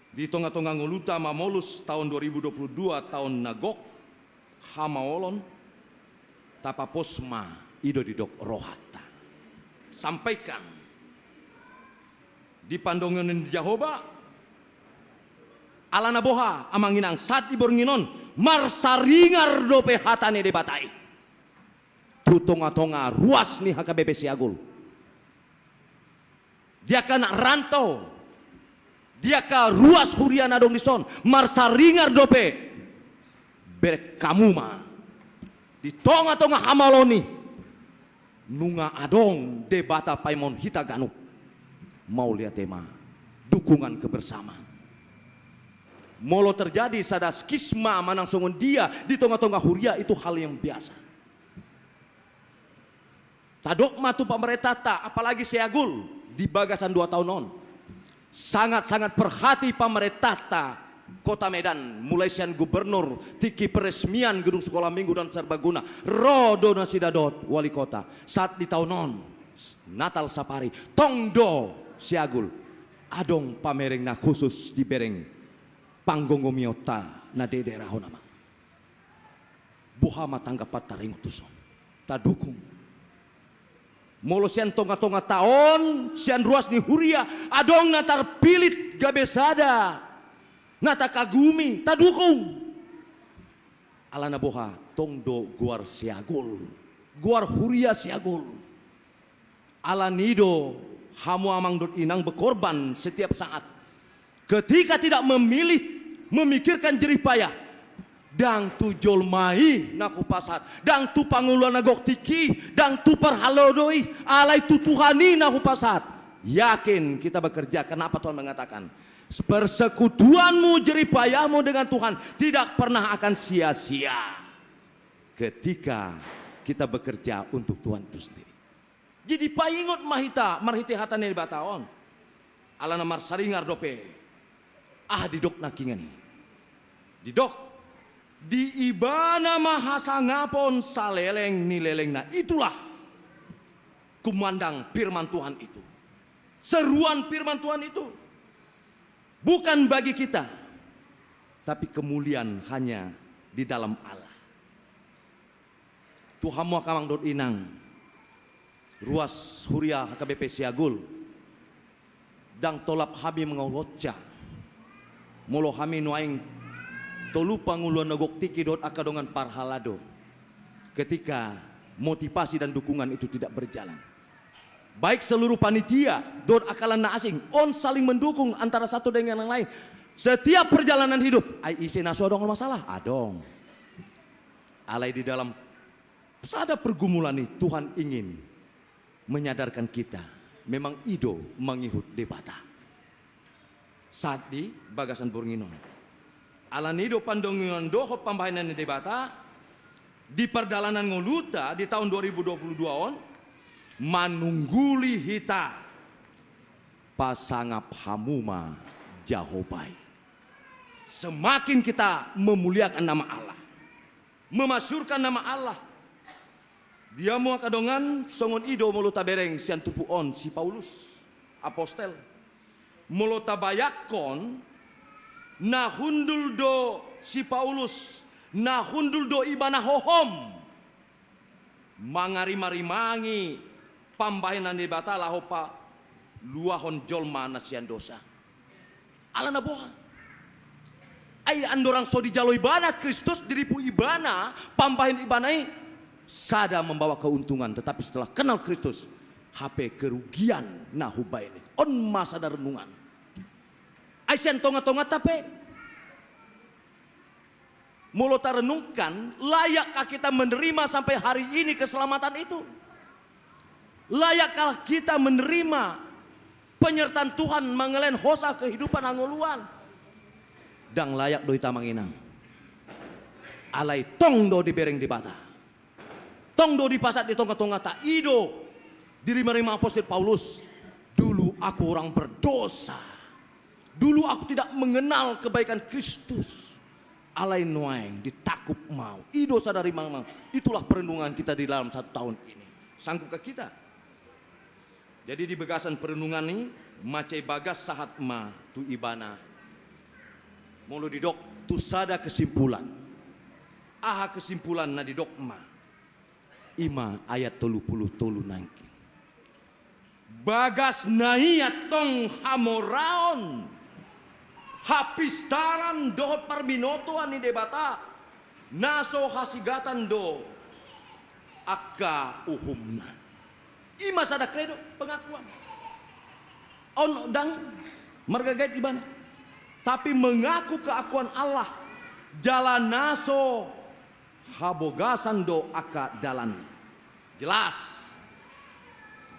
di tongatonga ngoluta mamolus taon dua ribu dua puluh dua, taon na gok, hamaolon, tapapos ma i do didok rohanta. Sampaikan di pandonganion ni Jahowa, alana boha, amang inang, sahat di borngin on, marsaringar dope hata ni Debata i tu tongatonga ruas ni H K B P Siagul. Di angka na rantau, di angka ruas huria na adong dison, marsaringar dope, bereng hamu ma di tongatonga hamaolon i, nunga adong Debata paimahon hita ganup. Mauliate ma, dukungan kebersamaan. Molo terjadi sada skisma manang songon dia di tongatonga huria, itu hal yang biasa. Tadok ma tu pamarentanta, apalagi Siagul, di bagasan dua taon on. Sangat-sangat perhati pamarentanta Kota Medan, mulai sian gubernur, tingki peresmian gedung sekolah minggu dan serbaguna, ro do nasida dohot wali kota. Sahat di taon on, Natal Sapari, tong do Siagul adong pamereng na khusus dibereng panggomgomionta na didaerah on, amang. Boha ma tanggapanta taringot tuson? Tadukung. Molo sian tongatonga taon, sian ruas ni huria, adong na tarpilit gabe sada, na takagumi, tadukung. Alana boha? Tong do goar Siagul, goar huria Siagul. Alani do hamu amang dohot inang berkorban setiap saat. Ketika tidak memilih, memikirkan jerih payah, ndang tu jolma i na hupasahat, ndang tu pangoluan na gok tingki i, ndang tu parhalado i, alai tu Tuhan i na hupasahat. Yakin kita bekerja, kenapa Tuhan mengatakan, persekutuanmu, jerih payahmu dengan Tuhan tidak pernah akan sia-sia ketika kita bekerja untuk Tuhan itu sendiri. Jadi paingot ma hita marhite hata ni Debata on. Alana marsaringar dope. Aha didok nangkiningan i? Didok, di Ibana ma hasangapon saleleng ni lelengna. Itulah kumandang firman Tuhan itu. Seruan firman Tuhan itu bukan bagi kita, tapi kemuliaan hanya di dalam Allah. Tu hamu angka amang dohot inang, ruas huria H K B P Siagul, ndang tolap hami mangaulonca molo hami nuaeng tolu pangoluan na gok tingki dohot angka dongan parhalado, ketika motivasi dan dukungan itu tidak berjalan. Baik seluruh panitia dohot angka na asing, on saling mendukung antara satu dengan yang lain. Setiap perjalanan hidup, ai ise na so adong masalah? Adong. Alai di dalam sada pergumulan i, Tuhan ingin menyadarkan kita, memang i do mangihut Debata sahat di bagasan borngin on. Alani do pandonganion dohot pambahenan ni Debata di pardalanan ngolunta di taon dua ribu dua puluh dua on, manungguli hita, pasangap hamu ma Jahowa i. Semakin kita memuliakan nama Allah, memasyhurkan nama Allah. Dia ma angka dongan, songon i do molo tabereng sian turpuk on si Paulus apostel. Molo tabayangkon, na hundul do si Paulus, na hundul do ibana hohom mangarimarimangi pambahenan ni Debata laho paluahon jolma na sian dosa. Alana boha? Ai andorang so dijalo ibana Kristus, diripu ibana, pambahen ibana i, sada membawa keuntungan, tetapi setelah kenal Kristus, hape kerugian na hubahen i. On ma sada renungan. Ai sian tongatonganta pe, Molo tarenungkan, layakkah kita menerima sampai hari ini keselamatan itu? Layakkah kita menerima penyertaan Tuhan mangalehon hosa kehidupan hangoluan? Ndang layak do hita, amang inang. Alai tong do dibereng Debata. Tong do dipasahat di tonga-tongata. I do dirimarima apostel Paulus, "Dulu aku orang berdosa. Dulu aku tidak mengenal kebaikan Kristus. Alai nuaeng ditangkup Ho." I do sadari, amang inang. Itulah perenungan kita di dalam satu tahun ini. Sanggupkah kita? Jadi di bagasan perenungan i, mansai bagas sahat ma tu ibana. Molo didok tu sada kesimpulan. Aha kesimpulan na didok ma? I ma ayat tolu pulu tolu nangkin. Bagas na i antong hamoraon, hapistaran dohot parbinotoan ni Debata, na so hasigatan do angka uhumna. I ma sada kredo, pengakuan. On ndang margagait ibana. Tapi mengaku keakuan Allah, jala na so habogasan do angka dalan. Jelas.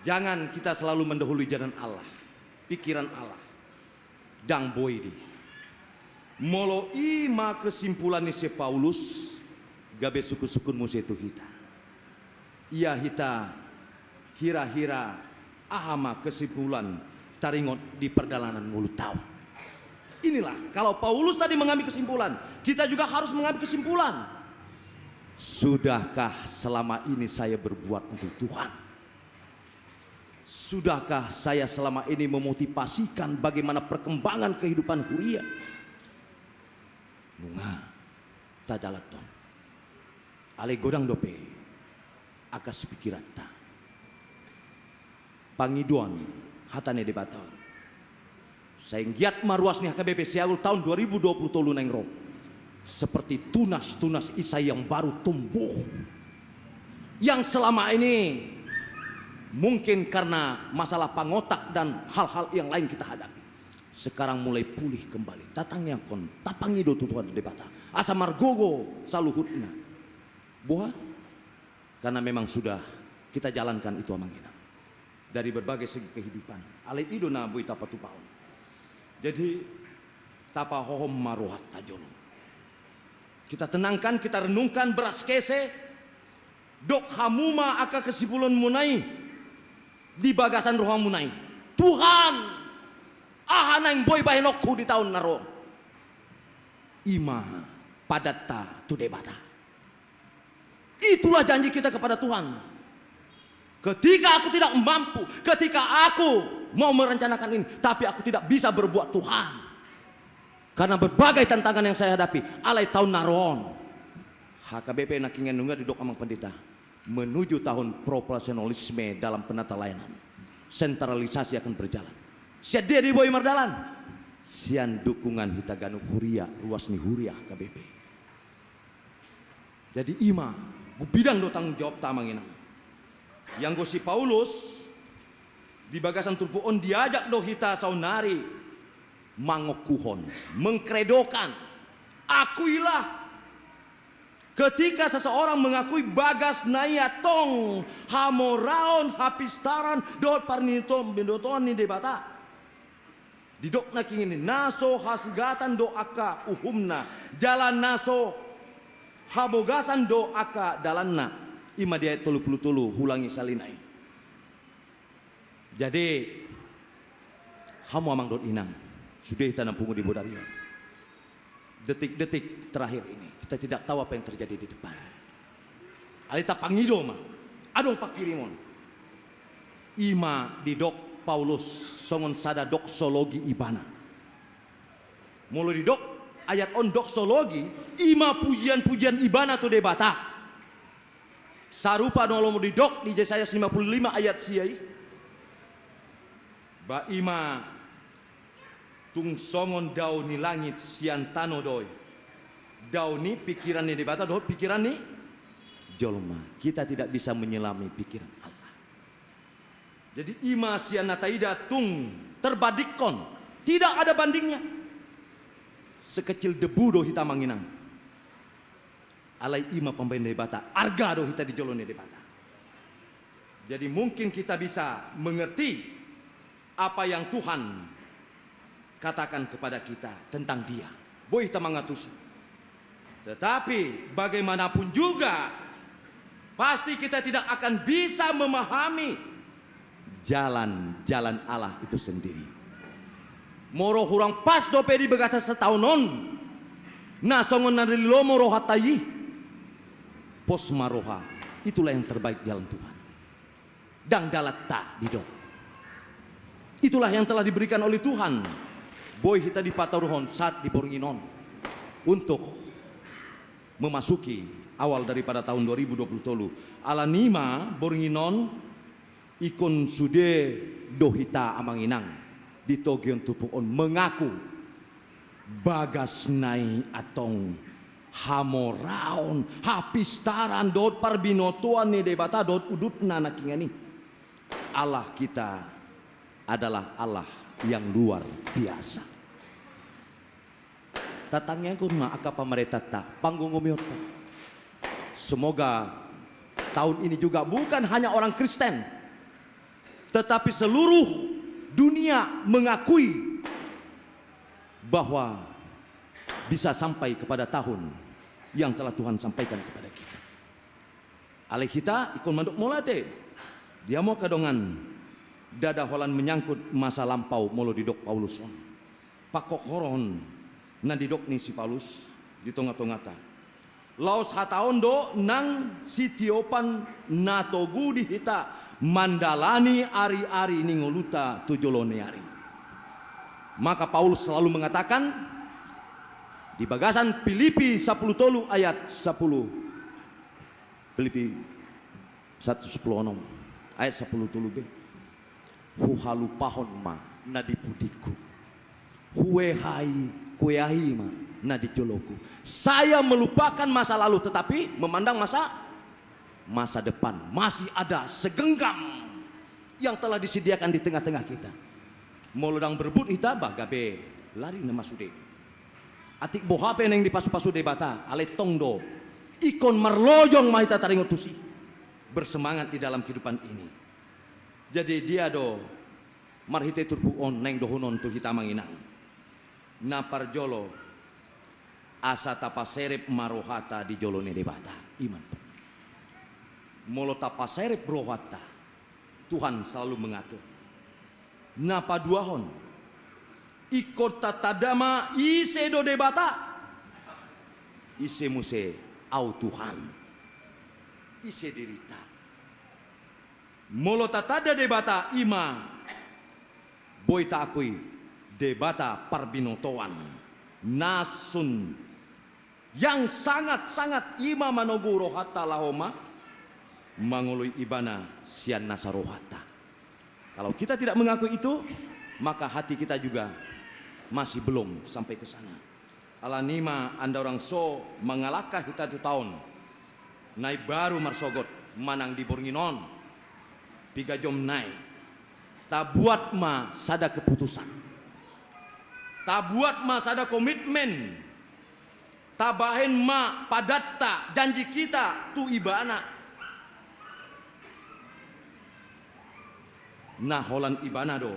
Jangan kita selalu mendahului jalan Allah, pikiran Allah. Ndang boi do i. Molo i ma kesimpulan ni si Paulus, gabe sungkun-sungkun muse tu hita. Ia hita hira-hira aha ma kesimpulan taringot di pardalanan ngolu taon. Inilah, kalau Paulus tadi mengambil kesimpulan, kita juga harus mengambil kesimpulan. Sudahkah selama ini saya berbuat untuk Tuhan? Sudahkah saya selama ini memotivasikan bagaimana perkembangan kehidupan huria? Nunga, tajalanhon. Alai godang dope angka sipikiranta. Pangidoan hata ni Debata on. Sai anggiat ma ruas ni H K B P Siaul tahun dua ribu dua puluh tolu naeng ro seperti tunas-tunas Isa yang baru tumbuh, yang selama ini mungkin karena masalah pangotak dan hal-hal yang lain kita hadapi, sekarang mulai pulih kembali. Tatangiangkon, tapangido tu Tuhan Debata asa margogo saluhutna. Boha? Karena memang sudah kita jalankan itu, amang inang, dari berbagai segi kehidupan. Alai i do na boi tapatupahon. Jadi, tapahohom ma rohanta jolo. Kita tenangkan, kita renungkan, beras kese. Dok hamu ma angka kesimpulanmuna i di bagasan rohamuna i. Tuhan, aha naeng boi bahenonku di taon na ro? I ma padanta tu Debata. Itulah janji kita kepada Tuhan. Ketika aku tidak mampu, ketika aku mau merencanakan ini, tapi aku tidak bisa berbuat, Tuhan. Karena berbagai tantangan yang saya hadapi, alai taon na ro on, H K B P nangkin nunga didok amang pandita, menuju tahun profesionalisme dalam penata layanan. Sentralisasi akan berjalan. Sian dia do i boi mardalan? Sian dukungan hita ganup huria, ruas ni huria H K B P. Jadi i ma, umbidan do tanggung jawabta, amang inang. Ianggo si Paulus, di bagasan turpuk on diajak do hita saonari mangokuhon, mengkredokan, akuilah. Ketika seseorang mengakui bagas na i antong hamoraon, hapistaran dohot parbinotoan ni Debata, didok nangkin i, na so hasigatan do angka uhumna, jala na so habogasan do angka dalanna. I ma di ayat tolu pulu tolu, huulangi sahali nai. Jadi, hamu amang dohot inang, sude hita na pungu di bodari on. Detik-detik terakhir ini, kita tidak tahu apa yang terjadi di depan. Alai tapangido ma, adong pangkirimon. I ma didok Paulus songon sada doksologi ibana. Molo didok ayat on doksologi, i ma pujian-pujian ibana tu Debata. Sarupa do molo didok di Jesaya lima puluh lima ayat sia i. Ba i ma tung songon dao ni langit sian tano do i. Dao ni pikiran ni Debata dohot pikiran ni jolma. Kita tidak bisa menyelami pikiran Allah. Jadi i ma sian na taida tung terbandingkon. Tidak ada bandingnya. Sekecil debu do hita amang inang. Alai i ma pambahen Debata, arga do hita di jolo ni Debata. Jadi mungkin kita bisa mengerti apa yang Tuhan katakan kepada kita tentang Dia. Boi hita mangantusi. Tetapi bagaimanapun juga, pasti kita tidak akan bisa memahami jalan-jalan Allah itu sendiri. Molo hurang pas dope di bagasan sataon on, na songon na di lomo rohanta i, pos ma roha, itulah yang terbaik jalan Tuhan. Ndang dalanta didok. Itulah yang telah diberikan oleh Tuhan. Boi hita dipatuduhon saat di borngin on untuk memasuki awal daripada tahun dua ribu dua puluh tolu. Alani i ma borngin on ingkon sude do hita amang inang di togihon turpuk on mengaku bagasna i antong hamoraon, hapistaran dohot parbinotoan ni Debata dohot udutna nangkiningan i. Allah kita adalah Allah yang luar biasa. Tatangiangkon ma angka pamarentanta, panggomigomianta. Semoga tahun ini juga bukan hanya orang Kristen, tetapi seluruh dunia mengakui bahwa bisa sampai kepada tahun yang telah Tuhan sampaikan kepada kita. Alai hita ingkon mandok mauliate. Dia ma angka dongan, ndada holan menyangkut masa lampau molo didok Paulus on. Pangkokoron na nidok ni si Paulus di tongatonganta. Laos hata on do nang sitiopan na togu di hita mandalani ariari ni ngolunta tu jolo ni ari. Maka Paulus selalu mengatakan di bagasan Filipi sapuluh tolu ayat sapuluh, Filipi satu sepuluh onom ayat sapuluh tolu be. Huhalupahon ma na di pudingku. Huehai, kueahi ma na di joloku. Saya melupakan masa lalu tetapi memandang masa, masa depan. Masih ada segenggam yang telah disediakan di tengah-tengah kita. Molo ndang berebut hita, bah, gabe lari nama sude. Atik boha pe naeng dipasupasu Debata, alai tong do. Ingkon marlojong ma hita taringot tusi. Bersemangat di dalam kehidupan ini. Jadi dia do marhite turpuk on naeng dohonon tu hita amang inang. Na parjolo, asa tapaserep ma rohanta di jolo ni Debata. I ma. Molo tapaserep rohanta, Tuhan selalu mengatur. Na paduahon, ingkon tatanda ma ise do Debata, ise muse au Tuhan, ise dirinta. Molo tatanda Debata, i ma boi taakui Debata parbinotoan na sun yang sangat-sangat, i ma manogu rohanta laho ma mangoloi Ibana sian nasa rohanta. Kalau kita tidak mengakui itu, maka hati kita juga masih belum sampai ke sana. Alani i ma andorang so mangalangka hita tu taon na imbaru marsogot manang di borngin on, piga jom nai, tabuat ma sada keputusan. Tabuat ma sada komitmen. Tabahen ma padanta, janji kita tu Ibana. Na holan Ibana do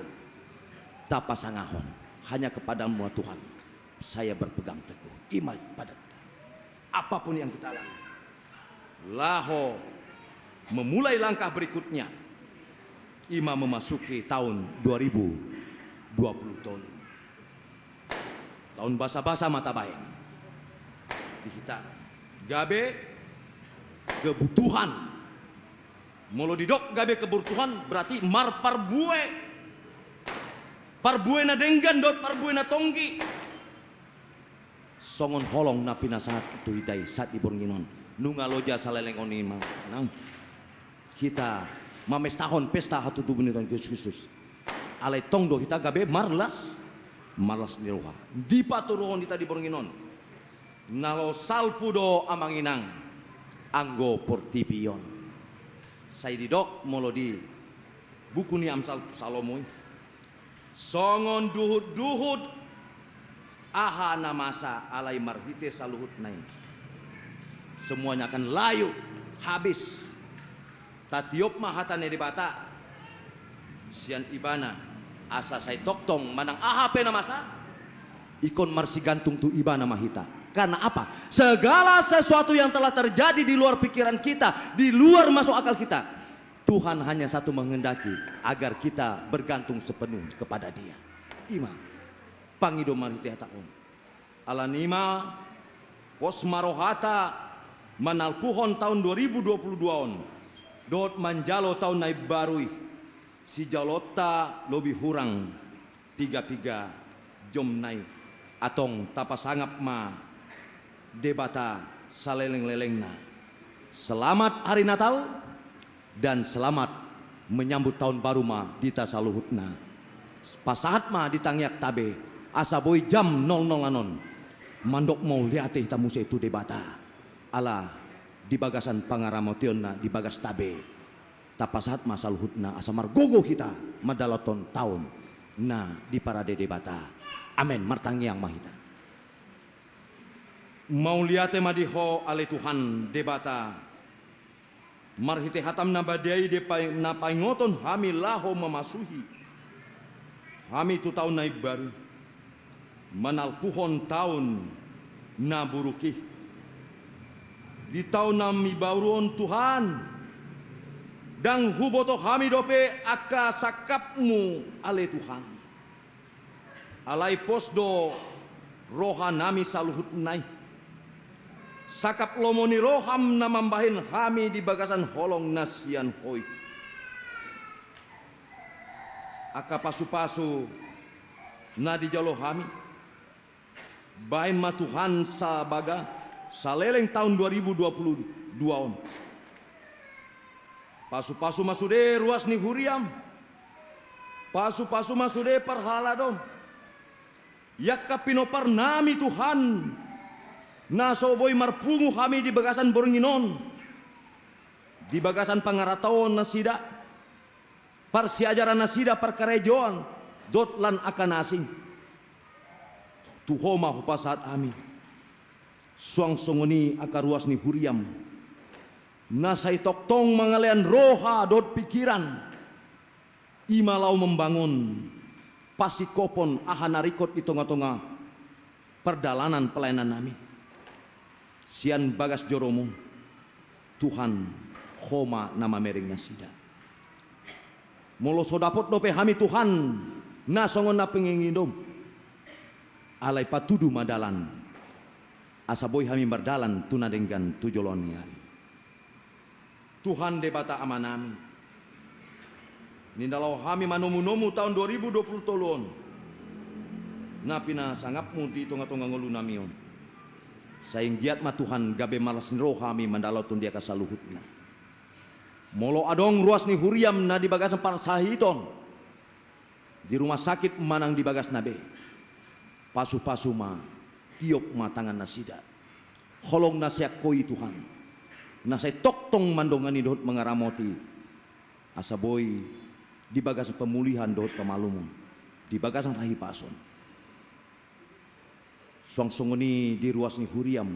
tapasangahon. Hanya kepada-Mu, Tuhan, saya berpegang teguh. I ma padanta. Apapun yang kita alami, laho memulai langkah berikutnya, i ma memasuki tahun dua ribu dua puluh tolu. Taon basabasa ma tabahen di hita. Gabe kebutuhan. Molo didok gabe kebutuhan, berarti marparbue. Parbue na denggan dohot parbue na tonggi. Songon holong na pinasahat tu hita i saat di borngin on. Nunga loja saleleng on i ma nang hita mamestahon pesta hatutubu ni Tuhan Jesus Kristus. Alai tong do hita gabe marlas, marlas ni roha. Dipatuduhon hita di borngin on. Na laho salpu do amang inang anggo portibi on. Sai didok molo di buku ni Amsal Salomo i. Songon duhutduhut aha na masa alai marhite saluhutna i. Semuanya akan layu, habis. Tatiop ma hata ni Debata sian ibana, asa sai tongtong manang aha pe na masa, ingkon marsigantung tu ibana ma hita. Karena apa? Segala sesuatu yang telah terjadi di luar pikiran kita, di luar masuk akal kita, Tuhan hanya satu menghendaki agar kita bergantung sepenuh kepada Dia. Ima pangido marhite hata on. Alani i ma, pos ma rohata manalpuhon taon dua ribu dua puluh dua on dohot manjalo taon na imbaru i, sijaloonta lobi hurang piga-piga jomna i. Antong tapasangap ma Debata saleleng-lelengna. Selamat Hari Natal dan selamat menyambut tahun baru ma di hita saluhutna. Pasahat ma di tangiangta be, asa boi jam nol nol on mandok mauliate hita muse tu Debata, ala di bagasan pangaramotionna di bagasta be. Tapasahat ma saluhutna asa margogo hita mandalanhon taon na diparade Debata. Amen. Martangiang ma hita. Mauliate ma di Ho ale Tuhan Debata, marhite hatam na badia i di pai-, na paingoton hami laho mamasuhi hami tu taon na imbaru, manalpuhon taon na buruk i. Di taon na imbaru on Tuhan, ndang huboto hami dope angka sangkapmu ale Tuhan. Alai pos do rohanami saluhutna i. Sangkap lomo ni roham na mambahen hami di bagasan holong na sian Ho i. Angka pasu-pasu na dijalo hami, bahen ma Tuhan sabaga saleleng taon dua ribu dua puluh dua on. Pasu-pasu ma sude ruas ni huriam. Pasu-pasu ma sude parhaladom. Angka pinomparnami Tuhan, na so boi marpungu hami di bagasan borngin on, di bagasan pangarataon nasida, parsiajaran nasida, parkarejoan, dohot lan angka na asing. Tu Ho ma hupasahat hami. Suang songon i angka ruas ni huriam, na sai tongtong mangalean roha dohot pikiran, i ma laho mambangun pasingkopon aha na ringkot di tonga-tonga pardalanan pelayanannami. Sian bagas joromu, Tuhan, Ho ma na mamereng nasida. Molo so dapot dope hami Tuhan, na songon na penginginanmu, alai patudu ma dalan, asa boi hami mardalan tu na denggan tu joloan ni ari. Tuhan Debata Amanami, ninna laho hami manomu-nomu taon dua ribu dua puluh tolu on, na pinasangapmu di tonga-tonga ngolunami on. Sai anggiat ma Tuhan gabe malas ni roha hami mandalanhon di angka saluhutna. Molo adong ruas ni huriam na di bagasan parsahiton, di rumah sakit manang di bagasna be, pasu-pasu ma, tiop ma tangannasida. Holong na sian Ho i Tuhan, na sai tongtong mandongani dohot mangaramoti, asa boi di bagasan pamulihan dohot pamalumon, di bagasan hahipason. Suang songon i di ruas ni huriam,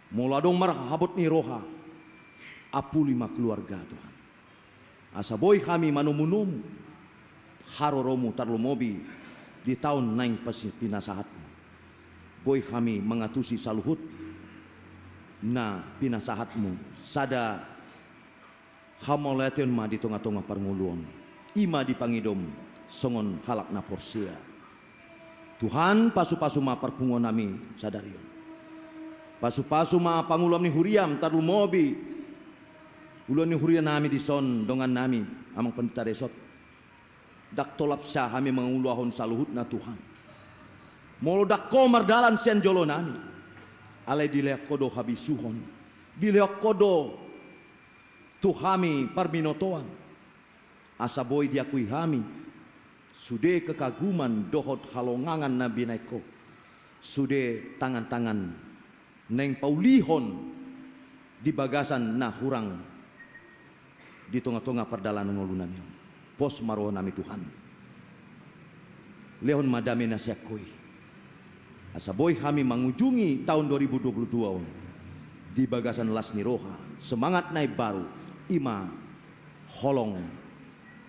molo adong marhabot ni roha, ampuli ma keluarga Tuhan. Asa boi hami manomu-nomu haroromu tarlumobi di taon naeng pasi-, pinasahatmu. Boi hami mangantusi saluhut na pinasahatmu sada hamauliateon ma di tonga-tonga parngoluon. I ma di pangidom songon halak na porsea. Tuhan, pasu-pasu ma parpunguonnami sadari on. Pasu-pasu ma panguluan ni huriam tarlumobi uluan ni hurianami dison, dongannami Amang Pandita Resort. Ndang tolap sa hami manguluahon saluhutna Tuhan, molo ndang Ho mardalan sian jolonami. Alai dilehon Ho do habisuhon, dilehon Ho do tu hami parbinotoan, asa boi diakui hami sude kekaguman dohot halongangan na binahen Ho, sude tangan-tangan naeng paulihon di bagasan na hurang di tonga-tonga pardalanan ngolunami on. Pos ma rohanami Tuhan. Lehon ma dame na sian Ho i, asa boi hami mangujungi taon dua ribu dua puluh dua on di bagasan las ni roha, semangat na imbaru, i ma holong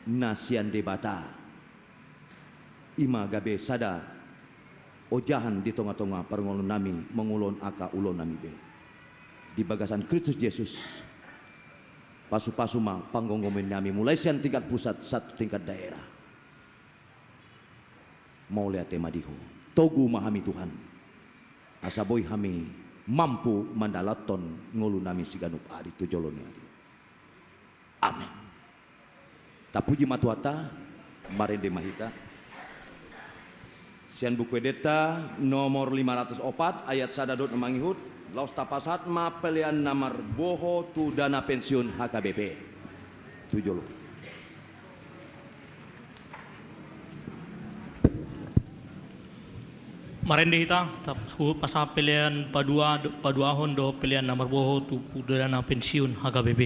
na sian Debata. I ma gabe sada ojahan di tonga-tonga parngoluonnami mangulahon angka ulaonnami be. Di bagasan Kristus Jesus, pasu-pasu ma panggomgomionnami mulai sian tingkat pusat sahat tu tingkat daerah. Mauliate ma di Ho. Togu ma hami Tuhan, asa boi hami mampu mandalathon ngolunami siganup ari tu jolo ni ari. Amen. Tapuji ma Tuhanta. Marende ma hita. Sian Buku Endenta nomor lima ratus opat, ayat sada dohot na mangihut, laos tapasahat ma pelean na marboho tu dana pensiun H K B P. Tu jolo. Marende hita, tap-, hu-, pasahat pelean padua-, paduahon dohot pelean na marboho tu, tu dana pensiun H K B P.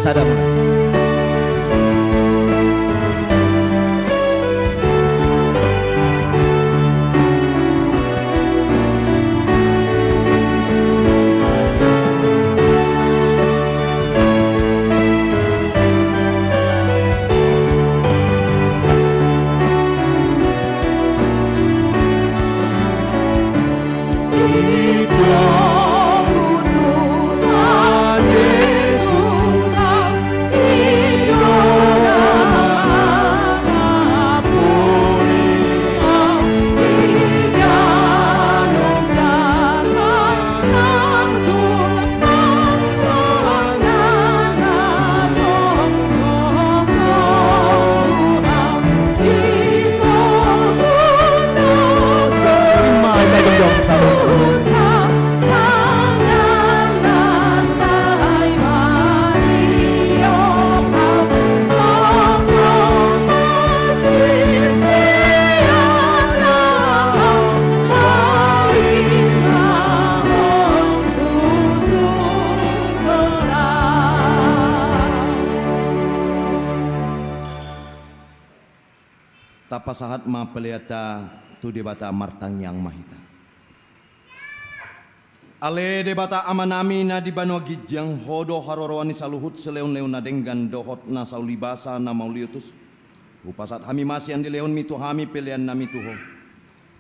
Sada ma. Tapasahat ma peleanta tu Debata, martangiang ma hita. Ale Debata Amanami na di banua ginjang, Ho do haroroan ni saluhut silehonlehon na denggan dohot na saulibasa na mauliutus. Hupasahat hami ma sian dilehonmi tu hami peleannami tu Ho.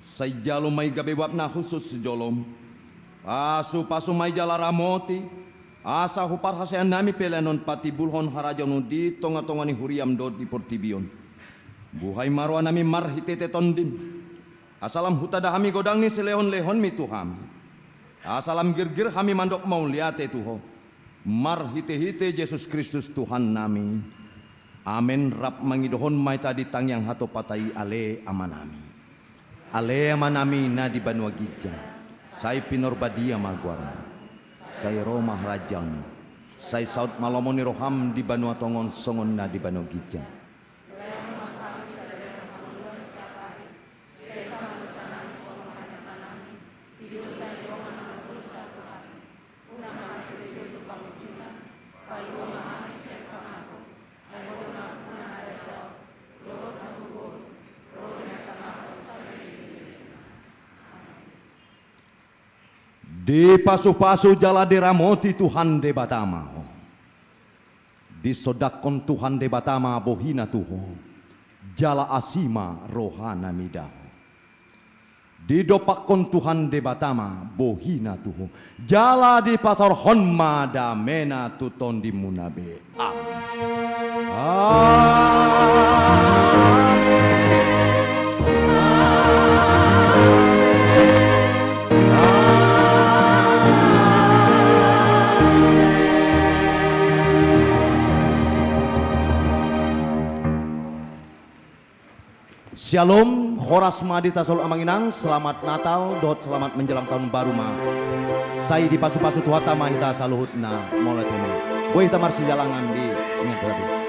Sai jalo ma i gabe buat na hushus jolom. Pasupasu ma i jala ramoti, asa huparhaseang hami pelean on patimbulhon harajaonmu di tongatonga ni huriam dohot di portibi on. Buhai ma rohanami marhitehite Tondim, asa lam hutanda hami godang ni silehonlehonmi tu hami, asa lam girgir hami mandok mauliate tu Ho. Marhitehite Jesus Kristus Tuhannami. Amen. Rap mangidohon ma hita di tangiang hatopatan i, Ale Amanami. Ale Amanami na di banua ginjang, sai pinarbadia ma goarmu. Sai ro ma harajaonmu. Sai saut ma lomo ni roham di banua tonga on songon na di banua ginjang. Dipasupasu jala diramoti Tuhan Debata ma ho. Disondangkon Tuhan Debata ma bohina tu ho, jala asi ma rohana mida ho. Didompakkon Tuhan Debata ma bohina tu ho, jala dipasaorhon ma damena tu tondimuna be. Amen. Amen. Syalom, horas ma di hita saluhut amang inang, selamat Natal dohot selamat menjelang tahun baru ma. Sai dipasupasu Tuhanta ma hita saluhutna, mauliate ma. Boi hita marsijalangan di ingan tadi.